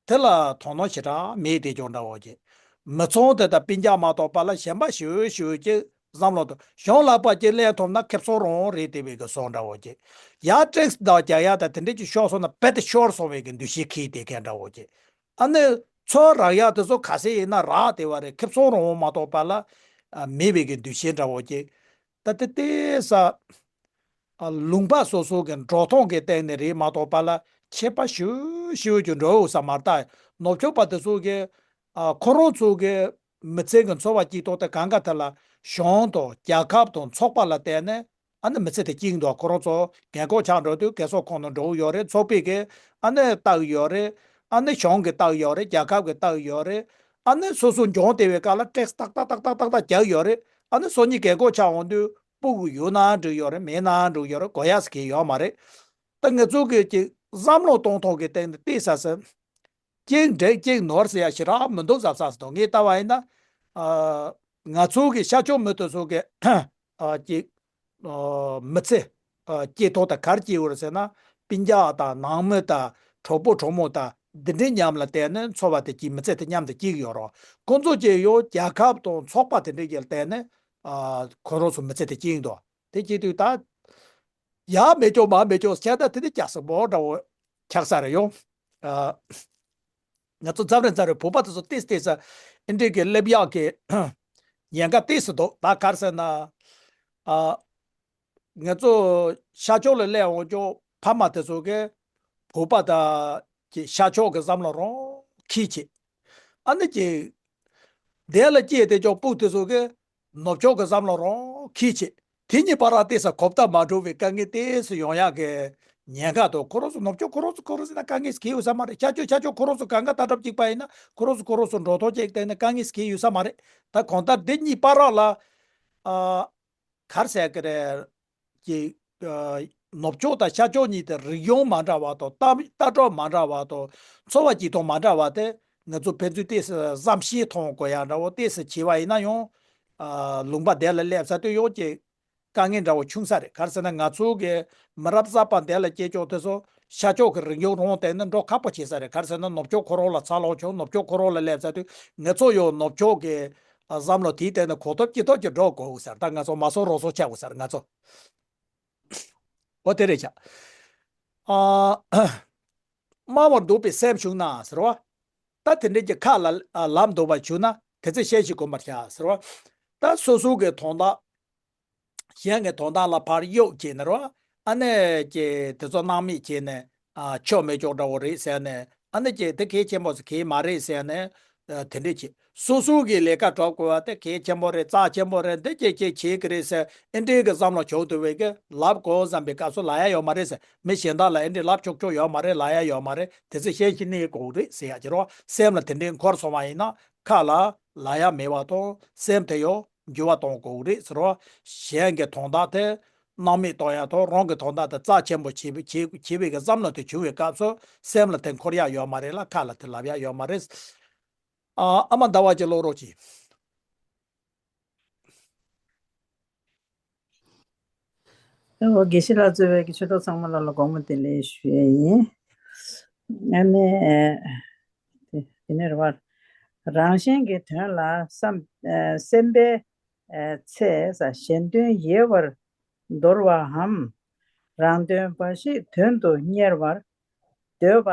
དེ་ལ་དོ་སྣང་ཞེ་དྲག་མེད་དེ་ཅོག་འདྲ་བོ་ཅིག་མི་ཚང་དེ་དང་སྤུན་ཀྱག་མ་གཏོགས་པ་ལ་གཞན་པ་ཞེ་པོ་ཞེ་པོ་ཅིག་བསམ་བློ་དང་གཞུང་ལག་པ་ཅིག་ལེན་ཐུབ་ན་ཁེ་བཟང་རང་རེད་དེ་བའི་གི་བཟོ་འདྲ་བོ་ཅིག་ཡར་ཊེག་སི་དང་རྒྱག་ཡག་དང་དེ་འདྲས་ཅིག་ཤོར་སོང་ན་རྦད་དེ་ཤོར་སོང་བའི་གི་འདུ་ཤེས་འཁྱེར་བསྡད་མཁན་འདྲ་བོ་ཅིག་ཨ་ནི་ཚུར་རག་ཡག་དེ་ཚོ་ག་ཚད་ཡིན་ན་རག་བསྡད་པ་རེད། ཁེ་བཟང་རང་མ་གཏོགས་པ་ལ། ཨ། མེད་པའི་གི་འདུ་ཤེས་འདྲ་བོ་ཅིག་ད་དེ་ལྟའི་ས། ཨ། ལུང་པ་སོ་སོ་གི་འགྲོ་སྟངས་ཀྱི་སྟེང་ནས་རེད་མ་གཏོགས་པ་ལ་ཁྱད་པར་ཞེ་པོ་ཞེ་པོ་ཅིག་འགྲོ་ཡོད་ས་མ་རེད། ད་ནུབ་ཕྱོགས་པ་དེ་ཚོ་གི། ཨ། ཁོ་རང་ཚོ་གི་མི་ཚེ་གི་འཚོ་བ་སྐྱེལ་སྟངས་དེ་གང་ག་དེ་ལ་གཞུང་དང་རྒྱལ་ཁབ་དང་ཚོགས་པ་ལ་བརྟེན་ནས་ཨ་ནི་མི་ཚེ་དེ་སྐྱེལ་གྱི་འདུག་ཁོ་རང་ཚོ་རྒན་འཁོགས་ཆགས་འགྲོ་དུས་རྒན་གསོ་ཁང་ནང་འགྲོ་གི་ཡོད་རེད། ཚོགས་པའི་གི་ཨ་ནི་ལྟ་གི་ཡོད་རེད། ཨ་ནི་གཞུང་གི་ལྟ་གི་ཡོད་རེད། རྒྱལ་ཁབ་ཀྱི་ལྟ་གི་ཡོད་རེད། ཨ་ནི་སོ་སོ་འབྱུང་བསྡད་པའི་སྐབས་ལ་ཊེག་སི་ཏག་ཏག་ཏག་ཏག་ཏག་ཏག་རྒྱག་གི་ཡོད་རེད། ཨ་ནི་སང་ཉིན་རྒན་འཁོགས་ཆགས་འོང་དུས། སྤུ་གུ་ཡོད་ན་འགྲིག་ཡོད་རེད། མེད་ན་འགྲིག་ཡོད་རེད། དགོས་ཡག་ཟེར་མཁན་ཡོད་མ་རེད། ད་ང་ཚོ་གི་ཅིག་བསམ་བློ་གཏོང་སྟངས་ཀྱི་སྟེང་ནས་བལྟས་ས་ཟེར། གཅིག་འགྲིག་གཅིག་ནོར་ཟེར་ཡག་ཞེ་དྲག་མི་འདུག་བསམ་ས་ཟེར་དང་ངས་ལྟ་བ་ཡིན་ན། ཨ། ང་ཚོ་གི་ཤར་ཕྱོགས་མི་དེ་ཚོ་གི། ཨ། ཅིག་ཨ། མི་ཚེ། ཨ། སྐྱེལ་སྟངས་དང་ག་རེ་སྐྱེལ་དགོས་རེད་ཟེར་ན། སྤུན་ཀྱག་དང་ནང་མི་དང་གྲོགས་པོ་གྲོགས་མོ་དང་འདི་འདྲའི་མཉམ་ལ་བརྟེན་ནས་འཚོ་བ་དེ་སྐྱེལ། མི་ཚེ་དེ་མཉམ་དུ་སྐྱེལ་གྱི་ཡོད་རེད། ཁོང་ཚོ་གཅིག་ཡོད་རྒྱལ་ཁབ་དང་ཚོགས་པ་དེ་འདྲའི་གི་ལ་བརྟེན་ནས། ཨ། ཁོ་རང་ཚོ་མི་ཚེ་དེ་སྐྱེལ་གྱི་འདུག་དེ་སྐྱེལ་དུས་ད། ཡར་མི་སྐྱོད་མར་མི་སྐྱོད་བྱས་ད་དེ་ནི་རྒྱགས་སྲིན་པོ་འདྲ་བོ་ཆགས་ས་རེད་ཡོང་། ཨ། ང་ཚོ་མཚམས་རེ་མཚམས་རེ་བོད་པ་དེ་ཚོ་ཏོག་ཙམ་ཏོག་ཙམ་ཨེ་འདྲས་ཀྱི་སླེབས་ཡག་གི་ཉེན་ཁ་ཏོག་ཙམ་འདུག་ད་ག་རེ་ཟེར་ན། ཨ། ང་ཚོ་ཤར་ཕྱོགས་ལ་སླེབས་འོང་ཅོག་ཕ་མ་དེ་ཚོ་གིས། བུ་པ་དང་ཀྱི་ཤར་ཕྱོགས་ཀྱི་བསམ་བློ་རང་ཁྱི་བྱེད། ཨ་ནི་ཀྱི་དེ་ལ་སྐྱེས་ཏེ་ཅོག་སྤུག་དེ་ཚོ་གི་ནུབ་ཕྱོགས་ཀྱི་བསམ་བློ་རང་ཁྱི་བྱེད། དེ་གཉིས་བར་ལ་ཏོག་ཙམ་གོ་བརྡ་མ་འགྲོ་བའི་དཀའ་ངལ་ཏོག་ཙམ་ཡོང་ཡག་གི་ཉེན་ཁ་འདུག་ཁོ་རང་ཚོ་ནུབ་ཕྱོགས་ཁོ་རང་ཚོ་ཁོ་རང་ཚོ་ན་དཀའ་ངལ་ཞིག་ཡོད་ས་མ་རེད། ཤར་ཕྱོགས་ཤར་ཕྱོགས་ཁོ་རང་ཚོ་གང་ག་ལྟ་གྲབས་གཅིག་པ་ཡིན་ན་ཁོ་རང་ཚོ་ཁོ་རང་ཚོ་འགྲོ་ཐོག་ཅིག་བལྟས་ན་དཀའ་ངལ་ཞིག་ཡོད་ས་མ་རེད། ད་གང་ལྟར་འདི་གཉིས་བར་ལ་ཨ། ག་རེ་ཟེར་གི་རེད། ཀྱི། ཨ། ནུབ་ཕྱོགས་དང་ཤར་ཕྱོགས་གཉིས་དེ་རིག་གཞུང་མ་འདྲ་བ་དང་ལྟ་ལྟ་གྲུབ་མ་འདྲ་བ་དང་འཚོ་བ་སྐྱིལ་ཀྲུང་མ་འདྲ་བ་དེ་ང་ཚོ་ཕན་ཚུན་ཏོག་ཙམ་བསམ་ཤེས་ཐོང་དགོས་ཡག་འདྲ་བོ་ཏོག་ཙམ་བྱས་པ་ཡིན་ན་ཡང་། ཨ། ལུང་པ་དེ་ལ་སླེབས་ཚར་དུས་ཡང་ཀྱི་དཀའ་ངལ་འདྲ་བོ་བྱུང་ས་རེད། ག་རེ་ཟེར་ན་ང་ཚོ་གི་མི་རབས་གསར་པ་དེ་ལ་སྐྱེས་ཆོག་དེ་ཚོ་ཤར་ཕྱོགས་ཀྱི་རིག་གཞུང་རང་བལྟས་ན་འགྲོ་ཁག་པོ་བྱེད་ས་རེད། ག་རེ་ཟེར་ན་ནུབ་ཕྱོགས་ཁོ་རང་ལ་འཚར་ལོངས་བྱུང་ནུབ་ཕྱོགས་ཁོ་རང་ལ་སླེབས་ཚར་དུས་ང་ཚོ་ཡང་ནུབ་ཕྱོགས་ཀྱི་བསམ་བློ་དེའི་སྟེང་ནས་གོ་ཐོབ་ཅི་ཐོབ་ཀྱི་འགྲོ་དགོས་ས་རེད། ད་ང་ཚོ་མ་སོ་རོ་སོ་ཆགས་དགོས་ས་རེད་ང་ཚོ། འོ་དེ་རེད་ཆ། ཨ། སྨྲ་བར་འདོད་པའི་སེམས་བྱུང་ན་ཟེར་བ། ད་དེ་འདྲའི་གི་ཁ་ལ་ལབ་འདོད་པ་བྱུང་ན་དེ་ཚེ་ཤེས་ཤིག་སྒོམ་པར་བྱ་ཟེར་བ། ད་སོ་སོ་གི་དོན་དག་གཞན་གྱི་དོན་དག་ལ་ཕར་གཡོག་བྱས་ནས་རོ། ཨ་ནི་ཀྱི་དེ་ཚོ་སྣང་མེད་བྱས་ནས་ཨ་ཆོ་མེད་ཅོག་འདྲ་བོ་རེད་ཟེར་ནས་ཨ་ནི་ཀྱི་དེ་གལ་ཆེན་པོ་ཟེར་གལ་མ་རེད་ཟེར་ནས་ཨ་དེ་འདྲས་བྱས། སོ་སོ་གི་ལས་ཀ་སྒྲུབ་དགོས་པ་དེ་གལ་ཆེན་པོ་རེད། རྩ་ཆེན་པོ་རེད། འདི་ཀྱི་ཀྱི་བྱེད་ཀྱི་རེད་ཟེར་ཨེ་འདྲས་ཀྱི་བསམ་བློ་བྱུང་ཐུབ་པའི་གི་ལབ་དགོས་བསམ་པའི་སྐབས་སུ་ལབ་ཡ་ཡོད་མ་རེད་ཟེར། མི་གཞན་དག་ལ་ཨེ་འདྲས་ལབ་ཆོག་ཆོག་ཡོད་མ་རེད། ལབ་ཡ་ཡོད་མ་རེད། དེ་ཚོ་ཤེས་ཤིག་གནས་དགོས་རེད་ཟེར་ཡ་ཅི་རོ། སེམས་ལ་དེ་འདྲས་འཁོར་སོང་བ་ཡིན་ན་ཁ་ལ་ལབ་ཡ་མེད་པ་དང་སེམས་དེ་ཡང་འགྱུར་བ་གཏོང་དགོས་རེད་ཟེར་རོ། གཞན་གྱི་དོན་དག་དེ་སྣང་མེད་གཏོང་ཡ་དང་རང་གི་དོན་དག་དེ་རྩ་ཆེན་པོ་བྱེད་བྱེད་བྱེད་པའི་གི་བསམ་བློ་དེ་བྱུང་བའི་སྐབས་སུ་སེམས་ལ་དེ་འཁོར་ཡ་ཡོད་མ་རེད་ལ་ཁ་ལ་དེ་ལབ་ཡ་ཡོད་མ་རེད། ཨ། ཨ་མ་ཟླ་བ་ཅན་ཀློག་རོགས་གྱིས། ཨོ། དགེ་བཤེས་ལགས་གཙོས་པའི་ཆོས་གྲོགས་ཚང་མ་ལ་ལ་དགོངས་པ་བདེ་ལེགས་ཞུ་ཡས་ཡིན། ཨ་ནི། དེ་དེ་ནས་རེད་བ། རང་གཞན་གྱི་དོན་ལ་བསམ། སེམས་པའི་ཚེ་གཞན་དོན་ཡལ་བར་འདོར་བའམ། རང་དོན་འབའ་ཞིག་དོན་དུ་གཉེར་བར་འདོད་པ་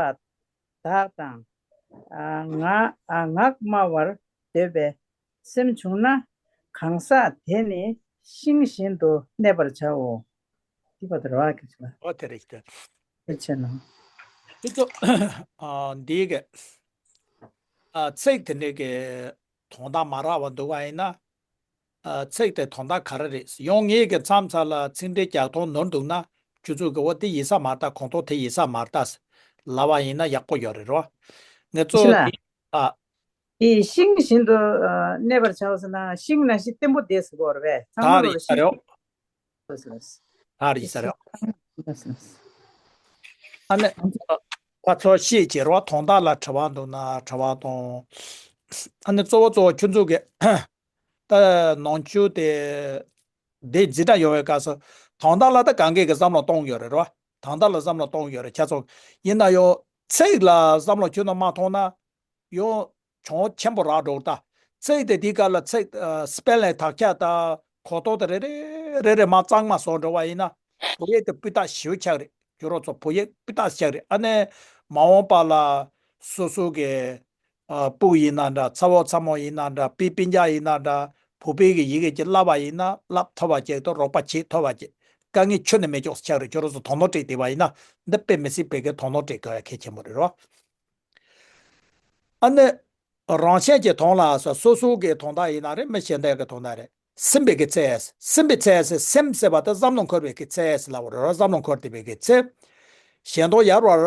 དག་དང་། ཨ། ངག་ཨ། ངག་སྨྲ་བར་འདོད་པའི་སེམས་བྱུང་ན། གང་ཟག་དེ་ནི་ཤིང་བཞིན་དུ་གནས་པར་བྱའོ། འདི་བར་དུ་ར་བ་ཀྱི་ཆ་ལ། ཨོ་དེ་རེད་ཀྱི། དེ་ཆེ་ན། དེ་ཚོ་ཨ། འདི་གི་ཨ། ཚིག་དེ་འདྲའི་གི་དོན་དག་མ་རག་པ་འདུག་པ་ཡིན་ན། ཨ། ཚིག་དེ་དོན་དག་ག་རེ་རེད། ཡང་ངེད་ཀྱི་མཚམས་ཚ་ལ་ཚིག་འགྲེལ་རྒྱག་སྟངས་ནོར་འདུག་ན་ཁྱོད་ཚོ་གི་འོ་དེ་ཡིན་ས་མ་རེད་ད། གོང་ཐོག་དེ་ཡིན་ས་མ་རེད་ད་ལབ་པ་ཡིན་ན་ཡག་པོ་ཡོད་རེད་རོ། ངེད་ཚོ་ཤི་ལ། དེ་ཨ། དེ་ཤིང་བཞིན་དུ་ཨ། གནས་པར་བྱའོ་ཟེར་ན་ཤིང་ནང་བཞིན་བརྟན་པོ་བསྡད་ཟེར་གོ་རེད་པས། ཚང་མ་ལ་ཤིང་། ད་རེད་ད་རེད། ལགས་སོ་ལགས་སོ། ད་རེད་ས་རེད། ལགས་སོ་ལགས་སོ། ཨ་ནི་ཁ་ཚོ་ཤེས་བྱེད་རོགས་དོན་དག་ལ་དྲི་བ་འདུག་ན་དྲི་བ་གཏོང་། ཨ་ནི་གཙོ་བོ་གཙོ་བོ་ཁྱོད་ཚོ་གི་ད་ནང་ཆོས་དེ་འདི་འཛིན་གྲྭ་ཡོང་བའི་སྐབས་སུ་དོན་དག་ལ་ད་གང་གས་ཀྱི་བསམ་བློ་གཏོང་ཡོད་རེད་རོ། དོན་དག་ལ་བསམ་བློ་གཏོང་ཡོད་རེད་ཁྱེད་ཚོ། ཡིན་ན་ཡང་ཚིག་ལ་བསམ་བློ་ཁྱོད་ཚོ་མ་གཏོང་ན། ཡང་གྱོང་ཆེན་པོ་རག་འགྲོ་གི་ད། ཚིག་དེ་དེའི་སྐབས་ལ་ཚིག་ཨ། སྤེལ་ལེང་དག་ཆ་དང་གོ་རྟོགས་དེ་རེ་རེ་རེ་རེ་མར་གཙང་མ་བཟོ་འགྲོ་བ་ཡིན་ན། བོད་ཡིག་དེ་སྤུས་དག་ཞེ་པོ་ཆགས་རེད། ཁྱོད་རང་ཚོ་བོད་ཡིག་སྤུས་དག་ཆགས་རེད། ཨ་ནི་མ་འོངས་པ་ལ་སོ་སོ་གི་ཨ། སྤུ་གུ་ཡིན་ན་འདྲ། ཚ་བོ་ཚ་མོ་ཡིན་ན་འདྲ། སྤུན་སྤུན་ཀྱག་ཡིན་ན་འདྲ། བོད་པའི་གི་ཡི་གེ་ཅིག་བསླབ་པ་ཡིན་ན་བསླབ་ཐུབ་པ་ཅིག་དང་རོགས་པ་བྱེད་ཐུབ་པ་ཅིག་དཀའ་ངལ་ཁྱོན་ནས་མེད་ཅོག་ཆགས་རེད། ཁྱོད་རང་ཚོ་དོ་སྣང་སྤྲད་བསྡད་པ་ཡིན་ན་འདི་དཔེ་མི་སྲིད་པའི་གི་དོ་སྣང་སྤྲད་དགོས་ཡ་གལ་ཆེན་པོ་རེད་རོ། ཨ་ནི། རང་གཞན་གྱི་དོན་ལ་སོ་སོ་སོ་གི་དོན་དག་ཡིན་ན་རེད། མི་གཞན་དག་གི་དོན་དག་རེད། སེམས་པའི་གི་ཚེ། སེམས་པའི་ཚེ་ཟེར་སེམས་ཟེར་བ་དེ་བསམ་བློ་འཁོར་བའི་གི་ཚེ་ཟེར་ལབ་པ་རེད། བསམ་བློ་འཁོར་བསྡད་པའི་གི་ཚེ། གཞན་དོན་ཡལ་བར་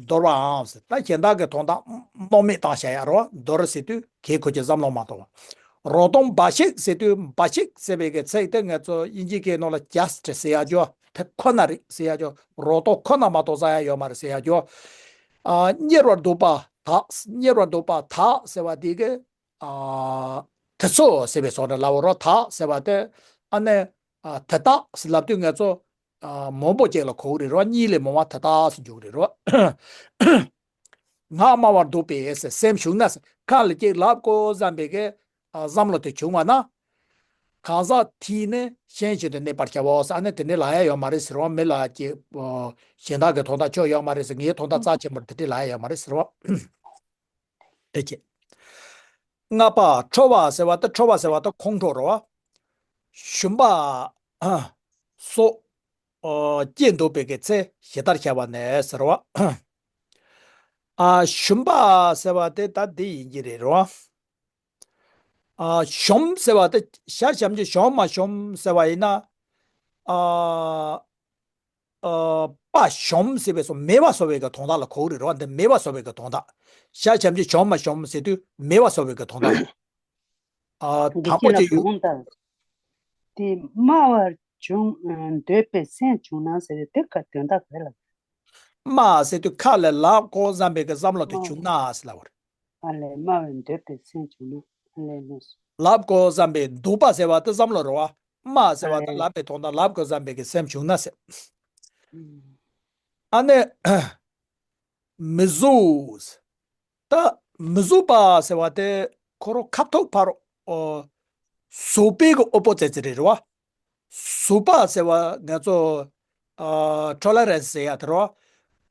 འདོར་བའམ་ཟེར། ད་གཞན་དག་གི་དོན་དག་སྣང་མེད་བཏང་བྱ་ཡ་རོ། འདོར་ཟེར་དུས་གལ་ཁོ་ཀྱི་བསམ་བློ་མ་གཏོང་བ། རང་དོན་འབའ་ཞིག་ཟེར་དུས་འབའ་ཞིག་ཟེར་བའི་གི་ཚིག་དེ་ང་ཚོ་དབྱིན་ཇིའི་སྐད་ནང་ལ་just ཟེར་ཡ་ཅོ། དེ་ཁོ་ན་རེད་ཟེར་ཡ་ཅོ། རང་དོན་ཁོ་ན་མ་གཏོགས་བསམ་ཡ་ཡོད་མ་རེད་ཟེར་ཡ་ཅོ། ཨ། གཉེར་བར་འདོད་པ་དག་གཉེར་བར་འདོད་པ་དག་ཟེར་བ་དེ་གི་ཨ། དེ་ཚོ་ཟེར་བའི་བཟོ་འདྲ་ལབ་པ་རོ། དག་ཟེར་བ་དེ་ཨ་ནི་ཨ། དེ་དག་ཟེར་ལབ་དུས་ང་ཚོ་ཨ། མང་པོ་ཅིག་ལ་གོ་གི་རེད་རོ། གཉིས་ལས་མང་བ་དེ་དག་ཟེར་འཇུག་གི་རེད་རོ། ངག་སྨྲ་བར་འདོད་པའི་ཟེར་སེམས་བྱུང་ན་ཟེར་ཁ་ལ་ཅིག་ལབ་དགོས་བསམ་པའི་གི་ཨ། བསམ་བློ་དེ་བྱུང་བ་ན། གང་ཟག་དེས་ནི་གཞན་བཞིན་དུ་གནས་པར་བྱའོ་ཟེར། ཨ་ནི་དེ་འདྲ་ལབ་ཡ་ཡོད་མ་རེད་ཟེར་བ། མི་ལ་ཅིག་གཞན་དག་གི་དོན་དག་ཆོ་ཡོད་མ་རེད་ཟེར། ངའི་དོན་དག་རྩ་ཆེན་པོར་དེ་འདྲ་ལབ་ཡ་ཡོད་མ་རེད་ཟེར་བ། དེ་ཅི། ལྔ་པ་ཁྲོ་བ་ཟེར་བ་དེ། ཁྲོ་བ་ཟེར་བ་དེ་ཁོང་ཁྲོ་རེད་བ། ཞུམ་པ་སོགས། ཨོ། སྐྱེས་འདུག་པའི་གི་ཚེ་ཞེས་བྱ་བར་ནས་ཟེར་བ། ཨ། ཞུམ་པ་ཟེར་བ་དེ་ད་འདི་ཡིན་གྱི་རེད་རོ། ཨ། ཞོམ་ཟེར་བ་དེ་ཞ་ཞབས་ཀྱུ་ཞོམ་མ་ཞོམ་ཟེར་བ་ཡིན་ན། ཨ། ཨ། པ་ཞོམ་ཟེར་བའི་སོ་མེད་པ་བཟོ་བའི་གི་དོན་དག་ལ་གོ་གི་རེད་རོ། འདི་མེད་པ་བཟོ་བའི་གི་དོན་དག་ཞ་ཞབས་ཀྱུ་ཞོམ་མ་ཞོམ་ཟེར་དུས་མེད་པ་བཟོ་བའི་གི་དོན་དག་ཨ། འདི་དང་པོ་ཅི་ལ་ཅིག་ཡོད། གོང་དང་། དེ་སྨྲ་བར་འཇུག་འདོད་པའི་སེམས་བྱུང་ན་ཟེར་དེ་ག་དོན་དག་ག་ལ། སྨྲ་ཟེར་དུས་ཁ་ལས་ལབ་དགོས་བསམ་པའི་གི་བསམ་བློ་དེ་བྱུང་ན་ཟེར་ལབ་པ་རེད། ཨ་ལས་སྨྲ་བར་འདོད་པའི་སེམས་བྱུང་ན། ཨ་ལས་ལོས། ལབ་དགོས་བསམ་པའི་འདོད་པ་ཟེར་བ་དེ་བསམ་བློ་རེད་བ། སྨྲ་ཟེར་བ་དེ་ཨ་ལབ་པའི་དོན་དག་ལབ་དགོས་བསམ་པའི་གི་སེམས་བྱུང་ན་ཟེར། ཨ་ནི། མི་གཟུགས། ད་མི་གཟུགས་པ་ཟེར་བ་དེ་ཁོ་རང་ཁ་ཐུག་ཕར། ཨོ། གཟུགས་པོའི་གི་ཨོ་པོ་ཙེ་ཙེ་རེད་རེད་བ། གཟུགས་པ་ཟེར་བ་ང་ཚོ། ཨ། ཊོ་ལེ་རན་སི་ཟེར་ཡ་དེ་རེད་བ།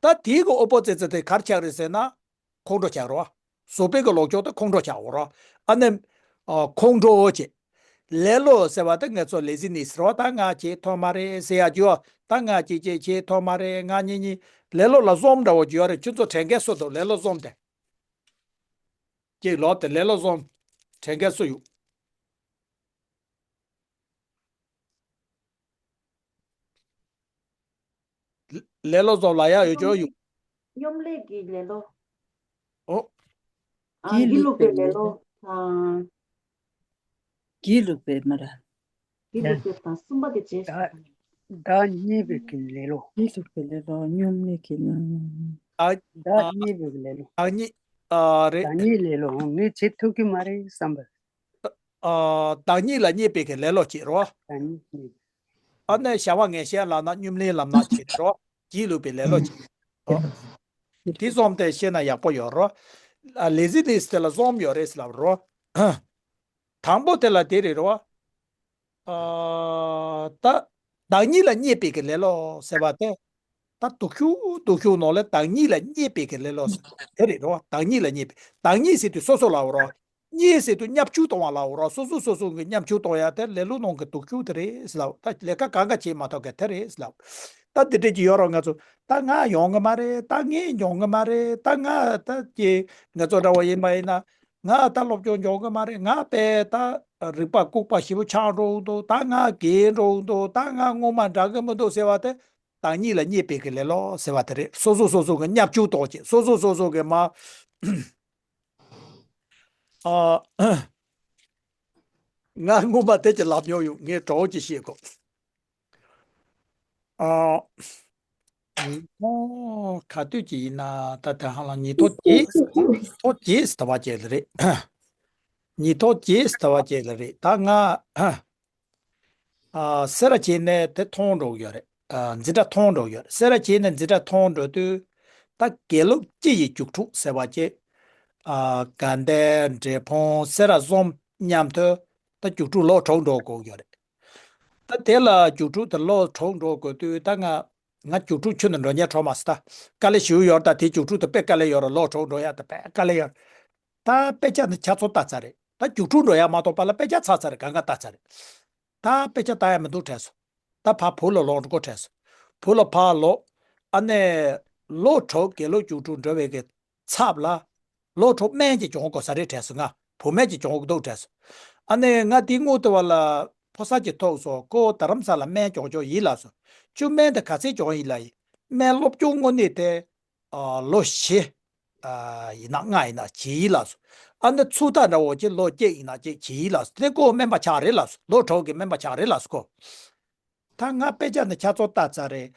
ད་དེའི་གི་ཨོ་པོ་ཙེ་ཙེ་དེ་ག་རེ་ཆགས་རེད་ཟེར་ན། ཁོང་ཁྲོ་ཆགས་རེད་བ། གཟུགས་པོའི་གི་ལོག་ཕྱོགས་དེ་ཁོང་ཁྲོ་ཆགས་འོ་རེད་བ། ཨ་ནི། ཨ། ཁོང་ཁྲོ་བྱེད། ལེ་ལོ་ཟེར་བ་དེ་ང་ཚོ་ལེ་ཛི་ནེ་སི་རེད་བ། ད་ང་བྱེད་ཐུབ་མ་རེད་ཟེར་ཡ་རྒྱུ་བ། ད་ང་ཅིག་ཅིག་བྱེད་ཐུབ་མ་རེད། ང་གཉིད་གཉིད། ལེ་ལོ་ལ་རྩོམ་འདྲ་བོ་རྒྱུ་བ་རེད། ཁྱོད་ཚོ་དྲན་མཁན་སུ་འདུག་ལེ་ལོ་རྩོམ་དེ། ཅིག་ལོ་དེ་ལེ་ལོ་རྩོམ། དྲན་མཁན་སུ་ཡོད། ལེ་ལོ་རྩོམ་ལ་ཡ་ཡོད་ཅོ་ཡོད། སྙོམ་ལས་ཀྱི་ལེ་ལོ། ཨོ། ཨ། སྒྱིད་ལུག་པའི་ལེ་ལོ་དང་། སྒྱིད་ལུག་པའི་མ་ར། སྒྱིད་ལུག་པའི་དང་གསུམ་པ་དེ་རྗེས་སུ། བདག་བདག་གཉིས་པའི་གི་ལེ་ལོ། སྒྱིད་ལུག་པའི་ལེ་ལོ། སྙོམ་ལས་ཀྱི་ལེ་ལོ། བདག་བདག་གཉིས་པའི་གི་ལེ་ལོ། བདག་གཉིས། ཨ། རེད། བདག་གཉིས་ལེ་ལོ། ངས་བྱེད་ཐུབ་ཀྱི་མ་རེད་བསམ་པ། ཨ། བདག་ཉིད་ལ་བརྙས་པའི་གི་ལེ་ལོ་བྱེད་རོ། བདག་ཉིད་བརྙས། ཨ་ནི་བྱ་བ་ངན་བྱེད་ལབ་ན་སྙོམ་ལས་ལབ་ན་བྱེད་རོ། སྒྱིད་ལུག་པའི་ལེ་ལོ་བྱེད་རོ། དེ་རྩོམ་དེ་ཤེས་ན་ཡག་པོ་ཡོད་རོ། ཨ། ལེ་ཛི་ནེ་སི་དེ་ལ་རྩོམ་ཡོད་རེད་ཟེར་ལབ་རོ། དང་པོ་དེ་ལ་དེ་རེད་རོ། ཨ། ད་བདག་ཉིད་ལ་བརྙས་པའི་གི་ལེ་ལོ་ཟེར་བ་དེ། ད་སྡུག་ཤོས་སྡུག་ཤོས་ནང་ལ་བདག་ཉིད་ལ་བརྙས་པའི་གི་ལེ་ལོ་ཟེར་དེ་རེད་རོ། བདག་ཉིད་ལ་བརྙས་པའི། བདག་ཉིད་ཟེར་དུས་སོ་སོ་ལབ་རོ། ཉིད་ཟེར་དུས་བརྙས་བཅོས་གཏོང་བ་ལབ་རོ། སོ་སོ་སོ་སོ་གི་བརྙས་བཅོས་གཏོང་ཡ་དེ་ལེ་ལོ་ནང་གི་སྡུག་ཤོས་དེ་རེད་ཟེར་ལབ། ད་ལས་ཀ་གང་ག་བྱེད་མ་ཐུབ་མཁན་དེ་རེད་ཟེར་ལབ། ད་དེ་འདྲས་ཀྱི་ཡོད་རོ། ང་ཚོ་ད་ང་ཡོང་གི་མ་རེད། ད་ངས་འཇོན་གི་མ་རེད། ད་ང་ད་ཀྱི་ང་ཚོ་འདྲ་བོ་ཡིན་པ་ཡིན་ན། ང་ད་སློབ་སྦྱོང་འཇོན་གི་མ་རེད། ང་དཔེ་ད་རིག་པ་ལྐུགས་པ་ཞེ་པོ་ཆགས་འགྲོ་གི་འདུག་ད་ང་རྒས་འགྲོ་གི་འདུག་ད་ང་སྔོན་མ་འདྲ་གི་མི་འདུག་ཟེར་བ་དེ། བདག་ཉིད་ལ་བརྙས་པའི་གི་ལེ་ལོ་ཟེར་བ་དེ་རེད། སོ་སོ་སོ་སོ་གི་བརྙས་བཅོས་གཏོང་བྱེད། སོ་སོ་སོ་སོ་གི་མ། ཨ། ང་སྔོན་མ་དེ་ཅིག་ལབ་མྱོང་ཡོད། ངས་གྲོགས་ཅིག་བཤད་གོ། ཨ། ཉིས་སྟོང་ག་དུས་ཅིག་ཡིན་ན། ད་དེ་ཧ་ལམ་ཉིས་སྟོང་བརྒྱད། ཉིས་སྟོང་བརྒྱད་ཟེར་བ་ཅིག་ལ་རེད། ཉིས་སྟོང་བརྒྱད་ཟེར་བ་ཅིག་ལ་རེད། ད་ང་ཨ། སེ་ར་བྱེས་ནས་དེ་མཐོང་འགྲོ་གི་ཡོད་རེད། ཨ། འཛིན་གྲྭ་མཐོང་འགྲོ་གི་ཡོད་རེད། སེ་ར་བྱེས་ནས་འཛིན་གྲྭ་མཐོང་འགྲོ་དུས། ད་དགེ་སློབ་སྤྱི་ཡི་རྒྱུགས་སྤྲོད་ཟེར་བ་ཅིག་ཨ། དགའ་ལྡན་འབྲས་སྤུངས་སེ་ར་འཛོམས་མཉམ་དུ་ད་རྒྱུགས་སྤྲོད་ལོ་དྲུག་འགྲོ་དགོས་ཀྱི་ཡོད་རེད། ད་དེ་ལ་རྒྱུགས་སྤྲོད་དེ་ལོ་དྲུག་འགྲོ་དགོས་དུས། ད་ང་ང་རྒྱུགས་སྤྲོད་ཁྱོན་ནས་འགྲོ་མཁན་གྲོགས་མ་སོང་། ད་དཀའ་ལས་ཞེ་པོ་ཡོད་རེད། ད་དེ་རྒྱུགས་སྤྲོད་དེ་དཔེ་དཀའ་ལས་ཡོད་རེད། ལོ་དྲུག་འགྲོ་ཡ་དེ་དཔེ་དཀའ་ལས་ཡོད་རེད། ད་དཔེ་ཆ་ནི་ཆ་ཚང་ལྟ་ཚར་རེད། ད་རྒྱུགས་སྤྲོད་འགྲོ་ཡ་མ་གཏོགས་པ་ལ་དཔེ་ཆ་ཚར་ཚར་རེད། གང་ག་ལྟ་ཚར་རེད། ད་དཔེ་ཆ་ལྟ་ཡ་མི་འདུག་དྲན་སོང་། ད་ཕར་བོད་ལ་ལོག་འགྲོ་དགོས་དྲན་སོང་། བོད་ལ་ཕར་ལོག་ཨ་ནི་ལོ་དྲུག་དགེ་སློབ་རྒྱུགས་སྤྲོད་འགྲོ་བའི་གི་ཚབ་ལ། ལོ་དྲུག་སྨན་གྱིས་སྦྱོང་དགོས་ས་རེད་དྲན་སོང་། ང་བོད་སྨན་གྱིས་སྦྱོང་གི་འདུག་དྲན་སོང་། ཨ་ནི་ང་དེ་སྔོན་དུ་བ་ལ་ཕོ་གསར་གྱི་ཐུག་སོང་། ཁོ་རྡ་རམ་ས་ལ་སྨན་སྦྱོང་ཆོག་ཡིན་ལབ་སོང་། ཁྱོད་སྨན་དེ་ག་ཚད་སྦྱོང་ཡིན་ལབ་ཡིན། སྨན་སློབ་སྦྱོང་དངོས་གནས་དེ། ཨ། ལོ་བཞི། ཨ། ཡིན་ན་ལྔ་ཡིན་ན་བྱེད་ཡིན་ལབ་སོང་། ཨ་ནི་ཚུགས་ཐག་འདྲ་བོ་ཅིག་ལོ་གཅིག་ཡིན་ན་གཅིག་བྱེད་ཡིན་ལབ་སོང་། དེ་ཁོ་སྨན་པ་ཆགས་རེད་ལབ་སོང་། ལོ་དྲུག་གི་སྨན་པ་ཆགས་རེད་ལབ་སོང་ཁོ། ད་ང་དཔེ་ཆ་ནི་ཆ་ཚང་ལྟ་ཚར་རེད།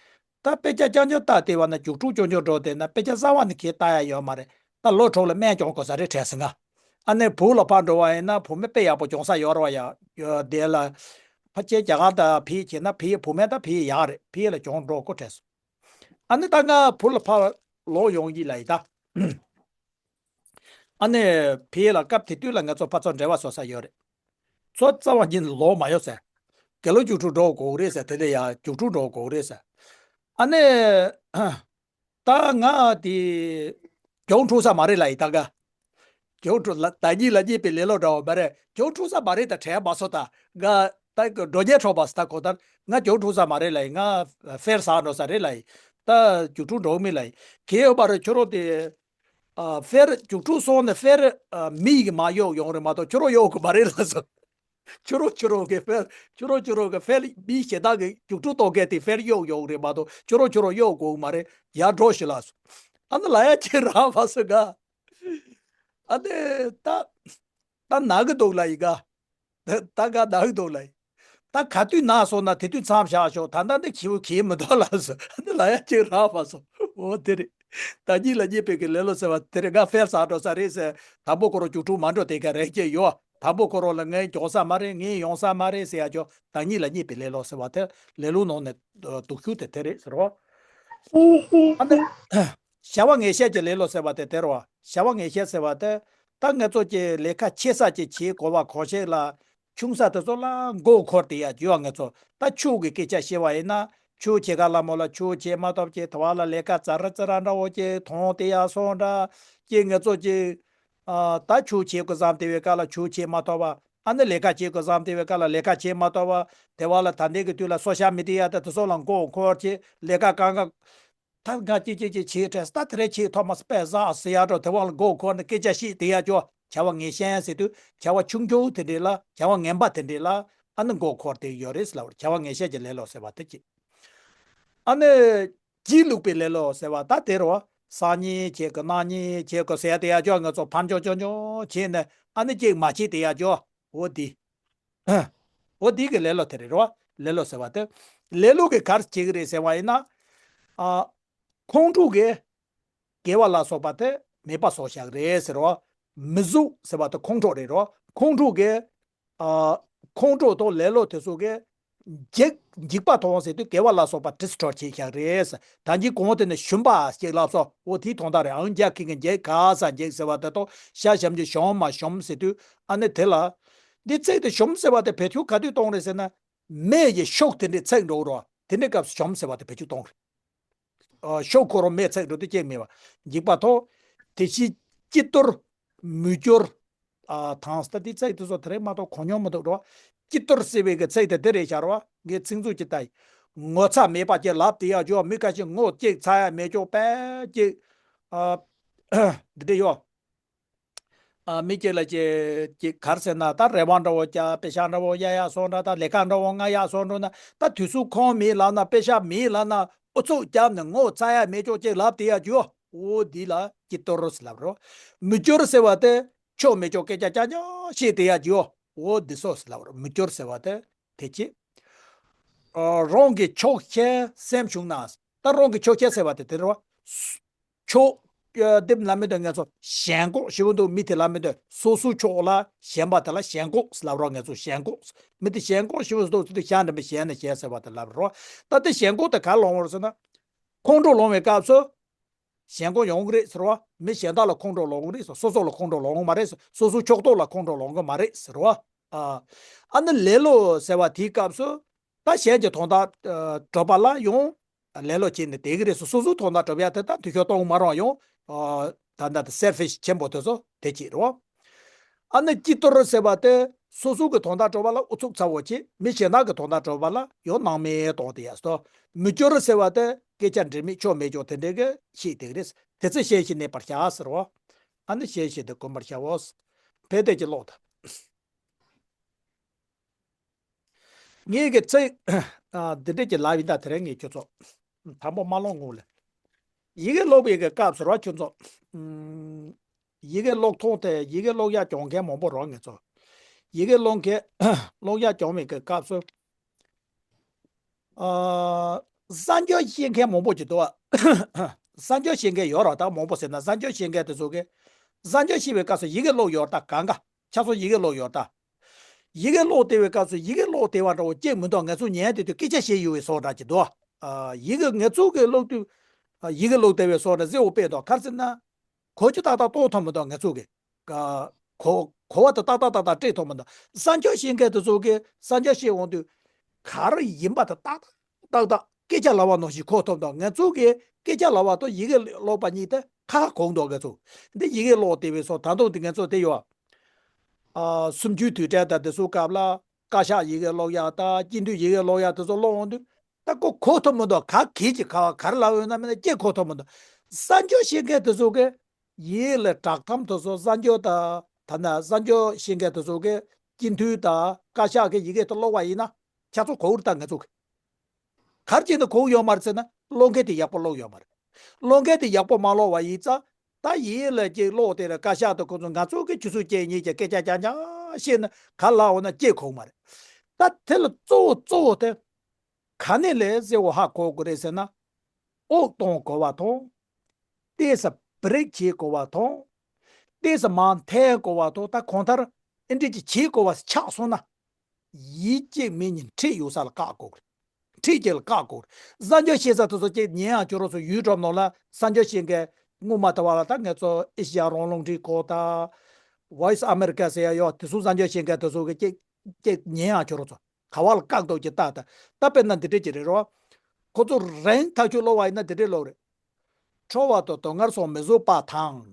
ད་དཔེ་ཆ་རྐྱང་རྐྱང་ལྟ་བསྡད་པ་ན་རྒྱུགས་སྤྲོད་རྐྱང་རྐྱང་འགྲོ་བསྡད་ན་དཔེ་ཆ་གསར་པ་ནི་གང་ལྟ་ཡ་ཡོད་མ་རེད། ད་ལོ་དྲུག་ལ་སྨན་སྦྱོང་དགོས་ས་རེད་དྲན་སོང་ང་། ཨ་ནི་བོད་ལ་ཕར་འགྲོ་བ་ཡིན་ན་བོད་སྨན་དཔེ་ཡག་པོ་སྦྱོང་ས་ཡོད་རེད་བ། ཡ། ཡ། དེ་ལ་ཕལ་ཆེར་རྒྱ་གར་དང་ཕྱིས་བྱས་ན་ཕྱིས་བོད་སྨན་ད་ཕྱིས་ཡག་རེད། ཕྱིས་ལ་སྦྱོང་འགྲོ་དགོས་དྲན་སོང་། ཨ་ནི་ད་ང་བོད་ལ་ཕར་ལོག་ཡོང་གི་ལབ་ཡིན་ད། ཨ་ནི་ཕྱིས་ལ་སྐབས་དེ་དུས་ལ་ང་ཚོ་ཕར་ཚུར་འབྲེལ་བ་བཟོ་ས་ཡོད་རེད། ཚོ་རྩ་བ་ཉིད་ནས་ལོག་མ་ཡོང་ཟེར། དགེ་སློབ་རྒྱུགས་སྤྲོད་འགྲོ་དགོས་རེད་ཟེར། དེ་ནས་ཡང་རྒྱུགས་སྤྲོད་འགྲོ་དགོས་རེད་ཟེར། ཨ་ནི། ད་ང་དེ་གྱོང་འཁྲུག་ས་མ་རེད་ལབ་ཡིན་ད་ག། གྱོང་འཁྲུག་ལ་བདག་ཉིད་ལ་བརྙས་པའི་ལེ་ལོ་འདྲ་བོ་མ་རེད། གྱོང་འཁྲུག་ས་མ་རེད་ད་དྲན་མ་སོང་ད་ག། ད་འགྲོ་རྒྱལ་འཕྲོག་པ་ཟེར། ད་གོ་ད་ང་རྒྱུགས་འཕྲོག་ས་མ་རེད་ལབ་ཡིན། ང་ཕེར་ཟག་འགྲོ་ས་རེད་ལབ་ཡིན། ད་རྒྱུགས་འཕྲོག་འགྲོ་མི་ལབ་ཡིན། གལ་ཡོད་པ་རེད། ཁྱོད་རང་དེ་ཨ་ཕེར་རྒྱུགས་འཕྲོག་སོང་ནས་ཕེར་ཨ་མི་ཡིས་མར་གཡུགས་ཡོང་རེད་མ་གཏོགས་ཁྱོད་རང་གཡུགས་དགོས་མ་རེད་ལབ་སོང་། ཁྱོད་རང་ཁྱོད་རང་གི་ཕེར་ཁྱོད་རང་ཁྱོད་རང་གི་ཕེར་མི་གཞན་དག་གིས་རྒྱུགས་འཕྲོག་གཏོང་མཁན་དེ་ཕེར་གཡུགས་ཡོང་རེད་མ་གཏོགས་ཁྱོད་རང་ཁྱོད་རང་གཡུགས་དགོས་མ་རེད། ཡར་འགྲོ་ཞིག་ལབ་སོང་། ཨ་ནི་ལབ་ཡ་ཅིག་རག་མ་སོང་ག་ཨ་ནི་ད་ད་ནག་གི་འདུག་ལབ་ཡིན་ག་ད་ག་ནག་འདུག་ལ། ད་ག་དུས་ནག་སོང་ན་དེ་དུས་མཚམས་བཞག་ཤོག་ད་ལྟ་འདི་ཁྱེའུ་གིས་མི་འདུག་ལབ་སོང་། འདི་ལབ་ཡ་གཅིག་རག་མ་སོང་། འོ་དེ་རེད། ད་གཉིད་ལ་གཉིད་པའི་གི་ལེ་ལོ་ཟེར་བ་དེ་རེད། ང་ཕེར་ཟག་འགྲོ་ས་རེད་ཟེར། དང་པོ་ཁོ་རང་རྒྱུགས་འཕྲོག་མ་འགྲོ་དེ་ག་རེ་སྐྱེས་ཡོད། དང་པོ་ཁོ་རང་ལ་ངས་འགྱོ་ས་མ་རེད། ངས་ཡོང་ས་མ་རེད་ཟེར་ཡ་ཅོ། ད་གཉིད་ལ་གཉིད་པའི་ལེ་ལོ་ཟེར་བ་དེ་ལེ་ལོ་ནང་ནས་སྡུག་ཤོས་དེ་དེ་རེད་ཟེར་བ། ཨ་ནི། བྱ་བ་ངེས་ཤེས་ཀྱི་ལེ་ལོ་ཟེར་བ་དེ་དེ་རེད་བ། བྱ་བ་ངེས་ཤེས་ཟེར་བ་དེ། ད་ང་ཚོ་ཀྱི་ལས་ཀ་ཆེ་ས་ཀྱི་བྱེད་དགོས་པ་གང་ཞིག་ལ། ཆུང་ས་དེ་ཚོ་ལ་མགོ་འཁོར་བསྡད་ཡ་ཡོད། ང་ཚོ་ད་ཆོས་ཀྱི་སྐད་ཆ་བཤད་པ་ཡིན་ན། ཆོས་བྱེད་ག་ལ་མོ་ལ་ཆོས་བྱེད་མ་ཐུབ་ཀྱི་དེ་བ་ལ་ལས་ཀ་ཙ་ར་ཙ་ར་འདྲ་བོ་ཀྱི་མཐོང་བསྡད་ཡ་སོང་འདྲ། ཀྱི་ང་ཚོ་ཀྱི། ཨ། ད་ཆོས་བྱེད་དགོས་བསམ་བསྡད་པའི་སྐབས་ལ་ཆོས་བྱེད་མ་ཐུབ་པ། ཨ་ནི་ལས་ཀ་བྱེད་དགོས་བསམ་བསྡད་པའི་སྐབས་ལ་ལས་ཀ་བྱེད་མ་ཐུབ་པ། དེ་བ་ལ་ད་ལྟའི་གི་དུས་ལ་སོ་ཤལ་མི་ཌི་ཡ་དང་དེ་ཚོ་ལ་མགོ་འཁོར་བྱེད། ལས་ཀ་གང་ག་ད་ང་ཅི་ཅི་ཅི་བྱེད་བྲེལ། ད་དེ་རེ་བྱེད་ཐོག་མ་དཔེ་ཟ་ཟེར་ཡ་འགྲོ། དེ་བ་ལ་མགོ་འཁོར་ནས་སྐད་ཆ་བཤད་བསྡད་ཡ་ཅོ། བྱ་བ་ངན་ཤན་ཟེར་དུས་བྱ་བ་ཆུང་ཆུང་དེ་འདྲས་ལ། བྱ་བ་ངན་པ་དེ་འདྲས་ལ་ཨ་ནི་མགོ་འཁོར་བསྡད་ཡོད་རེད་ཟེར་ལབ་པ་རེད། བྱ་བ་ངན་ཤན་གྱི་ལེ་ལོ་ཟེར་བ་དེ་ཅི། ཨ་ནི། སྒྱིད་ལུག་པའི་ལེ་ལོ་ཟེར་བ་ད་དེ་རེད་བ། སང་ཉིན་བྱེད་དགོས། གནངས་ཉིན་བྱེད་དགོས་ཟེར་ཡ་དེ་ཡ་ཅོ། ང་ཚོ་ཕམ་ཅོ་ཅོ་ཅོ་བྱས་ནས་ཨ་ནི་ཅིག་མ་བྱེད་བསྡད་ཡ་ཅོ། འོ་དེ། འོ་དེ་གི་ལེ་ལོ་དེ་རེད་རོ། ལེ་ལོ་ཟེར་བ་དེ། ལེ་ལོ་གི་ག་རེ་བྱེད་ཀྱི་རེད་ཟེར་བ་ཡིན་ན། ཨ། ཁོང་ཁྲོ་གིས་དགེ་བ་ལ་སོགས་པ་དེ་མེད་པ་བཟོ་བཞག་རེད་ཟེར་རོ། མི་གཟུགས་ཟེར་བ་དེ་ཁོང་ཁྲོ་རེད་རོ། ཁོང་ཁྲོ་གིས། ཨ། ཁོང་ཁྲོ་དང་ལེ་ལོ་དེ་ཚོ་གིས། འཇིགས། འཇིགས་པ་མཐོང་ཟེར་དུས་དགེ་བ་ལ་སོགས་པ་ཌི་སི་ཊོར་ཊི་བྱེད་བཞག་རེད། ད་གིན་གོང་དེ་ནས་ཞུམ་པ་ཞིག་ལབ་སོང་། འོ་དེའི་དོན་དག་རེད། ཨང་རྒྱ་ཁྱི་གི་འཇིགས་ག་ས་འཇིགས་ཟེར་བ་དེ་དང་ཤ་ཞོམ་གྱི་ཞོམ་མ་ཞོམ་ཟེར་དུས་ཨ་ནི་དེ་ལ། འདི་ཚིག་དེ་ཞོམ་ཟེར་བ་དེ་བེད་སྤྱོད་ག་དུས་གཏོང་རེད་ཟེར་ན། མེ་ཡི་ཤུགས་དེ་འདྲའི་ཚིག་འགྲོ་རོགས། དེ་འདྲའི་སྐབས་སུ་ཞོམ་ཟེར་བ་དེ་བེད་སྤྱོད་གཏོང་རེད། ཨ། ཤོག་ཁོ་རང་མེ་ཚིག་འགྲོ་དུས་སྐྱེ་མེད་པ། འཇིགས་པ་མཐོང་། དེ་བཞིན་སྐྱིད་ཏོར། མུ་ཅོར། ཨ། ཐང་སྟ་དེ་ཚིག་དེ་ཚོ་དེ་རིང་མ་གཏོགས་གོ་མྱོང་མི་འདུག་རོ། སྐྱིད་ཏོར་ཟེར་བའི་གི་ཚིག་དེ་དེ་རེད་ཤག་རོ། ངས་ཚིག་མཛོད་ཅིག་ལྟ་ཡིན། ངོ་ཚ་མེད་པ་ཅིག་ལབ་བསྡད་ཡ་ཅོ། མི་ཁ་ཤས་ངོ་གཅིག་ཚ་ཡ་མེད་ཅོ་པས་ཅིག་ཨ། འདི་འདྲ་ཡོད། ཨ། མི་གཅིག་ལ་གཅིག་གཅིག་ག་རེ་ཟེར་ན། ད་རེ་བ་འདྲ་བོ་བྱ། པེ་ཤག་འདྲ་བོ་གཡར་ཡག་སོང་འདྲ། ད་ལས་ཀ་འདྲ་བོ་ང་ཡག་སོང་འགྲོ་ན། ད་དུས་ཚོད་ཁོམ་མེད་ལབ་ན། པེ་ཤག་མེད་ལབ་ན། ཨུ་ཚུགས་བརྒྱབ་ནས་ངོ་ཚ་ཡག་མེད་ཅོག་ཅིག་ལབ་བསྡད་ཡག་ཅིག་ཡོད། འོ་འདི་ལ་སྐྱིད་ཏོར་ཟེར་ལབ་རོ། མུ་ཅོར་ཟེར་བ་དེ་ཆོ་མེད་ཅོག་སྐད་ཆ་རྐྱང་རྐྱང་བཤད་བསྡད་ཡག་ཅིག་ཡོད། འོ་འདི་སོ་ཟེར་ལབ་རོ། མུ་ཅོར་ཟེར་བ་དེ་དེ་ཅི། ཨ། རང་གི་ཆོག་ཤེས་སེམས་བྱུང་ན། ད་རང་གི་ཆོག་ཤེས་ཟེར་བ་དེ་དེ་རེད་བ། ཆོག་ཨ། དེབ་ལ་མི་འདུག་ང་ཚོ་ཞེན་ཁོག་ཞེ་པོ་འདུག་མི་དེ་ལ་མི་འདུག་སོ་སོའི་ཕྱོགས་ལ་ཞེན་པ་དེ་ལ་ཞེན་ཁོག་ལབ་རོགས། ང་ཚོ་ཞེན་ཁོག་མི་དེ་ཞེན་ཁོག་ཞེ་པོ་འདུག་ཟེར་དུས་ཞེན་འདྲ་མི་ཞེན་ནས་ཞེན་ཟེར་བ་དེ་ལབ་རོགས། ད་དེ་ཞེན་ཁོག་དེ་ག་ལོང་བར་ཟེར་ན། ཁོང་ཁྲོ་ལངས་པའི་སྐབས་སུ། ཞེན་ཁོག་ཡོང་གི་རེད་ཟེར་བ། མི་གཞན་དག་ལ་ཁོང་ཁྲོ་ལངས་གི་རེད་ཟེར། སོ་སོ་ལ་ཁོང་ཁྲོ་ལངས་གི་མ་རེད་ཟེར། སོ་སོའི་ཕྱོགས་གཏོགས་ལ་ཁོང་ཁྲོ་ལངས་གི་མ་རེད་ཟེར་བ། ཨ། ཨ་ནི་ལེ་ལོ་ཟེར་བ་དེའི་སྐབས་སུ། ད་གཞན་གྱི་དོན་དག་ཨ། སྒྲུབ་པ་ལ་ཡང་ལེ་ལོ་བྱས་ནས་བསྡད་ཀྱི་རེད་ཟེར། སོ་སོའི་དོན་དག་སྒྲུབ་ཡ་དེ་ད་འཐུས་ཤོར་གཏོང་མ་རུང་ཡང་། ཨ། ད་ལྟ་དེ་སེལ་ཕིཤ་ཆེན་པོ་དེ་ཚོ་དེ་གཅིག་རེད་བ། ཨ་ནི་སྐྱིད་ཏོར་ཟེར་བ་དེ་སོ་སོ་གི་དོན་དག་སྒྲུབ་པ་ལ་ཨུ་ཚུགས་ཚ་བོ་བྱེད། མི་གཞན་དག་གི་དོན་དག་སྒྲུབ་པ་ལ་ཡང་སྣང་མེད་གཏོང་བསྡད་ཡ་སོ། མུ་ཅོར་ཟེར་བ་དེ་སྐད་ཆ་འདྲི་མེད་ཆོ་མེད་ཆོ་དེ་འདྲའི་གི་བཤད་བསྡད་ཀྱི་རེད། དེ་ཚེ་གཞན་ཞིག་གནས་པར་བྱ་ཟེར་བ། ཨ་ནི་གཞན་ཞིག་དེ་གོམས་པར་བྱའོ། ཕལ་དེ་ཅིག་ཀློག་དང་། ངས་ཀྱི་ཚིག་ཨ། འདི་འདྲས་ཀྱི་ལབ་ཡིན། ད་དེ་རིང་ངས་ཁྱོད་ཚོ་དང་པོ་མ་ཀློག་ངོ་ལ། ཡི་གེ་ཀློག་པའི་གི་སྐབས་སུ་ར་ཁྱོད་ཚོ། ཨམ། ཡི་གེ་ཀློག་ཐོག་དེ་ཡི་གེ་ཀློག་ཡག་སྦྱོང་མཁན་མང་པོ་རོགས་ངེད་ཚོ། ཡི་གེ་ཀློག་མཁན་ཀློག་ཡག་སྦྱོང་བའི་གི་སྐབས་སུ། ཨ། གསར་འགྱུར་ཤེས་མཁན་མང་པོ་ཅིག་འདུག་ཨ། གསར་འགྱུར་ཤེས་མཁན་ཡོད་ར། ད་མང་པོ་ཟེར་ན་གསར་འགྱུར་ཤེས་མཁན་དེ་ཚོ་གིས་གསར་འགྱུར་ཤེས་པའི་སྐབས་སུ་ཡི་གེ་ཀློག་ཡོད་ད་གང་ག་ཆ་ཚང་ཡི་གེ་ཀློག་ཡོད་ད། ཡི་གེ་ཀློག་བསྡད་པའི་སྐབས་སུ་ཡི་གེ་ཀློག་བསྡད་པ་འདྲ་བོ་གཅིག་མི་འདུག་ང་ཚོ་ཉན་བསྡད་དུས་སྐད་ཆ་བཤད་ཡོད་པའི་བཟོ་འདྲ་ཅིག་འདུག་ཨ། ཡི་གེ་ང་ཚོ་གི་ཀློག་དུས། ཨ། ཡི་གེ་ཀློག་བསྡད་པའི་བཟོ་འདྲ་གཟི་འོག་དཔེ་འདུག་ག་རེ་ཟེར་ན། གོ་རྒྱུ་ཏག་ཏག་རྟོགས་ཐུབ་མི་འདུག་ང་ཚོ་གི། ཨ། གོ་གོ་བ་དེ་ཏག་ཏག་ཏག་ཏག་སྤྲད་ཐུབ་མི་འདུག་གསར་འགྱུར་ཤེས་མཁན་དེ་ཚོ་གིས་གསར་འགྱུར་བཤད་འོང་དུས། ག་རེ་ཡིན་པ་དེ་ཏག་ཏག་ཏག་ཏག་སྐད་ཆ་ལབ་པ་ནང་བཞིན་གོ་ཐུབ་འདུག་ང་ཚོ་གིས་སྐད་ཆ་ལབ་པ་དང་ཡི་གེ་ཀློག་པ་གཉིས་དེ་ཁ་ཁ་གོང་འདུག་ང་ཚོ། འདི་ཡི་གེ་ཀློག་བསྡད་པའི་སོ་ད་དུང་འདི་ང་ཚོ་དེ་ཡོད། ཨ། གསུམ་བཅུའི་དུས་དྲན་དང་དེ་ཚོའི་སྐབས་ལ། བཀའ་ཤག་ཡི་གེ་ཀློག་ཡག་དང་སྤྱི་འཐུས་ཡི་གེ་ཀློག་ཡག་དེ་ཚོ་ཀློག་འོང་དུས་ད་ཁོ་གོ་ཐུབ་མི་འདུག་ག་གིས་ཀྱི་ག་བ་ག་རེ་ལབ་ཡོད་ན་མིན་ན་ཅི་གོ་ཐུབ་མི་འདུག་གསར་འགྱུར་ཤེས་མཁན་དེ་ཚོ་གིས་ཡིད་ལ་བསྒྲགས་གཏམ་དེ་ཚོ་གསར་འགྱུར་དང་ད་ན་གསར་འགྱུར་ཤེས་མཁན་དེ་ཚོ་གིས་སྤྱི་འཐུས་དང་བཀའ་ཤག་གི་ཡི་གེ་དེ་ཀློག་པ་ཡིན་ན་ཁྱེད་ཚོ་གོ་གི་རེད་ད་ང་ཚོ་གི་གར་བྱས་ནས་གོ་གི་ཡོད་མ་རེད་ཟེར་ན་ཀློག་མཁན་དེ་ཡག་པོ་ཀློག་ཡོད་མ་རེད། ཀློག་མཁན་དེ་ཡག་པོ་མ་ཀློག་པ་ཡིན་ཙང་ད་ཡིད་ལ་ཅིག་ཀློག་དེ་ལ་བཀའ་ཤག་དང་ཁོ་ཚོ་ང་ཚོ་གི་ཆུ་ཚོད་བཅད་གཉིས་ཀྱི་སྐད་ཆ་རྐྱང་རྐྱང་བཤད་ན་ག་ལ་འོ་ན་ཅི་གོ་གི་མ་རེད། ད་དེ་ལ་གཙོ་བོ་གཙོ་བོ་དེ་ག་ནས་ལས་གསལ་བོ་ཧ་གོ་དགོས་རེད་ཟེར་ན། ཨོག་གཏོང་དགོས་པ་དང་། ཏོག་ཙམ་བྷི་རེག་བྱེད་དགོས་པ་དང་། ཏོག་ཙམ་མར་འཐེན་དགོས་པ་དང་ད་གང་ལྟར་ཨེ་འདྲ་ཅིག་བྱེད་དགོས་པ་ཆགས་སོང་ན། ཡིད་གཅིག་མིན་གཉིས་འཁྲིད་ཡོད་ས་ལ་བཀག་དགོས་རེད། འཁྲིད་ཀྱི་ལ་བཀག་དགོས་རེད། གསར་འགྱུར་ཤེས་ས་དེ་ཚོ་ཅིག་ཉན་ཡང་ཁྱོད་རང་ཚོ་ཡུ་ཊུབ་ནང་ལ་གསར་འགྱུར་ཤེས་མཁན་སྔོན་མ་ད་བར་ལ་ད་ངེད་ཚོ་ཨེ་ཤི་ཡ་རང་དབང་རླུང་འཕྲིན་ཁང་དང་། Voice America ཟེར་ཡ་ཡོད་དེ་ཚོ་གསར་འགྱུར་ཤེས་མཁན་དེ་ཚོ་གི་ཅིག་ཅིག་ཉན་ཡང་ཁྱོད་རང་ཚོ་ག་བ་ལ་བཀག་འདུག་ཅིག་ལྟ་ད་ལྟ་དཔེར་ན་འདི་འདྲ་ཅིག་རེད་རོ། ཁོ་ཚོ་རང་ཐག་ཆོད་ཀློག་པ་ཡིན་ན་འདི་འདྲ་ཀློག་རེད། ཁྲོ་བ་དང་སྡུག་བསྔལ་སོགས་མི་བཟོད་པ་དང་།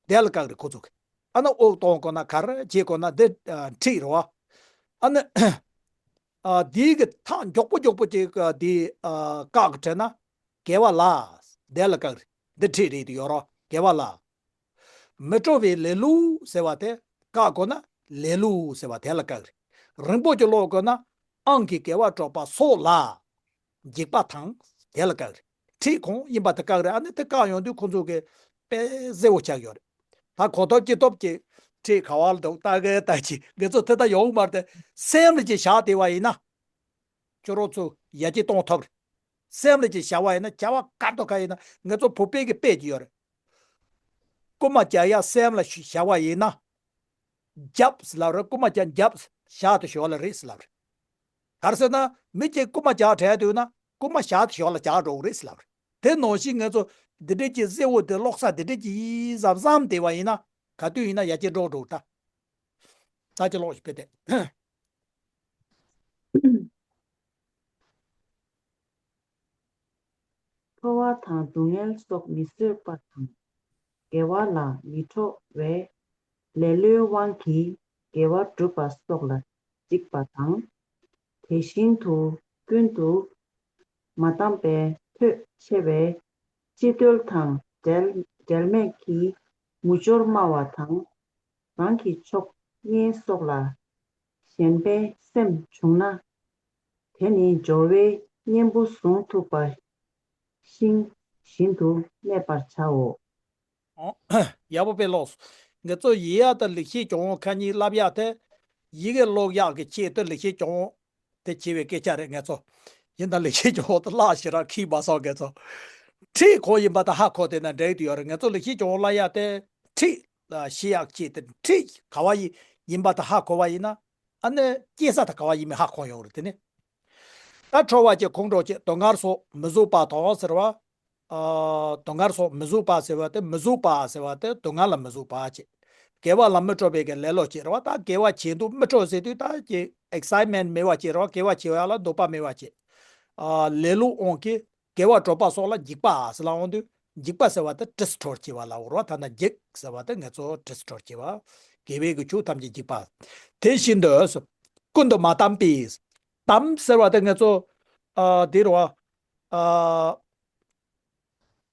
དེ་ལ་བཀག་རེད་ཁོ་ཚོ་གི་ཨ་ན་ཨོག་གཏོང་དགོས་ན་ག་རེ་བྱེད་དགོས་ན་འདི་ཨ་འཁྲིད་རེད་བ། ཨ་ན་ཨ་འདིའི་གི་ཐག་མགྱོགས་པོ་མགྱོགས་པོ་ཅིག་ཨ་འདི་ཨ་བཀག་གི་དྲན་ན་དགེ་བ་ལ། དེ་ལ་བཀག་རེད། འདི་འཁྲིད་རེད་དུ་ཡོད་རོ་དགེ་བ་ལ། མི་སྤྲོ་བའི་ལེ་ལོ་ཟེར་བ་དེ་བཀག་དགོས་ན་ལེ་ལོ་ཟེར་བ་དེ་ལ་བཀག་རེད། རིང་པོ་ཅིག་ཀློག་དགོས་ན་ཨང་གི་དགེ་བ་སྒྲུབ་པ་སོགས་ལ། འཇིགས་པ་དང་དེ་ལ་བཀག་རེད། འཁྲིད་གང་ཡིན་པ་དེ་བཀག་རེད། ཨ་ནི་དེ་བཀག་ཡོང་དུས་ཁོ་ཚོ་གི་དཔེ་གསལ་བོ་ཆགས་ཡོད་རེད། ད་གོ་ཐོབ་ཅི་ཐོབ་ཀྱི་འཁྲིད་ག་བ་ལ་འདུག་ལྟ་གི་ལྟ་ཅི་ངེད་ཚོ་དེ་ལྟ་ཡོང་མ་རེད་དེ་སེམས་ལ་ཅིག་བཞག་བསྡད་པ་ཡིན་ན། ཁྱོད་རང་ཚོ་ཡར་རྒྱས་གཏོང་ཐུབ་རེད། སེམས་ལ་ཅིག་བཞག་པ་ཡིན་ན་བྱ་བ་ག་འདྲ་ག་ཡིན་ན་ངེད་ཚོ་བོད་པའི་གི་དཔེ་ཅིག་ཡོད་རེད། རྐུན་མ་རྒྱག་ཡ་སེམས་ལ་བཞག་པ་ཡིན་ན། རྒྱབ་ལབ་རེད། རྐུན་མ་རྒྱག་རྒྱབ་བཞག་ཏུ་ཞོག་ལ་རེད་ལབ་རེད། ག་རེ་ཟེར་ན་མི་གཅིག་རྐུན་མ་རྒྱག་དྲན་དུས་ན་རྐུན་མ་བཞག་ཏུ་ཞོག་ལ་རྒྱག་འགྲོ་གི་རེད་ལབ་རེད། དེ་ནང་བཞིན་ངེད་ཚོ་འདི་འདྲས་ཀྱི་གསལ་བོ་དེ་ཀློག་ས་འདི་འདྲས་ཀྱི་ཡིན་བསམ་བསམ་བསྡད་པ་ཡིན་ན་ག་དུས་ཡིན་ན་ཡར་རྒྱས་འགྲོ་འགྲོ་ད། ད་ཅི་ཀློག་ཞིག་དཔེ་དེ། ཁྲོ་བ་དང་སྡུག་བསྔལ་སོགས་མི་བཟོད་པ་དང་། དགེ་བ་ལ་མི་ཁྲོ་བའི་ལེ་ལོའི་དབང་གིས་དགེ་བ་སྒྲུབ་པ་སོགས་ལ་འཇིགས་པ་དང་། དེ་བཞིན་དུ་ཀུན་ཏུ་མ་བསྡམས་པའི་ཐོས་ཆེ་བའི་ཕྱི་རྟོལ་དང་འབྲལ་འབྲལ་མེད་ཀྱི་མུ་ཅོར་སྨྲ་བ་དང་། རང་གི་ཕྱོགས་གཉེན་སོགས་ལ་ཞེན་པའི་སེམས་བྱུང་ན། དེ་ནི་སྦྱོར་བའི་གཉེན་པོ་བཟུང་ཐུབ་པ་ཤིང་བཞིན་དུ་གནས་པར་བྱའོ། ཡག་པོ་དཔེ་ཀློག་སོང་། ངེད་ཚོ་ཡི་ཡ་དང་ལེགས་བཤད་ལྗོན་དབང་ཁ་གཉིས་བསླབ་ཡག་དེ། ཡི་གེ་ཀློག་ཡག་གི་ཆེད་དུ་ལེགས་བཤད་ལྗོན་དབང་དེ་བྱས་པའི་སྐད་ཆ་རེད་ངེད་ཚོ། ཡིན་ད་ལེགས་བཤད་ལྗོན་དབང་དེ་བཀླགས་ཞེ་དྲག་ཁྱི་མ་སོང་ངེད་ཚོ། ཁྲིད་གང་ཡིན་པ་དེ་ཧ་གོ་བསྡད་ན་འགྲིག་དུ་ཡོད་རེད། ངེད་ཚོ་ལེགས་བཤད་ལྗོན་དབང་བསླབ་ཡག་དེ་ཁྲིད་ལ་ཤེས་ཡག་ཆེད་དུ་ཁྲིད་ག་བ་ཡིན་ཡིན་པ་དེ་ཧ་གོ་བ་ཡིན་ན། ཨ་ནི་སྐྱེ་ས་དེ་ག་བ་ཡིན་མིན་ཧ་གོ་ཡོང་རེད་དེ་ནི། ད་ཁྲོ་བ་བཅས་ཁོང་ཁྲོ་བཅས་སྡུག་བསྔལ་སོགས་མི་བཟོད་པ་དང་ཟེར་བ། ཨ་སྡུག་བསྔལ་སོགས་མི་བཟོད་པ་ཟེར་བ་དེ་མི་བཟོད་པ་ཟེར་བ་དེ་སྡུག་བསྔལ་ལ་མི་བཟོད་པ་བཅས། དགེ་བ་ལ་མི་སྤྲོ་བའི་གི་ལེ་ལོ་བཅས་རེད་བ། ད་དགེ་བ་བྱེད་འདུག་མི་སྤྲོ་ཟེར་དུས་ད་ཀྱི་ཨེག་སའི་ཊི་མེན་ཊི་མེད་པ་བཅས་རེད་བ། དགེ་བ་བྱེད་ཡག་ལ་འདོད་པ་མེད་པ་བཅས། ཨ་ལེ་ལོའི་དབང་གིས་དགེ་བ་སྒྲུབ་པ་སོགས་ལ་འཇིགས་པ་ཟེར་ལ་འོང་དུས་འཇིགས་པ་ཟེར་བ་དེ་ཌི་སི་ཊོར་བྱེད་པ་ལ་འོ་རེད་བ། ད་ན་འཇིགས་ཟེར་བ་དེ་ངེད་ཚོ་ཌི་སི་ཊོར་བྱེད་པ། དགེ་བའི་གི་ཆོས་ཐམས་ཅད་འཇིགས་པ། དེ་བཞིན་དུ་ཀུན་ཏུ་མ་བསྡམས་པའི། བསྡམས་ཟེར་བ་དེ་ངེད་ཚོ་ཨ་དེ་རེད་བ། ཨ་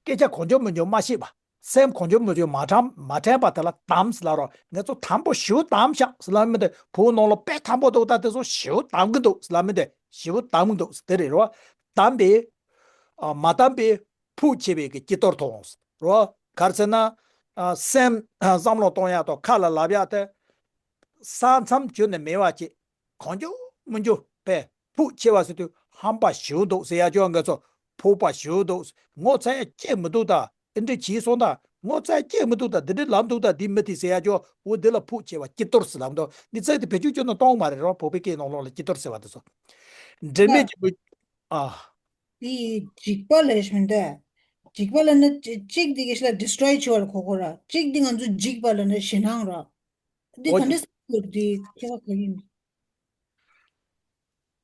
སྐད་ཆ་གང་བྱུང་མང་བྱུང་མ་བཤད་པ། སེམས་གང་བྱུང་མང་བྱུང་མ་དྲན་མ་དྲན་པ་དེ་ལ་བསྡམས་ཟེར་ལ་རོ། ངེད་ཚོ་དམ་པོ་ཞེ་པོ་བསྡམས་ཤག་ཟེར་ལ་མི་འདུག་བོད་ནང་ལ་དཔེ་དམ་པོ་འདུག་ད་དེ་ཚོ་ཞེ་པོ་བསྡམས་གི་འདུག་ཟེར་ལ་མི་འདུག་ཞེ་པོ་བསྡམས་གི་འདུག་ཟེར་དེ་རེད་རོ། བསྡམས་པའི། ཨ་མ་བསྡམས་པའི་ཕུགས་ཆེ་བའི་གི་སྐྱིད་སྡུག་མཐོང་རོ། ག་རེ་ཟེར་ན། ཨ་སེམས་ཨ་བསམ་བློ་གཏོང་ཡག་དང་ཁ་ལ་ལབ་ཡག་དེ། ས་མཚམས་ཁྱོན་ནས་མེད་པ་ཅིག་གང་བྱུང་མང་བྱུང་དཔེ་ཕུགས་ཆེ་བ་ཟེར་དུས་ཧམ་པ་ཞེ་པོ་འདུག་ཟེར་ཡ་ཅོ་ང་ཚོ་ཕུགས་པ་ཞེ་པོ་འདུག་ངོ་ཚ་ཡ་སྐྱེ་མི་འདུག་ད་ཨེ་འདྲ་བྱས་སོང་ད་ངོ་ཚ་ཡ་སྐྱེ་མི་འདུག་ད་འདི་འདྲ་ལབ་འདུག་ད་འདི་མི་དེ་ཟེར་ཡ་ཅོ་འོ་འདི་ལ་ཕུགས་ཆེ་བ་སྐྱིད་སྡུག་ཟེར་ལབ་འདུག་འདི་ཚད་དེ་བེད་སྤྱོད་ཅོ་ན་གཏོང་མ་རེད་རོ། བོད་པའི་སྐད་ནང་ལོགས་ལ་སྐྱིད་སྡུག་ཟེར་བ་དེ་ཚོ་འབྲེལ་མེད་ཀྱི་བུ་ཨ། དེ་འཇིགས་པ་ལས་མི་འདའ། འཇིགས་པ་ལ་ནི་གཅིག་དེ་གི་ཤི་ལ་ཌི་སི་ཊོ་རོའི་བྱེད་པ་ལ་གོ་གོ་ར་གཅིག་དེ་ང་ཚོ་འཇིགས་པ་ལ་ནི་ཞེད་སྣང་ར། འདི་འོ་ག་འདྲ་ཟེར་དགོས་རེད། ཁྱད་པར་ག་ཡིན།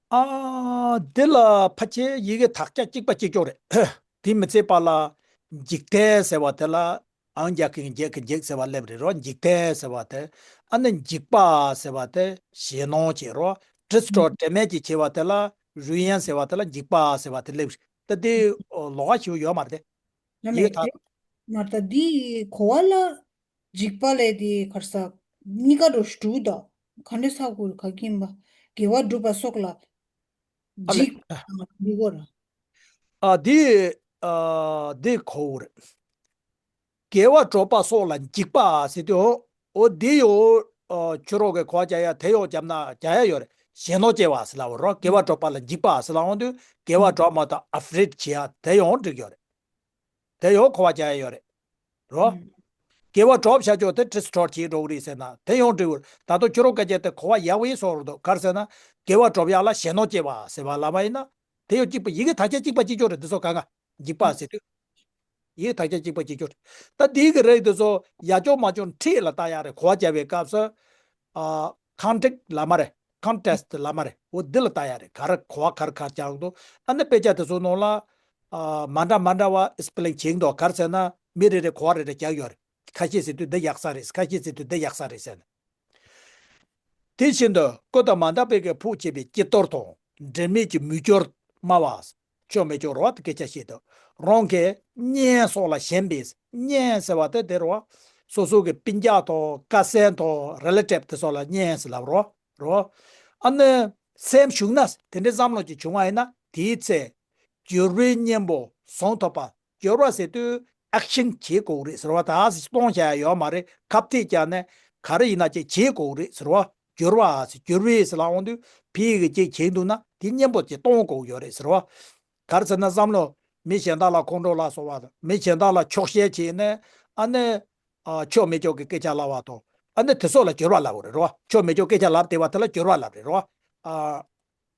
ཨ། འདི་ལ་ཕལ་ཆེར་ཡི་གེ་དག་ཆ་གཅིག་པ་གཅིག་རྐྱང་རེད། དེ་མི་ཚད་པ་ལ་འཇིག་རྟེན་ཟེར་བ་དེ་ལ་ཨང་རྒྱག་གི་འཇིག་གི་འཇིག་ཟེར་བ་སླེབས་རེད་རོ། འཇིག་རྟེན་ཟེར་བ་དེ་ཨ་ནི་འཇིགས་པ་ཟེར་བ་དེ་ཞེད་སྣང་བྱེད་རོ། དྲི་སི་ཊོར་དྲི་མེད་ཀྱི་བྱེད་པ་དེ་ལ་རུས་ཡན་ཟེར་བ་དེ་ལ་འཇིགས་པ་ཟེར་བ་དེ་སླེབས་རེད། ད་དེ་ཨོ་ལོགས་ཀ་ཞིག་ཡོད་མ་རེད་དེ། ཡིག་ཐག་མ་རེད། ད་འདི་གོ་བ་ལ་འཇིགས་པ་ལས་དེ་གར་ས་གཉིས་ཀ་འགྲོ་ཞུ་དྲུག་དང་ག་འདྲ་ས་གུར་ག་གིན་པ་དགེ་བ་སྒྲུབ་པ་སོགས་ལ་ཨ་ལས། འཇིགས་འདི་གོ་ར། ཨ་འདི་ཨ་འདི་གོ་བོ་རེད། དགེ་བ་སྒྲུབ་པ་སོགས་ལ་འཇིགས་པ་ཟེར་དུས་འོ་འོ་འདི་ཡོ་ཨ་ཆུ་རོགས་ཀྱི་གོ་བ་རྒྱག་ཡ་དེ་ཡོ་རྒྱབ་ན་རྒྱག་ཡ་ཡོད་རེད། ཞེད་སྣང་སྐྱེ་བ་ཟེར་ལ་འོ་རོ། དགེ་བ་སྒྲུབ་པ་ལ་འཇིགས་པ་ཟེར་ལ་འོང་དུས་དགེ་བ་སྒྲུབ་མ་ཐག་ཨ་ཧྥི་རེད་བྱེད་ཡ་དེ་ཡོང་འགྲིག་ཡོད་རེད། དེ་ཡོ་གོ་བ་རྒྱག་ཡ་ཡོད་རེད་རོ། དགེ་བ་སྒྲུབ་བྱ་ཆོག་དེ་དྲི་སི་ཊོར་བྱེད་འགྲོ་གི་རེད་ཟེར་ན་དེ་ཡོང་འགྲིག་གི་རེད། ད་དུང་ཆུ་རོགས་སྐད་ཆ་དེ་གོ་བ་ཡག་པོ་ཡིན་སོགས་རེད་འདུག་ག་རེ་ཟེར་ན་དགེ་བ་སྒྲུབ་ཡ་ལ་ཞེད་སྣང་སྐྱེ་བ་ཟེར་བ་ལབ་པ་ཡིན་ན་དེ་ཡོ་གཅིག་པ་ཡི་གེ་དག་ཆ་གཅིག་པ་གཅིག་ཆོག་རེད། འདི་ཚོ་གང་ག་འཇིགས་པ་ཟེར་དུས། ཡིག་དག་ཆ་གཅིག་པ་གཅིག་ཆོག་རེད། ད་འདི་གི་རིགས་འདི་ཚོ་ཡ་ཅོག་མ་ཅོག་འཁྲིས་ལ་ལྟ་ཡ་རེད། གོ་བ་རྒྱབ་པའི་སྐབས་སུ། ཨ། ཀོན་ཊེག་ལ་མ་རེད། ཀོན་ཊེག་སི་ལ་མ་རེད། འོ་འདི་ལ་ལྟ་ཡ་རེད། ག་རེ་གོ་བ་ག་རེ་ག་རེ་རྒྱག་འདུག་ཨ་ནི་དཔེ་ཆ་དེ་ཚོ་ནང་ལ། ཨ། མ་འདྲ་མ་འདྲ་བ་སི་པེ་ལིང་བྱེད་འདུག་ག་རེ་ཟེར་ན་མི་རེ་རེ་གོ་བ་རེ་རེ་རྒྱག་ཡོད་རེད། ཁ་ཤས་ཟེར་དུས་འདི་ཡག་ས་རེད། ཁ་ཤས་ཟེར་དུས་འདི་ཡག་ས་རེད་ཟེར་ནས། དེ་བཞིན་དུ་ཀུན་ཏུ་མ་འདག་པའི་གི་ཕུགས་བྱེད་པའི་སྐྱིད་གཏོར་དང་འབྲལ་མེད་ཀྱི་མུན་སྐྱོར་སྨྲ་བ། ཆོ་མེད་ཆོ་རོ་བ་དེ་སྐད་ཆ་བཤད་དོ། རང་གི་གཉེན་སོགས་ལ་ཞེན་པས། གཉེན་ཟེར་བ་དེ་དེ་རོ་བ། སོ་སོ་གི་སྤུན་ཀྱག་དང་ཀ་སན་དང་རི་ལེ་ཊིབ་དེ་སོགས་ལ་གཉེན་ཟེར་ལབ་རོ་རོ། ཨ་ནི་སེམས་ཞུགས་ན་དེ་འདྲའི་བསམ་བློ་ཅིག་བྱུང་བ་ཡིན་ན་དེའི་ཚེ་འགྱུར་བའི་གཉེན་པོ་ཟུངས་ཐོབ་པ། སྦྱོར་བ་ཟེར་དུས་ཨེག་ཤན་བྱེད་དགོས་རེད་ཟེར་བ། ད་གཏོང་བྱ་ཡ་ཡོད་མ་རེད། ཁ་གཏད་བཅག་ནས་ག་རེ་ཡིན་ན་ཅིག་བྱེད་དགོས་རེད་ཟེར་བ། སྦྱོར་བ་ཟེར་སྦྱོར་བས་ཟེར་ལ་འོང་དུས་ཕི་ཡི་གི་ཅིག་བྱེད་འདུག་ན་དེ་གཉེན་པོ་ཅིག་གཏོང་དགོས་ཡོད་རེད་ཟེར་བ། ག་རེ་ཟེར་ན་བསམ་བློ་མི་གཞན་དག་ལ་ཁོང་ཁྲོ་ལ་སོགས་པ་དང་མི་གཞན་དག་ལ་ཆོག་ཤེས་བྱས་ནས་ཨ་ནི་ཆོ་མེད་ཆོ་གི་སྐད་ཆ་ལབ་པ་དང་ཨ་ནི་དེ་སོགས་ལ་སྦྱོར་བ་ལབ་དགོས་རེད་རོ། ཆོ་མེད་ཆོ་སྐད་ཆ་ལབ་བསྡད་པ་དེ་ལ་སྦྱོར་བ་ལབ་རེད་རོ། ཨ།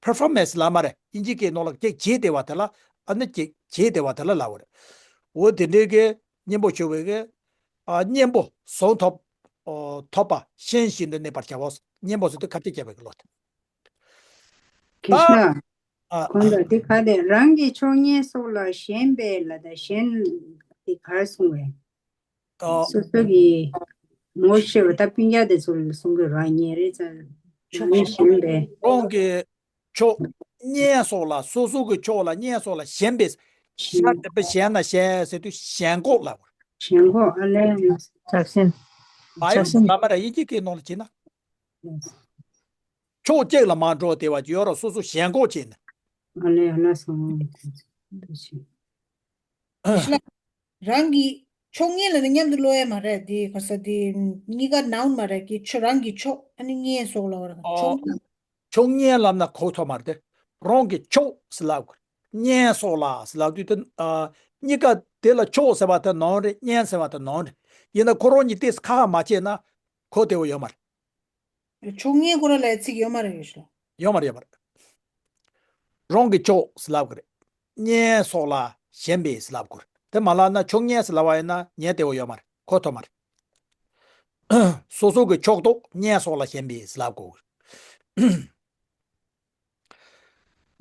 པར་ཕོར་མེན་སི་ལབ་མ་རེད། དབྱིན་ཇི་སྐད་ནང་ལ་ཅིག་བྱས་བསྡད་པ་དེ་ལ་ཨ་ནི་ཅིག་བྱས་བསྡད་པ་དེ་ལ་ལབ་པ་རེད། འོ་དེ་འདྲའི་གི་གཉེན་པོ་ཞུ་བའི་གི་ཨ་གཉེན་པོ་ཟུངས་ཐོབ་ཨོ་ཐོབ་པ་ཤེས་བཞིན་དུ་གནས་པར་བྱའོ། གཉེན་པོ་ཟེར་དུས་ཁ་གཏད་བཅག་པའི་གི་བློ་དེ། ད་ཀྲིཤ་ན། ཨ་ཁོང་ལ་འདི་ག་དེ་རང་གི་ཕྱོགས་ངན་སོགས་ལ་ཞེན་པས་ལ་ད་གཞན་དེ་གར་སོང་བས། ཨ། སོ་སོ་གི་ངོ་ཤེས་པ་ད་སྤུན་ཀྱག་དེ་ཚོ་ལ་གསུང་གི་རང་ཉེ་རེད་ཙང་ཆོག་ཉེ་ཞེན་པས། རང་གི་ཕྱོགས་གཉེན་སོགས་ལ་སོ་སོ་གི་ཕྱོགས་ལ་གཉེན་སོགས་ལ་ཞེན་པས། ཞེན་ཤ་དེ་པ་ཞེན་ན་ཞེན་ཟེར་དུས་ཞེན་ཁོག་ལ། ཞེན་ཁོག་ཨ་ལས་ཡང་ཆགས་ཞེན། བ་ཡོ་ཆགས་ཞེན་ལ་མ་ར་ཡིན་གཅིག་གི་ནང་ལ་བྱེད་ན། ཕྱོགས་གཅིག་ལ་མ་འགྲོ་བདེ་བ་ཡོད་ར་སོ་སོ་ཞེན་ཁོག་བྱེད་ན། ཨ་ལས་ཡང་ལ་སོང་། རང་གི་ཕྱོགས་ངན་ལ་ནི་མཉམ་དུ་ཀློག་ཡ་མ་རེད། དེ་ག་ས་དེ་གཉིས་ཀ་ནའུན་མ་རེད་ཀི་ཆོ་རང་གི་ཕྱོགས་ཨ་ནི་ངན་སོགས་ལ་བར་ཨོ། ཕྱོགས་ངན། ཕྱོགས་ངན་ལབ་ན་གོ་ཐོག་མ་རེད་དེ། རང་གི་ཕྱོགས་ཟེར་ལབ་དགོས། ངན་སོགས་ལ་ཟེར་ལབ་དུས་དེ་ཨ་གཉིས་ཀ་དེ་ལ་ཕྱོགས་ཟེར་བ་དེ་ནོར་རེད། ངན་ཟེར་བ་དེ་ནོར་རེད། ཡིན་ན་ཁོ་རང་གཉིས་དེ་ཁ་ཁ་མ་བྱས་ན་གོ་བདེ་བོ་ཡོད་མ་རེད། ཕྱོགས་ངན་ཁོ་རང་ལ་ཚིག་ཡོད་མ་རེད་ཡོད་ཤོ། ཡོད་མ་རེད་ཡོད་མ་རེད། རང་གི་ཕྱོགས་ཟེར་ལབ་གི་རེད། གཉེན་སོགས་ལ་ཞེན་པས་ཟེར་ལབ་དགོས་རེད། དེ་མ་ལབ་ན་ཕྱོགས་ངན་ཟེར་ལབ་པ་ཡིན་ན་ཉན་བདེ་བོ་ཡོད་མ་རེད། གོ་ཐོབ་མ་རེད། སོ་སོ་གི་ཕྱོགས་གཏོགས་གཉེན་སོགས་ལ་ཞེན་པས་ཟེར་ལབ་དགོས་གི་རེད།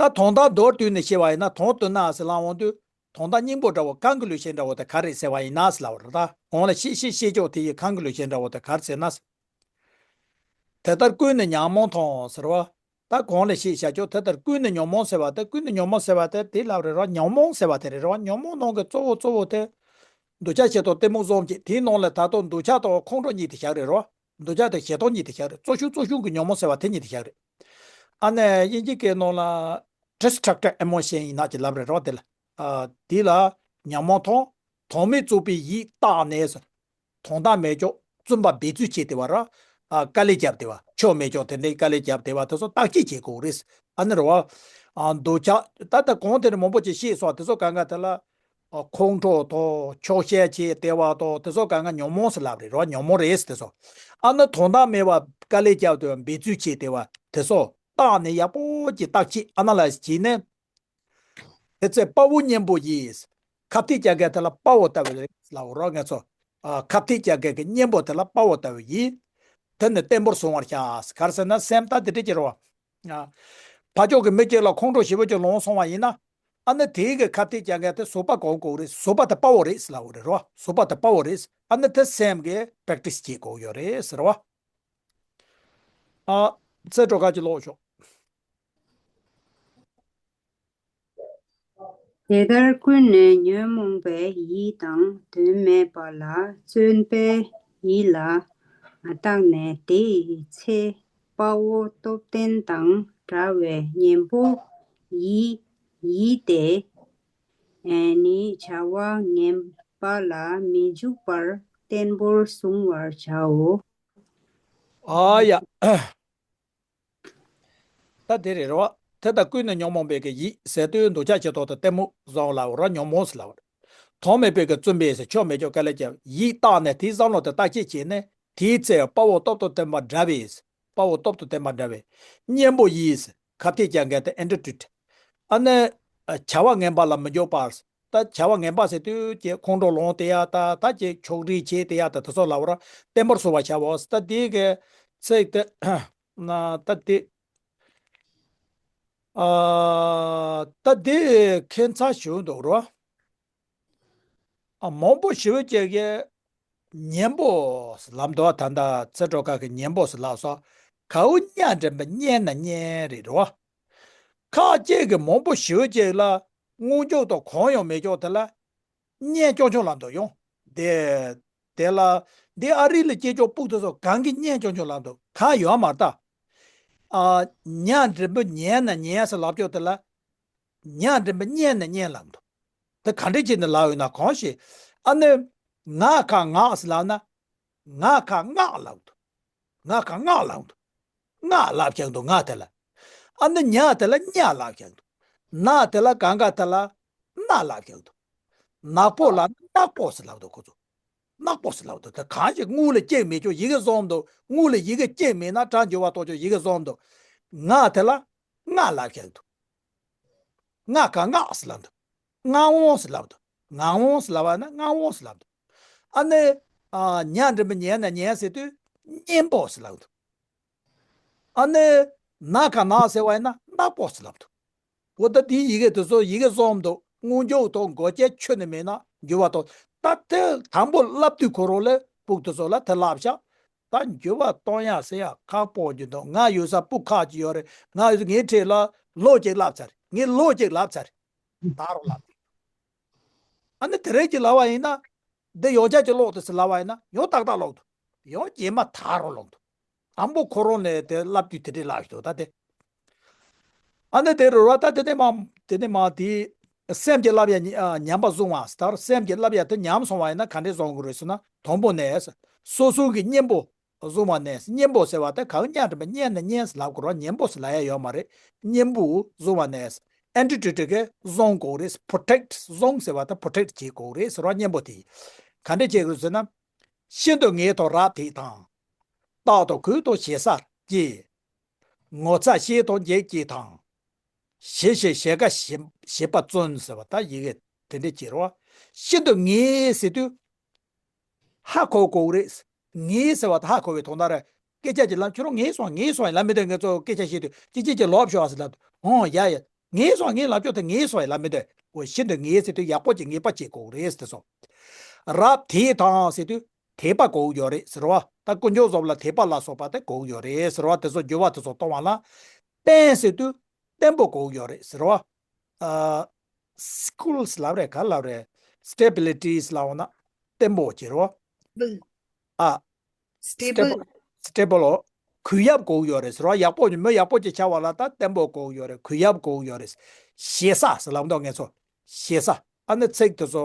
ད་དོན་དག་མདོར་བསྡུས་ནས་བཤད་པ་ཡིན་ན་དོན་བསྡུ་ན་ཟེར་ལབ་འོང་དུས། དོན་དག་སྙིང་པོ་འདྲ་བོ་གང་གི་ལུས་ཅན་འདྲ་བོ་དེ་ག་རེད་ཟེར་བ་ཡིན་ན་ཟེར་ལབ་པ་རེད། ད་གོང་ལ་ཤེས་ཤེས་ཤེས་ཆོག་དེ་ཡི་གང་གི་ལུས་ཅན་འདྲ་བོ་དེ་ག་རེ་ཟེར་ན། དེ་ལྟར་ཀུན་ནས་ཉོན་མོངས་དང་ཟེར་བ། ད་གོང་ལ་ཤེས་བྱ་ཆོག་དེ་ལྟར་ཀུན་ནས་ཉོན་མོངས་ཟེར་བ་དེ་ཀུན་ནས་ཉོན་མོངས་ཟེར་བ་དེ་དེ་ལབ་རེད་རོ། ཉོན་མོངས་ཟེར་བ་དེ་རེད་རོ། ཉོན་མོངས་ནང་གི་གཙོ་བོ་གཙོ་བོ་དེ། འདོད་ཆགས་ཞེ་སྡང་གཏི་མུག་གསུམ་གྱི་དེའི་ནང་ལ་ད་དུང་འདོད་ཆགས་དང་ཁོང་ཁྲོ་གཉིས་དེ་བཞག་རེད་རོ། འདོད་ཆགས་དང་ཞེ་སྡང་གཉིས་དེ་བཞག་རེད། གཙོ་ཤོས་གཙོ་ཤོས་ཀྱི་ཉོན་མོངས་ཟེར་བ་དེ་གཉིས་དེ་བཞག་རེད། ཨ་ནི་དབྱིན་ཇི་སྐད་ནང་ལ་destructive emotion ཡིན་ན་ཅི་ལབ་རེད་རོ། དེ་ལ་ཨ་དེ་ལ་ཉོན་མོངས་དང་དོན་མེད་བཙོག་པའི་ཡིད་བརྟགས་ནས་ཟེར། དོན་དག་མེད་ཀྱོག་བཙུན་པ་འབད་རྩོལ་བྱས་ཏེ་བ་ར། ཨ་དཀའ་ལས་བརྒྱབ་སྟེ་བ་ཆོ་མེད་ཀྱོག་དེ་འདྲའི་དཀའ་ལས་བརྒྱབ་སྟེ་བ་དེ་ཚོ་བརྟག་དཔྱད་བྱེད་དགོས་རེད། ཨ་ནི་རེད་བ། ཨ་འདོད་ཆགས་ད་ལྟ་གོང་དེ་ནས་མང་པོ་ཅིག་བཤད་སོང་། དེ་ཚོ་གང་ག་དེ་ལ། ཨ་ཁོང་ཁྲོ་དང་ཆོག་ཤེས་བྱས་ཏེ་བ་དང་དེ་ཚོ་གང་ག་ཉོན་མོངས་ཟེར་ལབ་རེད་རོ། ཉོན་མོངས་རེད་དེ་ཚོ། ཨ་ནི་དོན་དག་མེད་པ་དཀའ་ལས་བརྒྱབ་སྟེ་བ་འབད་རྩོལ་བྱས་ཏེ་བ་དེ་ཚོ་བརྟགས་ནས་ཡག་པོ་ཅིག་བརྟག་དཔྱད་ཨ་ན་ལ་བྱས་ནས། དེ་ཚེ་དཔའ་བོ་གཉེན་པོ་ཡིས། ཁ་གཏད་བཅག་མཁན་དེ་ལ་དཔའ་བོ་ལྟ་བུ་རེད་ལབ་རོགས། ང་ཚོ། ཨ་ཁ་གཏད་བཅག་མཁན་གྱི་གཉེན་པོ་དེ་ལ་དཔའ་བོ་ལྟ་བུ་ཡིས། དེ་ནི་བརྟན་པོར་བཟུང་བར་བྱ། ག་རེ་ཟེར་ན་སེམས་ད་དེ་འདྲ་ཅིག་རེད་བ། ཨ། ཕར་ཕྱོགས་ཀྱི་མི་གཅིག་ལ་ཁོང་ཁྲོ་ཞེ་པོ་ཅིག་ལངས་སོང་བ་ཡིན་ན། ཨ་ནི་དེའི་གི་ཁ་གཏད་བཅག་མཁན་དེ་བཟོད་པ་གོ་དགོས་རེད། བཟོད་པ་དེ་དཔའ་བོ་རེད་ལབ་རེད་རོ། བཟོད་པ་དེ་དཔའ་བོ་རེད། ཨ་ནི་དེ་སེམས་ཀྱི་པེག་ཊི་སི་བྱེད་དགོས་ཡོད་རེད་ཟེར་བ། ཨ། ཚེ་སྒྲོལ་དཀར་གྱིས་ཀློག་ཤོག་དེ་ལྟར་ཀུན་ནས་ཉོན་མོངས་པའི་ཡིད་དང་དོན་མེད་པ་ལ་བརྩོན་པའི་ཡིད་ལ་བརྟགས་ནས། དེའི་ཚེ་དཔའ་བོ་སྟོབས་ལྡན་དང་འདྲ་བའི་གཉེན་པོ་ཡིས་ཡིད་དེ་ནི་བྱ་བ་ངན་པ་ལ་མི་འཇུག་པར་བརྟན་པོར་བཟུང་བར་བྱའོ། ཨ་ཡ། ད་དེ་རེད་རོ། དེ་ལྟར་ཀུན་ནས་ཉོན་མོངས་པའི་གི་ཡིད་ཟེར་དུས་འདོད་ཆགས་ཀྱི་ཐོག་ཏུ་ལྟད་མོ་བཟང་ལབ་ར་ཉོན་མོངས་ལབ་ར། དོན་མེད་པའི་གི་བརྩོན་པས་ཟེར་ཆོ་མེད་ཆོ་ག་ལ་ཀྱང་ཡིད་བརྟགས་ནས་དེའི་བསམ་བློ་དེ་བརྟག་དཔྱད་བྱས་ནས་དེའི་ཚེ་དཔའ་བོ་སྟོབས་དང་ལྡན་པ་འདྲ་བས། དཔའ་བོ་སྟོབས་དང་ལྡན་པ་འདྲ་བས། གཉེན་པོ་ཡིས་ཁ་གཏད་བཅག་མཁན་དེ་ཨེ་འདྲ་དྲུད། ཨ་ནི་བྱ་བ་ངན་པ་ལ་མི་འཇུག་པར། ད་བྱ་བ་ངན་པ་ཟེར་དུས་ཀྱི་ཁོང་ཁྲོ་ལངས་དེ་ཡ་ད་ད་ཀྱི་ཕྱོགས་རིས་བྱས་དེ་ཡ་ད་དེ་ཚོ་ལ་བར་བརྟན་པོར་བཟུང་བར་བྱའོ། ད་དེ་གི་ཚིག་དེ་ན་ད་དེ་ཨ་ད་དེ་ཁྱད་མཚར་ཞིག་འདུག་རོ། ཨ་མང་པོ་ཞེ་པོ་ཅིག་གི་གཉེན་པོ་ལབ་འདུག་ད་ལྟ་ཚེ་སྒྲོལ་དཀར་གི་གཉེན་པོ་ལབ་སོ། གའུ་གཉའ་འགྲན་པའི་གཉེན་ན་གཉེན་རེད་རོ། ཁ་ཅིག་གི་མང་པོ་ཞེ་པོ་ཅིག་ལ་དངོས་འཇོག་དང་གང་ཡང་མེད་ཀྱོག་དེ་ལ་གཉེན་ཀྱོག་ཀྱོག་ལབ་འདུག་ཡོང་། དེ་དེ་ལ་འདི་ཨ་རི་ལ་སྐྱེས་ཀྱོག་སྤུག་དེ་ཚོ་གང་གི་གཉེན་ཀྱོག་ཀྱོག་ལབ་འདུག་གང་ཡོད་མ་རེད་ད། ཨ་གཉའ་འགྲན་པའི་གཉེན་ན་གཉེན་ཟེར་ལབ་ཀྱོག་དེ་ལ། གཉའ་འགྲན་པའི་གཉེན་ན་གཉེན་ལབ་འདུག་དེ་ག་འདྲས་བྱས་ནས་ལབ་ཡོད་ན་གང་ཞིག་ཨ་ནི་ང་ཁ་ངག་ཟེར་ལབ་ན། ང་ཁ་ངག་ལབ་འདུག་ང་ཁ་ངག་ལབ་འདུག་ངག་ལབ་ཀྱང་འདུག་ང་དེ་ལ། ཨ་ནི་གཉའ་དེ་ལ་གཉའ་ལབ་ཀྱང་འདུག་ན་དེ་ལ་གང་ག་དེ་ལ་ན་ལབ་ཀྱང་འདུག་ནག་པོ་ལ་ནག་པོ་ཟེར་ལབ་འདུག་ཁོ་ཚོ། ནག་པོ་ཟེར་ལབ་འདུག་དེ་གང་ཞིག་དངུལ་ལ་སྐྱེས་མེད་ཀྱོག་ཡི་གེ་བཟོ་འདུག་དངུལ་ལ་ཡི་གེ་སྐྱེས་མེད་ན་གྲངས་འགྱུར་བ་གཏོང་ཀྱོག་ཡི་གེ་བཟོ་འདུག་ང་དེ་ལ་ང་ལབ་ཀྱང་འདུག་ང་ཁ་ངག་ཟེར་ལབ་འདུག་ངག་དབང་ཟེར་ལབ་འདུག་ངག་དབང་ཟེར་ལབ་པ་ན་ངག་དབང་ཟེར་ལབ་འདུག་ཨ་ནི་ཨ་གཉའ་འགྲན་པའི་གཉེན་ན་གཉེན་ཟེར་དུས་གཉེན་པོ་ཟེར་ལབ་འདུག་ཨ་ནི་ན་ཁ་ནག་ཟེར་བ་ཡིན་ན་ནག་པོ་ཟེར་ལབ་འདུག་འོ་ད་དེའི་ཡི་གེ་དེ་ཚོ་ཡི་གེ་བཟོ་འདུག་དངོས་འཇོག་དང་མགོ་སྐྱེས་ཆོད་ནི་མེད་ན་འགྱུར་བ་དང་། ད་དེ་དང་པོ་བསླབ་དུས་ཁོ་རང་ལ་སྤུག་དེ་ཚོ་ལ་དེ་བསླབ་བྱ། ད་འགྱུར་བ་གཏོང་ཡ་ཟེར་ཡ་ཁག་པོ་འགྱུར་འདུག་ང་ཡོད་ས་སྤུ་ཁག་ཅིག་ཡོད་རེད། ང་ཡོད་ས་ངའི་འཁྲིས་ལ་ལོ་གཅིག་བསླབ་ཚར་རེད། ངས་ལོ་གཅིག་བསླབ་ཚར་རེད། ད་རུང་བསླབ་འདུག་ཨ་ནི་དེ་རིང་གི་ལབ་པ་ཡིན་ན། འདི་ཡོངས་ཁྱབ་ཀྱི་ཀློག་དེ་ཟེར་ལབ་པ་ཡིན་ན་ཡང་ཏག་ཏག་ཀློག་འདུག་ཡང་རྗེས་མ་ད་རུང་ཀློག་འདུག་དང་པོ་ཁོ་རང་ནས་དེ་བསླབ་དུས་དེ་འདྲས་ལབ་ཞིག་འདུག་ད་དེ། ཨ་ནི་དེ་རུ་ར་ད་དེ་ནས་མ་དེ་ནས་མ་དེ། སེམས་ཀྱི་བསླབ་ཡ་ཉི་ཨ་ཉམས་པ་བཟུང་བ་ཟེར། ད་སེམས་ཀྱི་བསླབ་ཡ་དེ་ཉམས་སོང་བ་ཡིན་ན་ག་འདྲས་བཟུང་དགོས་རེད་ཟེར་ན། དང་པོ་ནས་སོ་སོ་གི་གཉེན་པོ་བཟུང་བ་ནས། གཉེན་པོ་ཟེར་བ་དེ་གང་གཉའ་འགྲན་པའི་གཉེན་ན་གཉེན་ཟེར་ལབ་དགོས་རེད། གཉེན་པོ་ཟེར་ལབ་ཡ་ཡོད་མ་རེད། གཉེན་པོ་བཟུང་བ་ནས་ཨེ་འདྲས་དྲིས་དྲིས་གི་བཟུང་དགོས་རེད། པྲོ་ཊེག་བཟུང་ཟེར་བ་དེ་པྲོ་ཊེག་བྱེད་དགོས་རེད་ཟེར་བ། གཉེན་པོ་དེ་ག་འདྲས་བྱེད་དགོས་ཟེར་ན། ཤིན་ཏུ་ངེས་དང་རབ་དད་དང་། རྟག་ཏུ་གུས་དང་ཞེ་ས་བསྐྱེད། ངོ་ཚ་ཤེས་དང་བརྗེད་བྱེད་དང་། ཞི་ཞིང་གཞལ་དཀའ་ཞི་བྱེད་པ་བརྩོན་ཟེར་བ། ད་ཡི་གེ་དེ་འདྲས་བྱེད་རོགས། ཤིན་ཏུ་ངེས་ཟེར་དུས་ཧ་གོ་དགོས་རེད། ངེས་ཟེར་བ་ད་ཧ་གོ་བའི་དོན་དག་རེད། སྐད་ཆ་ཅིག་ལབ་ཁྱོད་རང་ངེས་སོང་ངེས་སོང་ལབ་མི་འདོད། ངེད་ཚོ་སྐད་ཆ་བཤད་དུས་ཅི་ཅི་ཅི་ལོབས་ཤོག་ཟེར་ལབ་དུས་ཨོ་ཡ་ཡ། ངེས་སོང་ངེས་ལབ་ཆོག་དེ་ངེས་སོང་ལབ་མི་འདོད། འོ་ཤིན་ཏུ་ངེས་ཟེར་དུས་ཡག་པོ་ཅིག་ངེས་པ་བྱེད་དགོས་རེད་ཟེར་སོང་། རབ་དད་དང་ཟེར་དུས་དད་པ་དགོས་ཡོད་རེད་ཟེར་བ། ད་དཀོན་མཆོག་གསུམ་ལ་དད་པ་ལ་སོགས་པ་དེ་དགོས་ཡོད་རེད་ཟེར་བ། དེ་ཚོ་འགྱུར་བ་དེ་ཚོ་གཏོང་བ་ལ། བརྟན་ཟེར་དུས་བརྟན་པོ་དགོས་ཡོད་རེད་ཟེར་བ། ཨ་སི་ཀུལ་ལབ་རེད་ག་ལབ་རེད། སི་ཊེ་བི་ལི་ཊི་ལབ་འོ་ན་བརྟན་པོ་བྱེད་རོགས། ཨ་སི་ཊེ་བལ། སི་ཊེ་བལ་ལོ། གུས་ཡབ་དགོས་ཡོད་རེད་ཟེར་བ། ཡག་པོ་མི་ཡག་པོ་ཅིག་ཆགས་པ་ལ་ད་བརྟན་པོ་དགོས་ཡོད་རེད། གུས་ཡབ་དགོས་ཡོད་རེད། ཞེ་ས་ཟེར་ལབ་འདུག་ངེད་ཚོ་ཞེ་ས། ཨ་ནི་ཚིག་དེ་ཚོ་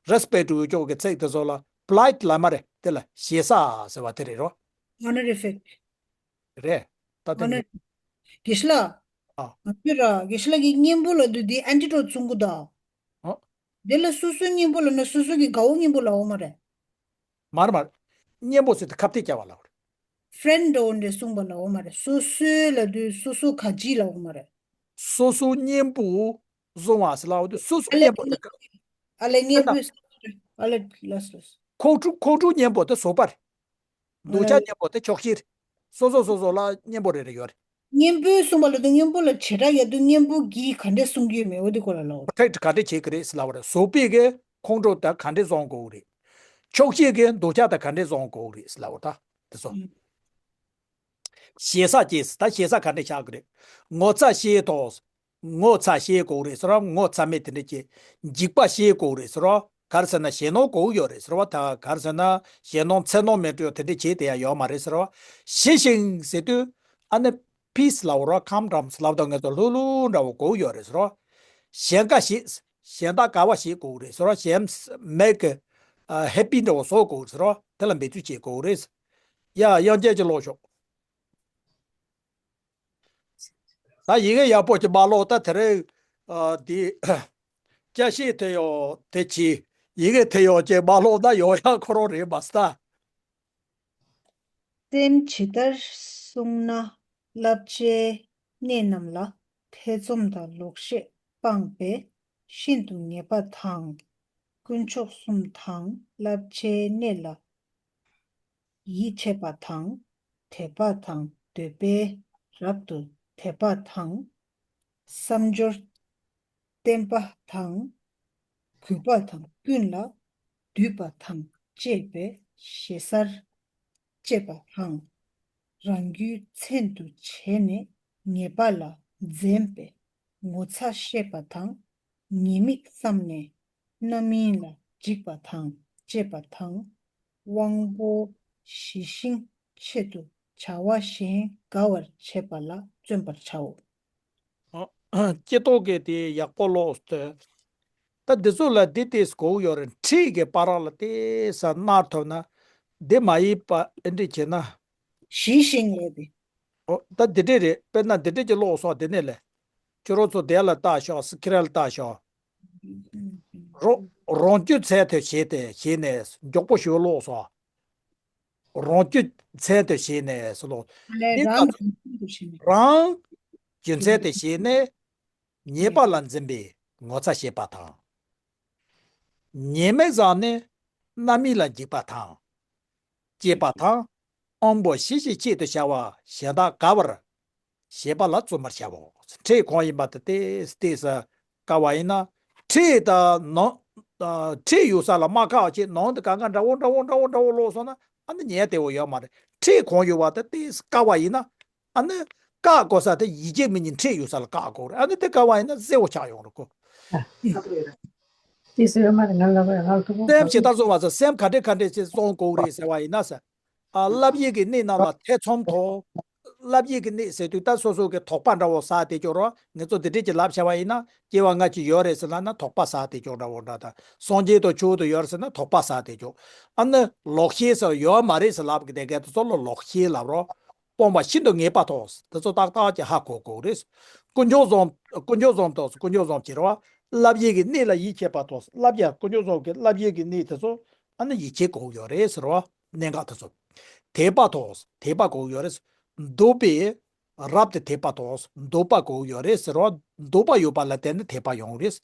རེ་སི་པེག་ཊི་འུ་ཅོག་གི་ཚིག་དེ་ཚོ་ལ་པོ་ལའིཊ་ལབ་མ་རེད། དེ་ལ་ཞེ་ས་ཟེར་བ་དེ་རེད་རོ། Honor effect. རེད། ད་ལྟ་ངས། དགེ་བཤེས་ལགས། ཨ། ང་ཚོས་ར་དགེ་བཤེས་ལགས་ཀྱི་གཉེན་པོ་ལབ་དུས་འདི་ཨན་ཊི་ཌོ་ཊི་བཟུང་གི་འདུག་ཨ། དེ་ལ་སོ་སོའི་གཉེན་པོ་ལབ་ན་སོ་སོ་གི་དགའ་བོ་གཉེན་པོ་ལབ་འོ་མ་རེད། མ་རེད་མ་རེད། གཉེན་པོ་ཟེར་དུས་ཁ་གཏད་བཅག་པ་ལབ་རེད། ཕེ་རེན་ཌི་འདྲ་བོ་འདྲ་གསུངས་པ་ལབ་འོ་མ་རེད། སོ་སོའི་ལབ་དུས་སོ་སོ་ག་ཅི་ལབ་འོ་མ་རེད། སོ་སོ་གཉེན་པོ་བཟུང་བ་ཟེར་ལབ་དུས་སོ་སོ་གཉེན་པོ་དེ་ག་ཨ་ལས་གཉེན་པོ། ཨ་ལས་ལགས་སོ། ཁོག་ཁྲོ་ཁོག་ཁྲོ་གཉེན་པོ་དེ་བཟོ་པ་རེད། འདོད་ཆགས་གཉེན་པོ་དེ་ཆོག་ཤེས་རེད། སོ་སོ་སོ་སོ་ལ་གཉེན་པོ་རེ་རེ་ཡོད་རེད། གཉེན་པོས་གསུངས་པ་ལ་དུ་གཉེན་པོ་ལ་བྱེ་བྲག་ཡོད་དུས་གཉེན་པོ་གིས་ག་འདྲས་གསུང་གི་ཡོད་མེད་འོ་དེ་སྐོར་ལ་ལབ་པ་རེད། པྲོ་ཊེག་ག་འདྲས་བྱེད་ཀྱི་རེད་ཟེར་ལབ་པ་རེད། བཟོ་པས་གི་ཁོང་ཁྲོ་དེ་ག་འདྲས་བཟོ་དགོས་རེད། ཆོག་ཤེས་གི་འདོད་ཆགས་དེ་ག་འདྲས་བཟོ་དགོས་རེད་ཟེར་ལབ་པ་ད་དེ་ཚོ། ཞེ་ས་སྐྱེས་ད་ཞེ་ས་ག་འདྲས་ཆགས་ཀྱི་རེད། ངོ་ཚ་ཤེས་དང་། ངོ་ཚ་ཤེས་དགོས་རེད་ཟེར་བ། ངོ་ཚ་མེད་དེ་འདྲ་བྱེད། འཇིགས་པ་ཤེས་དགོས་རེད་ཟེར་བ། ག་རེ་ཟེར་ན་ཞེད་སྣང་དགོས་ཡོད་རེད་ཟེར་བ། ད་ག་རེ་ཟེར་ན་ཞེད་སྣང་འཚེར་སྣང་མེད་འགྲོ་དེ་འདྲ་བྱེད་དེ་ཡ་ཡོད་མ་རེད་ཟེར་བ། ཞི་ཞིང་ཟེར་དུས་ཨ་ནི་peace་ལབ་རོ། calm down་ལབ་དང་ངེས་ཚོ་ལྷུག་ལྷུག་འདྲ་བོ་དགོས་ཡོད་རེད་ཟེར་བ། གཞན་དགའ་ཞིག་གཞན་དག་དགའ་བ་ཞིག་དགོས་རེད་ཟེར་བ། གཞན་make happy་འདྲ་བོ་བཟོ་དགོས་ཟེར་བ། དེ་ལ་འབད་བརྩོན་བྱེད་དགོས་རེད། ཡ་དབྱངས་ཅན་གྱིས་ཀློག་ཤོག་ད་ཡི་གེ་ཡག་པོ་ཅིག་མ་ཀློག་ད་དེ་རིང་ཨ་འདི་སྐྱ་ཤེས་དེ་ཡོད་དེ་གྱིས་ཡི་གེ་དེ་ཡོད་ཅེས་མ་ཀློག་ན་ཡོང་ཡག་ཁོ་རང་རེད་མ་ས། སེམས་ཇི་ལྟར་བསྲུང་ན། བསླབ་བྱའི་གནས་རྣམས་ལ་ཐེ་ཚོམ་དང་ལོག་ཤེས་སྤངས་པས་ཤིན་ཏུ་ངེས་པ་དང་། དཀོན་མཆོག་གསུམ་དང་བསླབ་བྱའི་གནས་ལ་ཡིད་ཆེས་པ་དང་། དད་པ་དང་འདོད་པས་རབ་ཏུ་དད་པ་དང་། བསམ་སྦྱོར་བརྟན་པ་དང་། གུས་པ་དང་ཀུན་ལ་འདུད་པ་དང་བཅས་པའི་ཞེ་སར་བཅས་པ་དང་། རང་རྒྱུད་མཚན་དུ་བྱས་ནས་ཉེས་པ་ལ་འཛེམ་པའི་ངོ་ཚ་ཤེས་པ་དང་། ཉེས་དམིགས་བསམ་ནས་རྣམ་སྨིན་ལ་འཇིགས་པ་དང་བཅས་པ་དང་། དབང་པོ་ཞི་ཞིང་ཆེད་དུ་བྱ་བ་གཞན་དགའ་བར་བྱེད་པ་ལ་བརྩོན་པར་བྱའོ། སྐྱེ་ཐོག་གི་དེ་ཡག་པོ་ཀློག་སྟེ། ད་འདི་ཚོ་ལ་འདི་ཏོག་ཙམ་གོ་གི་ཡོད་རེད། ཁྲིད་ཀྱི་བར་ལ་ཏོག་ཙམ་མནར་ཐུབ་ན། འདི་མ་ཡིན་པ་ཨེ་འདྲ་བྱས་ན། ཞི་ཞིང་ལས་ཏེ། ཨོ་ད་འདི་འདྲ་རེད། དཔེར་ན་འདི་འདྲ་ཅིག་ཀློག་སོང་། འདི་ནས་ལས། ཁྱོད་རང་ཚོ་དེ་ལ་ལྟ་ཤོག་སི་ཁི་རལ་ལ་ལྟ་ཤོག་རོ། རང་རྒྱུད་མཚན་དུ་བྱས་ཏེ་བྱས་ནས་མགྱོགས་པོ་ཞིག་ཀློག་སོང་། རང་རྒྱུད་མཚན་དུ་བྱས་ནས་སུ་ལོ། ལས་དེ་རང་ལྟ་རྒྱུ་མཚན་དུ་བྱས་ནས། རང་རྒྱུ་མཚན་དུ་བྱས་ནས་ཉེས་པ་ལ་འཛིན་པའི་ངོ་ཚ་བྱེད་པ་དང་། ཉེས་དམིགས་བསམ་ནས་རྣམ་སྨིན་ལ་འཇིགས་པ་དང་། བཅས་པ་དང་། དབང་པོ་ཞི་ཞིང་ཆེད་དུ་བྱ་བ་གཞན་དག་དགའ་བར་བྱེད་པ་ལ་བརྩོན་པར་བྱའོ། ཁྲིད་གང་ཡིན་པ་དེ་ཏོག་ཙམ་དཀའ་བ་ཡིན་ན། ཁྲིད་དང་ནང་ཁྲིད་ཡོད་ས་ལ་མ་དཀའ་བ་བྱེད། ནང་དུ་གང་ག་འདྲ་བོ་འདྲ་བོ་འདྲ་བོ་འདྲ་བོ་ཀློག་སོང་ན་ཨ་ནི་ཉན་བདེ་བོ་ཡོད་མ་རེད། ཁྲིད་གང་ཡོད་པ་དེ་ཏོག་ཙམ་དཀའ་བ་ཡིན་ན་ཨ་ནི་བཀག་དགོས་ས་དེ་ཡིད་ཆེས་མི་ཉན། ཁྲིད་ཡོད་ས་ལ་བཀག་དགོས་རེད། ཨ་ནི་དེ་དཀའ་བ་ཡིན་ན་གསལ་བོ་ཆགས་ཡོང་རེད་ཁོ། ཏི་སེ་ཡོད་མ་རེད། ང་ལ་ང་ལ་ཐུག་སེམས་ཇི་ལྟར་བསྲུང་བ་ཟེར། སེམས་ག་འདྲས་ག་འདྲས་ཅིག་བསྲུང་དགོས་རེད་ཟེར་བ་ཡིན་ན་ཟེར། ཨ་བསླབ་བྱའི་གི་གནས་རྣམས་ལ་ཐེ་ཚོམ་དང་། བསླབ་བྱའི་གི་གནས་ཟེར་དུས་ད་སོ་སོ་གི་དོགས་པ་འདྲ་བོ་ཟ་དེ་སྐྱོ་རོ། ངེད་ཚོ་འདི་འདྲས་ཀྱི་ལབ་བྱ་བ་ཡིན་ན་སྐྱེ་བ་སྔ་ཕྱི་ཡོད་རེད་ཟེར་ལབ་ན་དོགས་པ་ཟ་དེ་སྐྱོ་འདྲ་བོ་འདྲ་དང་། སངས་རྒྱས་དང་ཆོས་དང་ཡོད་རེད་ཟེར་ན་དོགས་པ་ཟ་དེ་སྐྱོ། ཨ་ནི་ལོག་ཤེས་ཟེར་ཡོད་མ་རེད་ཟེར་ལབ་གི་དེ་གས་དེ་ཚོ་ལ་ལོག་ཤེས་ལབ་རོ། སྤོང་བ་ཤིན་ཏུ་ངེས་པ་ཐོགས། དེ་ཚོ་ཏག་ཏག་ཅིག་ཧ་གོ་དགོས་རེད། དཀོན་མཆོག་བཟང་དཀོན་མཆོག་བཟང་ཐོགས། དཀོན་མཆོག་བཟང་བྱེད་རོ། བསླབ་བྱའི་གི་གནས་ལ་ཡིད་ཆེས་པ་ཐོགས། བསླབ་བྱ་དཀོན་མཆོག་བཟང་གི་བསླབ་བྱའི་གི་གནས་དེ་ཚོ་ཨ་ནི་ཡིད་ཆེས་དགོས་ཡོད་རེད་ཟེར་རོ། གནད་འགག་དེ་ཚོ། དད་པ་ཐོགས། དད་པ་དགོས་ཡོད་རེད། འདོད་པས་རབ་ཏུ་དད་པ་ཐོགས། འདོད་པ་དགོས་ཡོད་རེད་ཟེར་རོ། འདོད་པ་ཡོད་པ་ལ་བརྟེན་ནས་དད་པ་ཡོང་རེད།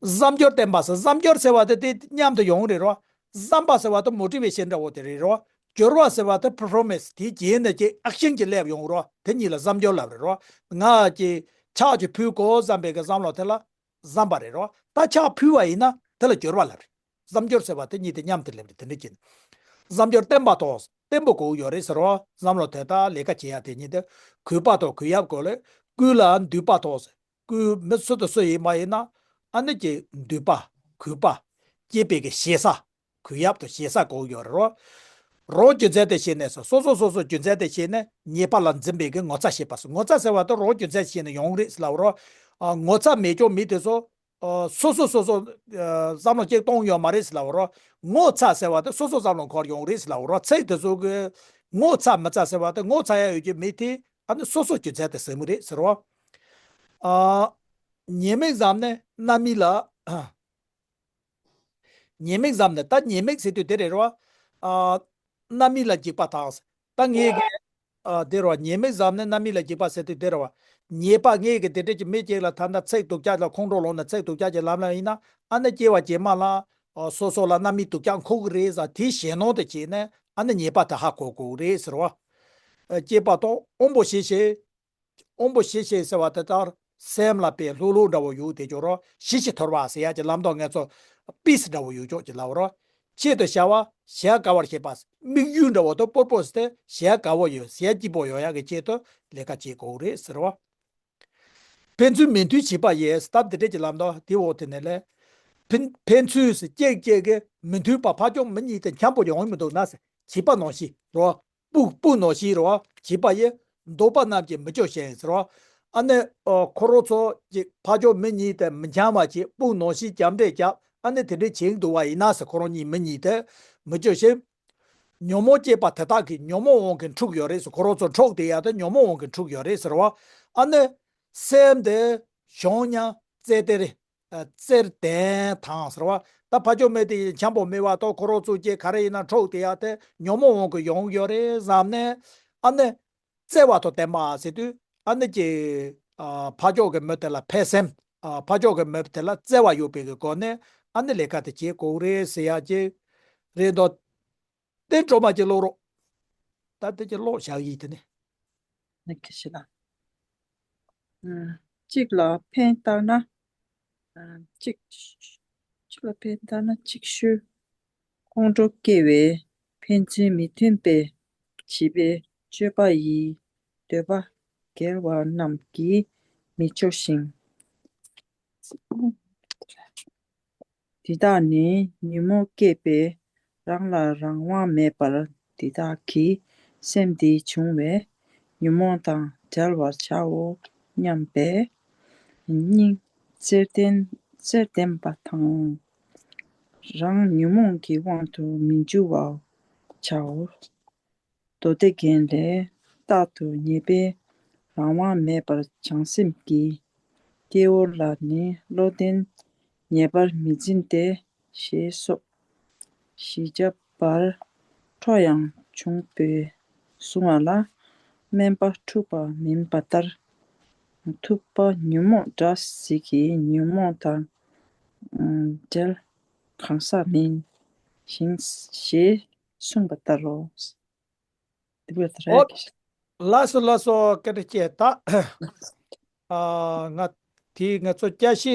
བསམ་སྦྱོར་བརྟན་པ་ཟེར། བསམ་སྦྱོར་ཟེར་བ་དེ་དེ་མཉམ་དུ་ཡོང་རེད་རོ། བསམ་པ་ཟེར་བ་དེ་མོ་ཊི་ཝེ་ཤན་འདྲ་བོ་དེ་རེད་རོ། སྦྱོར་བ་ཟེར་བ་དེ་པར་ཕོར་མེན་སི་དེའི་རྗེས་ནས་ཀྱི་ཨེག་ཤན་གྱི་སླེབས་ཡོང་རོ། དེ་གཉིས་ལ་བསམ་སྦྱོར་ལབ་རེད་རོ། ང་ཀྱི་ཕྱག་ཅིག་ཕུལ་དགོས་བསམ་པའི་གི་བསམ་བློ་དེ་ལ་བསམ་པ་རེད་རོ། ད་ཕྱག་ཕུལ་བ་ཡིན་ན་དེ་ལ་སྦྱོར་བ་ལབ་རེད། བསམ་སྦྱོར་ཟེར་བ་དེ་གཉིས་དེ་མཉམ་དུ་སླེབས་རེད། དེ་འདྲ་ཅིག་བསམ་སྦྱོར་བརྟན་པ་ཐོགས། བརྟན་པོ་དགོས་ཡོད་རེད་ཟེར་རོ། བསམ་བློ་དེ་དག་ལས་ཀ་བྱེད་ཡ་དེ་གཉིས་དེ། གུས་པ་དང་གུས་ཡབ་དགོས་ལེ། ཀུན་ལ་འདུད་པ་ཐོགས། སྐུའི་མི་སུ་དང་སུ་ཡིན་པ་ཡིན་ན་ཨ་ནི་ཀྱི་འདུད་པ། གུས་པ། སྐྱེས་པའི་གི་ཞེ་ས། གུས་ཡབ་དང་ཞེ་ས་གོ་ཡོད་རོ། རང་རྒྱུ་མཚན་དེ་བྱས་ནས་སོ་སོ་སོ་སོ་རྒྱུ་མཚན་དེ་བྱས་ནས་ཉེས་པ་ལ་འཛིན་པའི་གི་ངོ་ཚ་ཤེས་པ་སོ། ངོ་ཚ་ཟེར་བ་དེ་རང་རྒྱུ་མཚན་བྱས་ནས་ཡོང་རེད་ལབ་རོ། ཨ་ངོ་ཚ་མེད་ཀྱང་མི་དེ་ཚོ་ཨ་སོ་སོ་སོ་སོ་ཨ་བསམ་བློ་གཅིག་གཏོང་ཡོད་མ་རེད་ལབ་རོ། ངོ་ཚ་ཟེར་བ་དེ་སོ་སོ་བསམ་བློ་འཁོར་ཡོང་རེད་ལབ་རོ། ཚིག་དེ་ཚོ་གི་ངོ་ཚ་མི་ཚ་ཟེར་བ་དེ་ངོ་ཚ་ཡ་ཡོད་ཀྱི་མི་དེ། ཨ་ནི་སོ་སོ་རྒྱུ་མཚན་དེ་ཟེར་མི་རེད་ཟེར་བ། ཨ། ཉེས་དམིགས་བསམ་ནས་རྣམ་སྨིན་ལ། ཉེས་དམིགས་བསམ་ནས་ད་ཉེས་དམིགས་ཟེར་དུས་དེ་རེད་རོ། ཨ། རྣམ་སྨིན་ལ་འཇིགས་པ་དང་། ད་ངས་གི་ཨ་དེ་རོ། ཉེས་དམིགས་བསམ་ནས་རྣམ་སྨིན་ལ་འཇིགས་པ་ཟེར་དུས་དེ་རོ། ཉེས་པ་ངས་གི་དེ་འདྲ་གྱི་མི་གཅིག་ལ་ད་ལྟ་ཚིག་སྡུག་ཅག་ལ་ཁོང་ཁྲོ་ལངས་ནས་ཚིག་སྡུག་ཅག་གི་ལམ་ལ་ཡིན་ན་ཨ་ནི་སྐྱེ་བ་རྗེས་མ་ལ་ཨ་སོ་སོ་ལ་རྣམ་སྨིན་སྡུག་ཅག་འཁོར་གི་རེད་ཟེར་དེའི་ཞེད་སྣང་དེ་བྱས་ནས་ཨ་ནི་ཉེས་པ་དེ་ཧ་གོ་དགོས་རེད་ཟེར་བ། ཨ་སྐྱེས་པ་དང་དབང་པོ་ཞི་ཞིང་། དབང་པོ་ཞི་ཞིང་ཟེར་བ་དེ་ལྟར་སེམས་ལ་དཔེ་ལྷུག་ལྷུག་འདྲ་བོ་ཡོད་དེ་ཅོག་རོ། ཞི་ཞིང་དུལ་བ་ཟེར་ཡ་གྱི་ལམ་སྟོན་ངེད་ཚོ་པིས་འདྲ་བོ་ཡོད་ཅོག་ཅིག་ལབ་རོ། ཆེད་དུ་བྱ་བ་གཞན་དགའ་བར་བྱེད་པ། དམིགས་ཡུལ་འདྲ་བོ་དེ་པོར་པོ་སི་དེ་གཞན་དགའ་བོ་ཡོད་གཞན་སྐྱིད་པོ་ཡོང་ཡ་གི་ཆེད་དུ་ལས་ཀ་བྱེད་དགོས་རེད་ཟེར་བ། ཕན་ཚུན་མི་མཐུན་བྱིས་པ་ཡིས། སྟབས་བདེ་འདྲེ་གྱི་ལམ་དུ་དེ་འོག་དེ་ནས་ལས། ཕན་ཕན་ཚུན་ཟེར་གཅིག་གཅིག་གི་མི་མཐུན་པ་ཕ་ཕྱོགས་མི་གཉིས་དེ་འཆམ་པོ་ཡོང་མི་འདུག་ན་ཟེར། བྱིས་པ་ནང་བཞིན་རོ། སྤུན་སྤུན་ནང་བཞིན་རོ། བྱིས་པ་ཡིས། འདོད་པ་རྣམས་ཀྱིས་མི་སྐྱོ་ཞིང་ཟེར་བ། ཨ་ནི་ཨ་ཁོ་རང་ཚོ་གཅིག་ཕ་ཕྱོགས་མི་གཉིས་དེ་མི་འཆམ་པ་གཅིག་སྤུན་ནང་བཞིན་རྒྱབ་འདྲེ་རྒྱབ། ཨ་ནི་དེ་འདྲའི་བྱེད་འདུག་པ་ཡིན་ན་ཟེར། ཁོ་རང་གཉིས་མི་གཉིས་དེ་མི་སྐྱོ་ཞིང་། ཉོན་མོངས་སྐྱེས་པ་དེ་དག་གིས་ཉོན་མོངས་དབང་གིས་འཁྲུགས་ཡོད་རེད་ཟེར། ཁོ་རང་ཚོ་འཁྲུགས་དེ་ཡ་དེ་ཉོན་མོངས་དབང་གིས་འཁྲུགས་ཡོད་རེད་ཟེར་བ། ཨ་ནི་སེམས་དེ་གཞུང་ཉམས་བརྩེ་གདུང་རེད། ཨ་བརྩེ་གདུང་དང་ཟེར་བ། ད་ཕ་ཕྱོགས་མི་དེ་ཡིན་འཆམ་པོ་མེད་པ་དང་ཁོ་རང་ཚོ་གཅིག་ག་རེ་ཡིན་ན་འཁྲུགས་དེ་ཡ་དེ་ཉོན་མོངས་དབང་གིས་ཡོང་ཡོད་རེད་བསམ་ནས། ཨ་ནི་བརྩེ་བ་དང་ལྡན་པ་ཟེར་དུས་ཨ་ནི་ཀྱི་ཨ་ཕ་ཕྱོགས་ཀྱི་མི་དེ་ལ་ཕན་སེམས། ཨ་ཕ་ཕྱོགས་ཀྱི་མི་དེ་ལ་བརྩེ་བ་ཡོད་པའི་གི་སྒོ་ནས་ཨ་ནི་ལས་ཀ་དེ་བྱེད་དགོས་རེད་ཟེར་ཡ་ཅིག་རེད་འདུག་དེ་སྒྲོལ་མ་ཅིག་ཀློག་རོགས། ད་དེ་ཅིག་ཀློག་བཞག་ཡིག་དེ་ནི། ནི་ཁི་ཤི་ལ། གཅིག་ལ་ཕན་བཏགས་ན། གཅིག་གཅིག་ལ་ཕན་བཏགས་ན་གཅིག་ཤོས། ཁོང་ཁྲོ་སྐྱེ་བས་ཕན་ཚུན་མི་མཐུན་པའི་བྱིས་པའི་སྤྱོད་པ་ཡིས། འདོད་པ་སྒེར་བ་རྣམས་ཀྱིས་མི་སྐྱོ་ཞིང་། དེ་དག་ནི་ཉོན་མོངས་སྐྱེས་པས་རང་ལ་རང་དབང་མེད་པར་དེ་དག་གི་སེམས་དེ་བྱུང་བས་ཉོན་མོངས་དང་བྲལ་བར་བྱའོ་སྙམ་པས་སྙིང་བརྩེར་ལྡན་བརྩེར་ལྡན་པ་དང་། རང་ཉོན་མོངས་ཀྱི་དབང་དུ་མི་འགྱུར་བར་བྱའོ། མདོ་སྡེ་རྒྱན་ལས། རྟག་ཏུ་ཉེས་པའི་རང་དབང་མེད་པར་བྱང་སེམས་ཀྱི། སྐྱེ་བོ་ལ་ནི་བློ་ལྡན་ཉེས་པར་མི་འཛིན་ཏེ། ཞེས་སོགས་ཞི་བྱ་བར་ཁྲོ་ཡང་བྱུང་བས་གསུང་བ་ལ། དམན་པ་འཁྲུགས་པ་མིན་པ་ལྟར། ཐུབ་པ་ཉོན་མོངས་དགྲ་ཟིག་གི་ཉོན་མོངས་དང་བྲལ་གང་ཟག་མིན་ཞིང་ཞེས་གསུངས་པ་ལྟར་རོ། འདི་བས་ད་རེད། ལགས་སོ་ལགས་སོ། སྐད་ཆ་བཤད་ད། ཨ་ང་དེ་ང་ཚོ་བསྐྱར་ཞིབ།